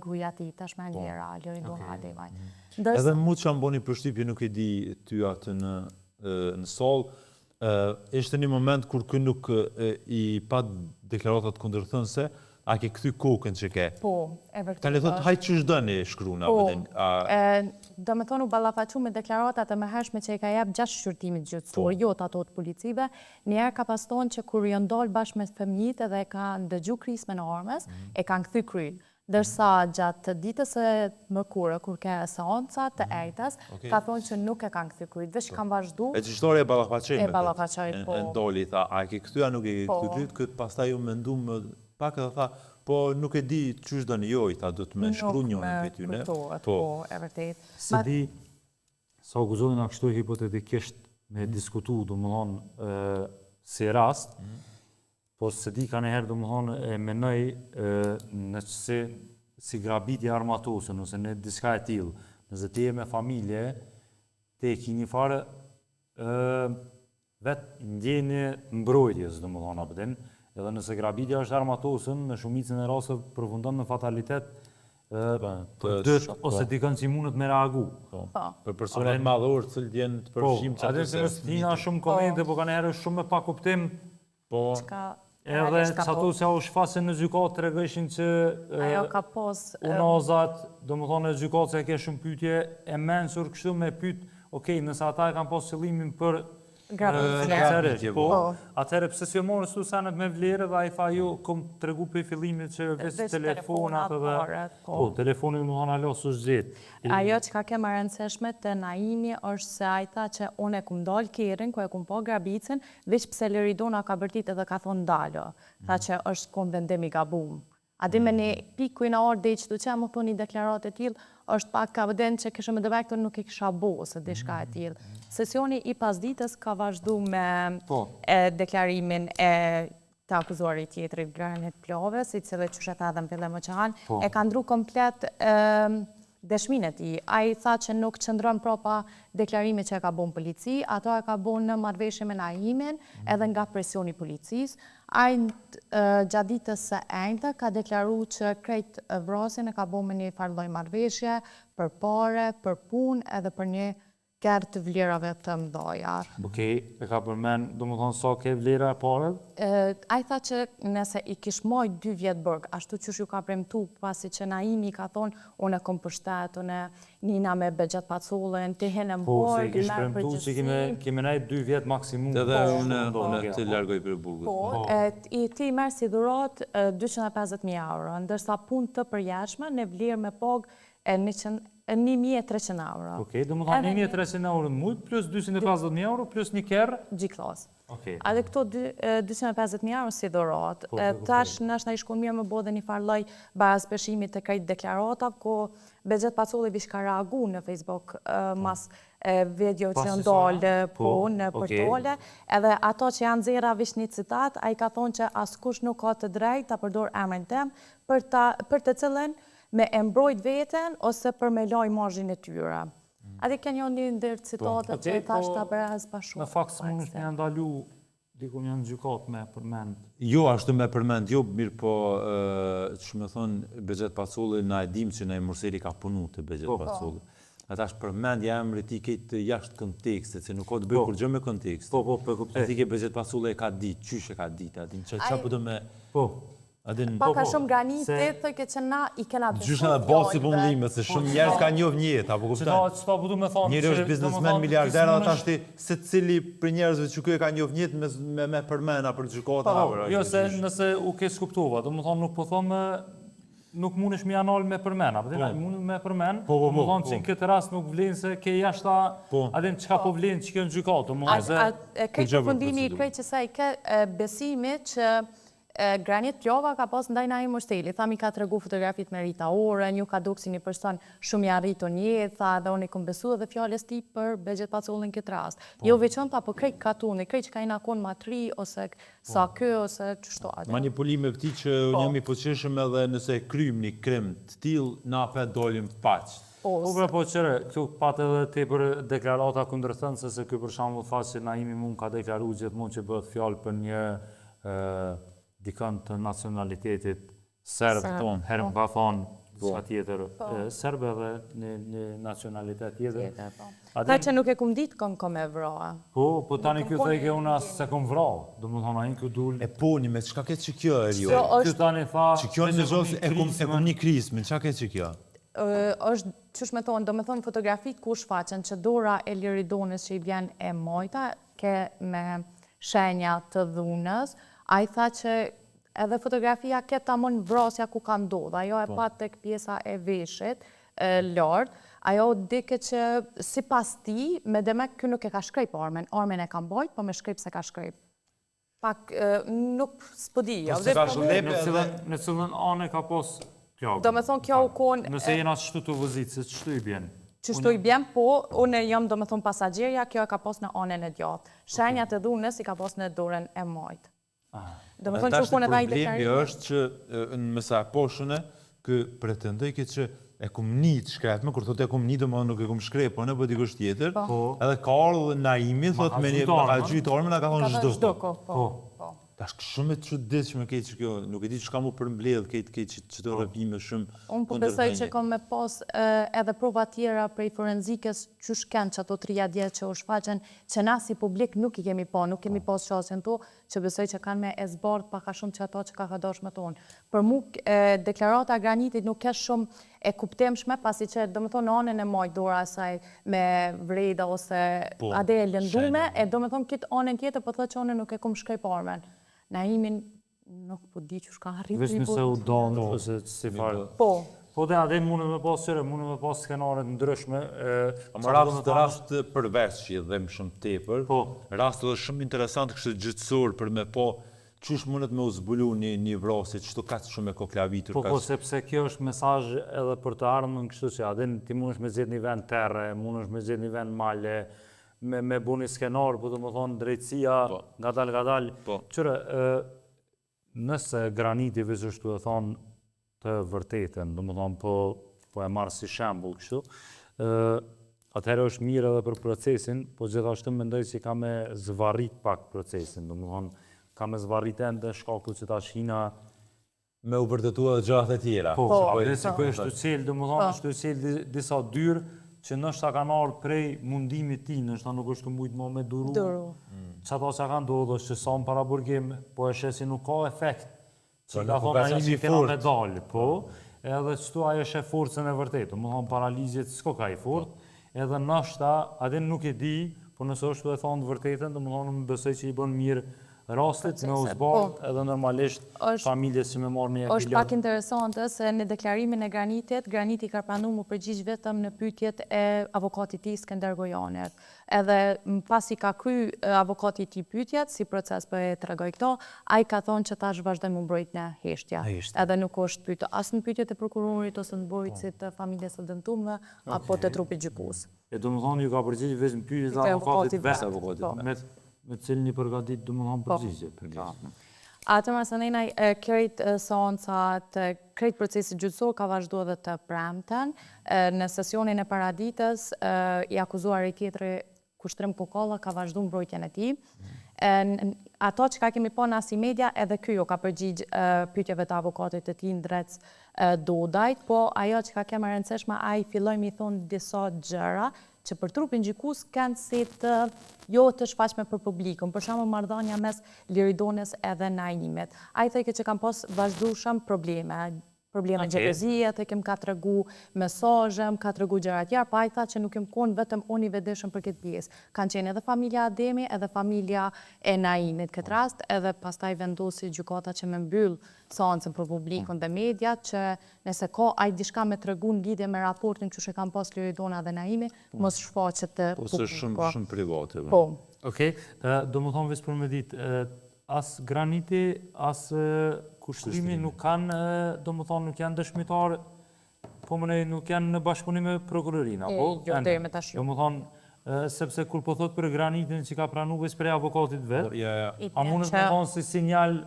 gruaja e tij, tashmë e ndjera, Liridona Ademaj. Ndërsa Edhe mu që më boni përshtypje, nuk e di ty aty në në sallë, ishte një moment kur ky nuk i pa deklaratat kundërthënëse, a ke kthy kokën që ke? Po, e vërtetë. Tani thotë, hajt qysh doni shkruna, Po, vëdin, a... do me thonë u ballafaqu me deklaratat e mëhershme që i ka jep gjatë shqyrtimit gjyqësor, Po. jo të ato të policive, njëherë ka pas thonë që kur janë dalë bashkë me fëmijët edhe e kanë dëgju krismën e armës, Mhm. e kanë kthy kryt. Ndërsa gjatë ditës së mërkurë, kur ke seanca të ejtes, Okej. ka thonë që nuk e kanë kthy kryt, veç kanë vazhdu. E gjyqtari e ballafaqoi E me këtë. ballafaqoi, E- po. E ndoli, tha, a e ke kthy, a nuk e ke Po. kthy kryt, këtë pastaj u mendu më pak edhe tha, po nuk e di qysh doni, jo, i tha, do të me shkru Nuk njërin me prej tyne. kujtohet, po, e vërtet. Se di, sa u guxojna kështu hipotetikisht me diskutu, domethonë, ë, si rast, po se di ka njëherë, domethonë, e menoj në si, si grabitje armatosën, ose në diçka e tillë, nëse ti je me familje, ti e ki një farë ë, vetë ndjenje mbrojtjes, domethonë, apo din, edhe nëse grabitja është armatosën, në shumicën e rasteve përfundon në fatalitet ë, për të- dytë po. ose dikën që i mundet me reagu. Po. Po. Për personat madhor, të cilët janë të Po, përfshim që atë se mos tina shumë komente, po kanë herë shumë me pa kuptim. Po. Çka Edhe realisht ka që ato po. se u shfasin në gjykatë tregojshin që e, Ajo ka pos, e, unazat, domethonë në gjykatë se ke shumë pyetje e mençur kështu me pyet, okay, nëse ata e kanë pas qëllimin për Grabitje. Po, po. Atëherë pse s'jo morën këto senet me vlerë dhe ai tha jo, kom tregu prej fillimit që veç telefonat edhe... Po, po telefoni domethonë hala s'është gjetë. Ajo çka ke ma rëndësishme te Naimi është se ai tha që unë e kum ndalë kerrin ku e kum pa grabitësin, veç pse Liridona ka bërtit edhe ka thonë ndalo. Tha që është kon vendim i gabum. A di me një pikë ku jena ardhë deri qëtu që me thonë një deklaratë e tillë është pak a din që kisha me demek unë nuk e kisha bo ose diçka e tillë. Sesioni i pasdites ka vazhdu me po. deklarimin e të akuzuarit tjetrit Granit Plavës, i cili qysh e tha edhe në fillim Oqean, po. e ka ndru komplet dëshminë e tij. Ai tha që nuk qëndron prapa deklarimit që e ka bo në polici, ato e ka bo në marrëveshje me Naimin edhe nga presioni i policisë. Ai gjatë ditës së enjte ka deklaru që krejt vrasjen e ka bo me një farë lloj marrëveshje për pare, për punë edhe për një kerr të vlerave të mëdhaja. Okej, e ka përmend, domethonë sa ke vlera e paret? Ai tha që nëse i kish majt dy vjet burg, ashtu qysh ju ka premtu, pasi që Naimi i ka thonë, unë e kom pushtet, unë nina me Behgjet Pacollin, ti hin në Po, se i burg, kish merr premtu që përgjegjësinë. kime, kime nejt dy vjet maksimum. Edhe Po, unë, po. unë të largoj prej burgut. Po, e, ti i merr si dhuratë 250.000 euro, ndërsa punë të përjetshme në vlerë me pagë e 100, 1300 euro. Okej, domethonë 1300 euro në muj, plus 250.000 euro, plus një kerr? G-Class. Okej. Edhe këto 250.000 euro si dhuratë. Po, po, Tash nashta ish kon mirë me bo dhe një farë lloj baraspeshimi të krejt deklaratave, ku Behgjet Pacolli veç ka reagu në Facebook mas video që janë dalë po, në portale, edhe ato që janë nxjerra veç një citat, ai ka thonë që askush nuk ka të drejtë ta përdor emrin tim për ta për të cilën me e mbrojt veten ose për me la imazhin e tyre. Mm. Atë kanë një një ndër po. citatet që tash ta bëras bashkë. Në fakt s'mundesh me ndalu diku një në gjykatë me përmend. Jo, ashtu me përmend, jo, mirë po, që me thonë, Behgjet Pacolli, na e dim që Naim Murseli ka punu te Behgjet po. Pacolli. A tash përmendja e emrit tij krejt jashtë kontekstit, se nuk ka të bëjë po. kurrgjë me kontekstin. Po, po, po, kuptoj. E ti ke Behgjet Pacolli e ka ditë, qysh e ka ditë, a din, ça po do me... Po. A din, Pak a po, shumë Graniti, thojke që na i kena besu Gjysh në basi po më se po, shumë njerëz kanë njohë një jetë, apo kupton? Qëta, qëta po du me thonë... Njeri është biznesmen miliarder, dhe tash ti, secili prej njerëzve që ky e ka njohë një jetë me, me, me përmena për gjykatën. Po, po, jo, se nëse u keqkuptova, domethonë nuk po thomë nuk mundesh me ja nal me përmen, apo po. mundesh me përmen, po, po, po, domethonë që në këtë rast nuk vlen se ke jashta, po. a din çka po vlen që kjo në gjykatë, domethonë se... Krejt përfundimi i krejt që sa i ke besimi që Granit Plava ka pas ndaj Naim Murseli, tha m'i ka tregu fotografitë me Rita Orën, ju ka duk si një person shumë i arritur në jetë, tha edhe unë i kom besu edhe fjalës tij për Behgjet Pacollin këtë rast. Po. Jo veç unë, tha, po krejt katuni, krejt që ka jena kon ma t'ri, ose sa po. ky, ose qështu atë. Manipulime këti që po. jemi fuqishëm edhe nëse kryjmë një krim të tillë, na apet dolim paq. Po, po pra po qyre, këtu pat edhe tepër deklarata kundërthënëse se ky për shembull tha se Naimi mu m'ka deklaru gjithmonë që bëhet fjalë për një dikën të nacionalitetit serb, po. herë më ka thonë po. diçka tjetër, po. serb edhe një, një nacionalitet tjetër. Tjetër, po. Tha që nuk e kum ditë kon kom e vra. Po, po tani ky thojke unë as s'e kom vra, domethonë ai ky dul. E po, një me çka ke që kjo e jo? Ky tani tha, që kjo në zosë e kum, e kum një krismë, çka ke që kjo? është, qysh me thonë, domethonë fotografitë ku shfaqen që dora e Liridonës që i vjen e majta, ke me shenja të dhunës, ai tha që edhe fotografia ke tamon vrasja ku ka ndodhë, ajo e po. pa tek pjesa e veshit, lart, ajo dike që sipas tij, me demek ky nuk e ka shkrep armën, armën e ka mbajt, po me shkrep s'e ka shkrep. Pak, nuk s'po di, jo. Po s'e ka shkrep edhe... Në cilën anë ka pas Plagën. Domethonë, kjo u konë... Nëse jena qështu tu vozit, se qështu i bjen? Qështu i bjen, po, unë jam, domethonë, pasagjerja, kjo e ka pas në anën e djathtë. Shenjat e dhunës i ka pas në dorën e majtë. Ah. Domethonë, që u konë edhe ai Problemi është që, në mësa e poshëne, kë pretendoj këtë që e kum ni të shkrepme, kur thotë e kum ni, domethonë nuk e kum shkrep, po në po dikush tjetër, po. po. edhe ka ardhë Naimi, thotë me një, ma ka gjujtë armën, ka thonë zhduku. Po. Tash shumë e çuditshme krejt që kjo, nuk e di çka mu përmbledh krejt krejt që qëto po. rrëfime shumë Unë po besoj që kom me pas edhe prova tjera prej forenzikës qysh kenë qato trija dje që u shfaqen, që na si publik nuk i kemi pa, nuk kemi po. pas qasjen to, që besoj që kanë me e zbardh pak a shumë që ato që ka ka dash me thonë. Për mu deklarata e Granitit nuk është shumë e kuptimshme, pasi që domethonë në anën e majtë dora e saj me vreda ose po, ade e lëndume, e domethonë këtë anën tjetër po thotë që unë nuk e kom shkrep armën. Naimin nuk po di qysh ka arritur. Veç nëse u donë, po. ose si farë. Po. Po dhe adhe mundë me pas qyre, mundë me pas skenare të ndryshme. Ama rast, rast përveç që i dhem shumë tepër, po. rast edhe shumë interesant kështu gjyqësor për me po, qysh mundet me u zbulu një, një vrasje qështu kaq shumë e koklavitur. Po, po, sepse kjo është mesazh edhe për të ardhmen kështu që adhe ti mundesh me gjetë një vend terre, mundesh me gjetë një vend male, me, me bu një skenar, po domethonë drejtësia, po. ngadal, ngadal. Po. Qyre, nëse Graniti veç është tu e thonë të vërtetën, domethonë po, po e marr si shembull kështu, ë atëherë është mirë edhe për procesin, po gjithashtu mendoj se ka me zvarrit pak procesin, domethonë ka me zvarrit ende shkaku që tash hina me u vërtetu edhe gjërat e tjera. Po, po, po, po, po është tu çel, domethonë, po. është tu çel disa dyrë që ndoshta kanë ardhur prej mundimit tij, ndoshta nuk është tu mujt më me duru. Duru. Mm. Qato që ka ndodhur është që sa në paraburgim, po e sheh si nuk ka efekt Që ka thonë ai i kena me dalë, po, edhe qëtu ajo e sheh forcën e vërtetë, domethonë para ligjit s'ko ka i fort, edhe nashta, adin nuk e di, po nëse është tu e thonë të vërtetën, domethonë më besoj që i bën mirë rastit me u zbardh po. edhe normalisht familjes që me marrë një epilog. Është pak interesante se në deklarimin e Granitit, Graniti ka pranu mu përgjigj vetëm në pyetjet e avokatit tij Skender Gojanit. Edhe pasi ka kry avokati i tij pyetjet, si proces po e tregoj këto, ai ka thonë që tash vazhdoj mu mbrojt në heshtje. Edhe nuk është pyet as në pyetjet e prokurorit ose në mbrojtësit të familjes së dëmtume apo të trupit gjykues. E domethonë ju ka përgjigj veç në pyetjet e avokatit vet, po. me me të cilin i përgatit domethonë po. përgjigjet. Atë masanena krejt seanca të krejt procesi gjyqësor ka vazhdu edhe të premten. Në sesionin e paraditës, i akuzuari tjetri Kushtrim Kukalla ka vazhdu mbrojtjen e tij. Ato që ka kemi pa na si media, edhe ky ju ka përgjigj pyetjeve të avokatit të tij Ndrec Dodajt, po ajo që ka kenë më e rëndësishme, ai filloi me i thonë disa gjëra që për trupin gjykues kanë si të jo të shfaqme për publikun, për shembull marrëdhënia mes Liridonës edhe Naimit. Ai thojke që kanë pas vazhdueshëm probleme, probleme okay. xhelozie, thojke më ka tregu mesazhe, më ka tregu gjëra tjera, po ai tha që nuk jam konë vetëm unë i vetëdijshëm për këtë pjesë. Kanë qenë edhe familja Ademi, edhe familja e Naimit këtë rast, edhe pastaj vendosi gjykata që me mbyll seancën për publikun dhe mediat që Nëse ka ai diçka me tregu në lidhje me raportin qysh e kanë pas Liridona dhe Naimi, po. mos shfaqet te publiku. Po se shumë shumë private. Po. Okej, domethonë veç për me ditë, as Graniti, as Kushtrimi nuk kanë, domethonë nuk janë dëshmitarë, po më nuk janë në bashkëpunim me prokurorinë, apo? Jo, deri me tash jo. Domethonë, sepse kur po thot për Granitin që ka pranu veç prej avokatit vet, po, a mundet me thonë si sinjal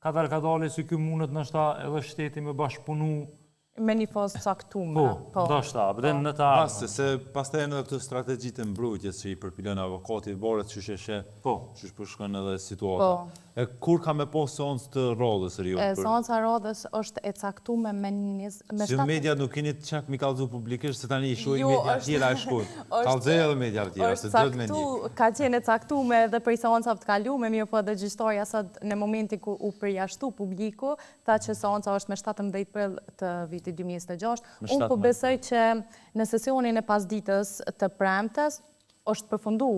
Kadal kadale se ky mundet ndoshta edhe shteti me bashkëpunu Me një fazë të caktume. Po, po. ndoshta, po në të ardhmen. Pas, se pastaj janë edhe këto strategjitë e mbrojtjes që i përpilon avokati, varet qysh e sheh, po. qysh po shkon edhe situata. Po. E kur ka me pas seancë të radhës Erion? E, seanca e radhës është e caktume me një me Si media nuk keni çak mi kallzu publikisht se tani i shohin jo, media tjera e shkojnë. Kallzoj edhe media tjera, se duhet me ndjek. Ka qenë e caktume edhe prej seancave të kalume, mirëpo edhe gjyqtarja sot në momentin ku u përjashtu publiku, tha që seanca është me 17 prill të vitit 2026. Unë po besoj që në sesionin e pasditës të premtes është përfundu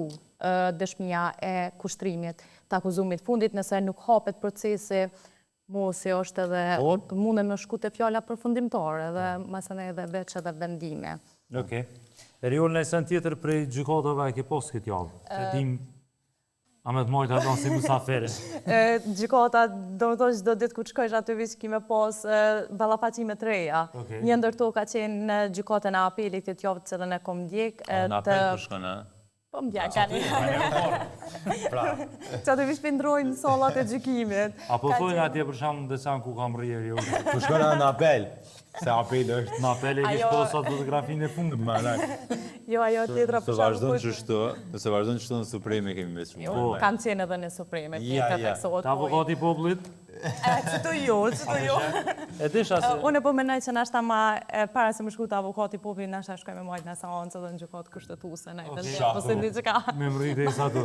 dëshmia e Kushtrimit të akuzumit fundit, nëse nuk hapet procesi Mos është edhe po. mundë me shku te fjala përfundimtare dhe po. masanej edhe veç edhe vendime. Okej. Eriol, naj sen tjetër prej gjykatave e ke pas këtë javë? E dim, a me të majtë atë si musafire. Gjykata, domethonë çdo ditë ku të shkojsh aty veç ki me pas ballafaqime të reja. Një ndër to ka qenë në gjykatën e apelit këtë javë të cilën e kom ndjek. Në apel po shkon, a? Po më bja, ka një. Pra. Që aty veç po ndrojnë sallat e gjykimit. A po thojnë atje për shembull në decan ku kam rri Eriol? Po shkon në apel, se apel është. Në apel e kish po sa fotografinë e fundit. Ma, Jo, ajo tjetra për shembull. Nëse vazhdon qështu, nëse vazhdon qështu në Supreme kemi me çu. Jo, kam qenë edhe në Supreme, ja, ja. Te avokati i popullit. E, qëtu jo, qëtu jo. E disha se... Unë po menoj që nashta ma, para se me shku te avokati i popullit, nashta shkoj me majtë në seancë edhe në gjykatë kushtetuese, në i vendim, ose di çka. Me mrri dhe i sa të.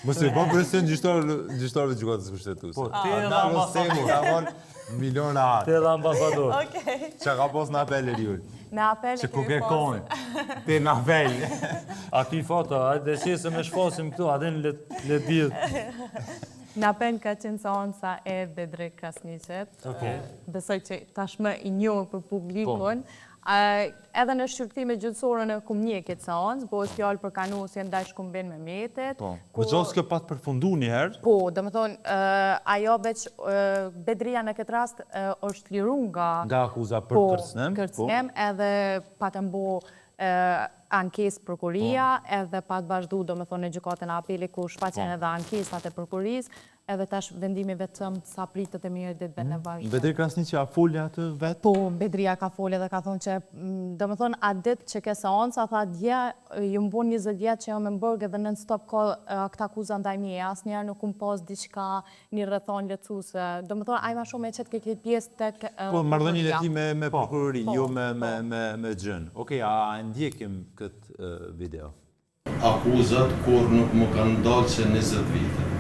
Mos i bën presion gjyqtarëve të gjykatës kushtetuese. Po, ti edhe ambasador. Milion rahat. Ti edhe ambasador. Okej. Çka ka pas në apel Eriol? Në apel e kemi pas. Ti në apel. A ki foto, a dhe që se me shfasim këtu, a dhe në le dihet. Në apel ka qenë seanca e Bedri Krasniqit. Okej. Besoj që tashmë i njohur për publikun. Po. Edhe në shqyrtime gjyqësore e kum ndjek këtë seancë, bëhet fjalë për kanosjen ndaj Shkumbin Mehmetit. Po. Po gjasë kjo pat përfundu një herë? Po, domethënë, ajo veç Bedria në këtë rast është liru nga... Nga akuza për po, kërcënim? Po, kërcënim, edhe patën bo ankesë prokuroria, po. edhe pat vazhdu, domethënë, në gjykatën e apelit, ku shfaqen po. edhe ankesat e prokurorisë, Edhe tash vendimi vetëm sa pritet e mirë ditëve në vazhdim. Bedri Krasniqi a foli aty vetë? Po, Bedria ka folë edhe ka thonë që, domethënë atë ditë që ke seanca, tha dje jum bo 20 vjet që jam në burg edhe non stop ka aktakuza ndaj meje, asnjëherë nuk kum pas diçka, një rrethanë lehtësuese. Domethënë ai ma shumë e qet këtë pjesë tek Po, marrëdhënien e tij me me po, prokurorinë, jo me me po. me me gjën. Okej, a e ndjekim këtë video? Akuzat kurrë nuk më kanë ndalë që 20 vite.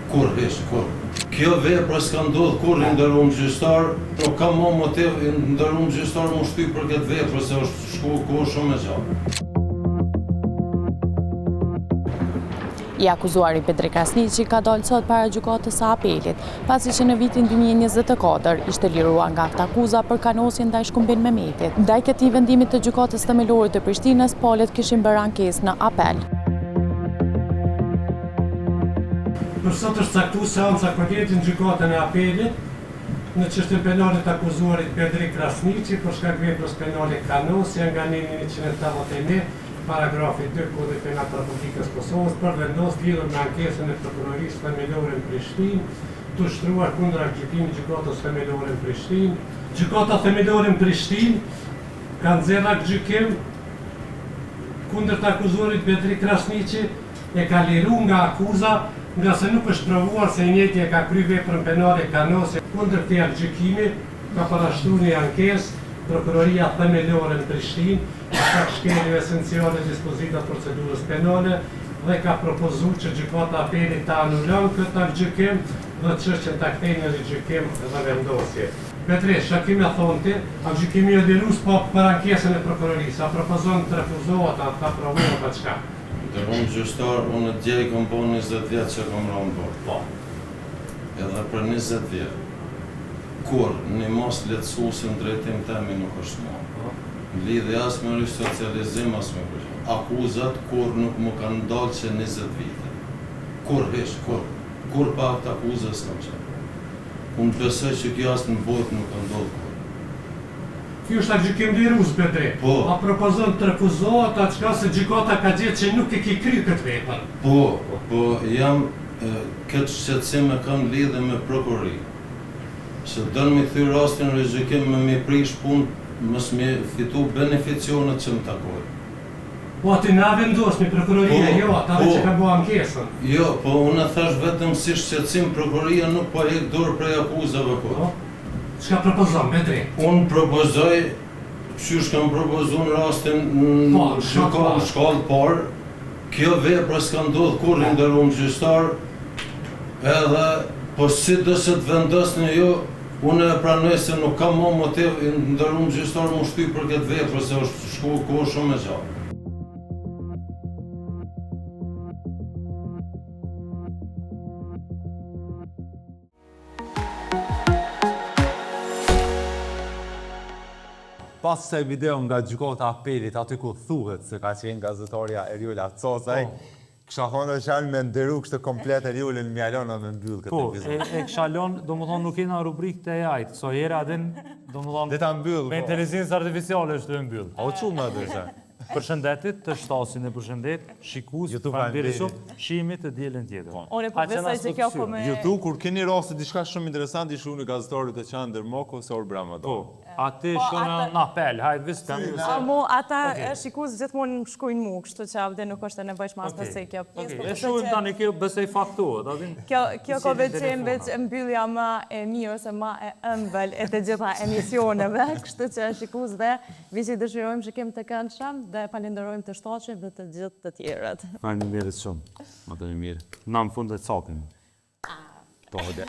Kurrë hiç, kurrë. Kjo vepër s'ka ndodhë kurrë i nderum gjyqtar, nuk kam mo motiv i nderum gjyqtar mu shty për këtë vepër se është shku kohë shumë e gjatë. I akuzuari Bedri Krasniqi ka dalë sot para gjykatës së apelit, pasi që në vitin 2024 ishte liruar nga aktakuza për kanosje ndaj Shkumbin Mehmetit. Ndaj këtij vendimi të gjykatës themelore të Prishtinës, palët kishin bërë ankesë në apel. Për sot është caktuar seanca kolegji në Gjykatën e Apelit në çështjen penale të akuzuarit Bedri Krasniqi për shkak veprës penale Kanosja nga neni 181 Paragrafi dy Kodit Penal të Republikës së Kosovës për vendos lidhur me ankesën e Prokurorisë Themelore në Prishtinë, të ushtruar kundër aktgjykimit Gjykatës Themelore në Prishtinë. Gjykata Themelore në Prishtinë ka nxjerrë aktgjykim kundër të akuzuarit Bedri Krasniqi, e ka liru nga akuza, ngase nuk është provuar se i njëjti e ka kry veprën penale kanosje kundër këtij aktgjykimi, ka parashtru një ankesë Prokuroria Themelore në Prishtinë, për shkak shkeljeve esenciale dispozitat procedurës penale dhe ka propozu që Gjykata e Apelit ta anulon këtë aktgjykim dhe çështjen ta kthejë në rigjykim dhe vendosje. Bedri, çka ki me thonë ti? Aktgjykimi o lirues po për ankesën e prokurorisë, a propozon të refuzohet a të aprovohet a çka? Nderum gjyqtar, unë dje i kom bo 20 vjet që kom ra në burg. Po. Edhe për 20 vjet. Kurrë një masë lehtësuese në drejtim temi nuk është marrë. Në lidhje as me risocializim as me kurrgjë. Akuzat kurrë nuk më kanë ndalë që 20 vite. Kurrë hiç, kurrë. Kurrë pa aktakuza s'kam qenë. Unë besoj që kjo as në botë nuk ka ndodhur kurrë. Ky është aktgjykim lirues Bedri. Po. A propozon të refuzohet a çka se gjykata ka gjetë që nuk e ki kry këtë vepër. Po, po jam këtë shqetësim e kam lidhje me prokurorinë. Se don mi kthy rastin rigjykim me mi prish punë mos mi fitu beneficionet që më takojnë. Po aty na vendosmi prokuroria jo ata veç e kanë bo ankesën. Jo, po unë thash vetëm si shqetësim prokuroria nuk po hek dorë prej akuzave kot. Po. Çka propozon Bedri? Unë propozoj qysh kam propozu në rastin në shkallë të parë, kjo vepër s'ka ndodhë kurrë i nderum gjyqtar, edhe po sido që të vendosni ju, unë e pranoj se nuk kam mo motiv i nderum gjyqtar mu shty për këtë vepër se është shku kohë shumë e gjatë. Pas kësaj video nga gjykata e apelit, aty ku thuhet se ka qenë gazetarja Eriola Cocaj, po. kisha thonë është janë me nderu kështë komplet Eriolën me ia lon me mbyllë këtë po, epizod. Po, e, e kisha lon, domethonë nuk jena rubrikë të AI-t, so herë a din, domethonë... Dhe ta mbyllë, Me po. inteligjencë artificiale është të mbyllë. A u që më atë, Përshëndetje, të shtasin e përshëndet, shikus, faleminderit shumë, shihemi të dielën tjetër. Po. Unë po besoj që kjo po me... Ju tu, kur keni raste diçka shumë interesant, i shkruani gazetarit të qanë Dërmoko ose Orbra Po. Aty Po, shkon atë- në apel, hajde, veç tani. A mu, ata shikues gjithmonë më shkruajnë mu, kështu që avde nuk është e nevojshme as Okej. të se kjo pjesë. Okej, po e besoj shohim që- tani kjo besoj faktohet, a din? Kjo, kjo ka I me qenin qenë veç telefona. mbyllja më e mirë ose ma e ëmbël e të gjitha emisioneve, kështu që shikuesve, veç i dëshirojmë shikim të këndshëm dhe falenderojmë të shtaçin dhe të gjithë të tjerët. Faleminderit shumë. Ma të mirë. Na në fund e capim. Po, dhe.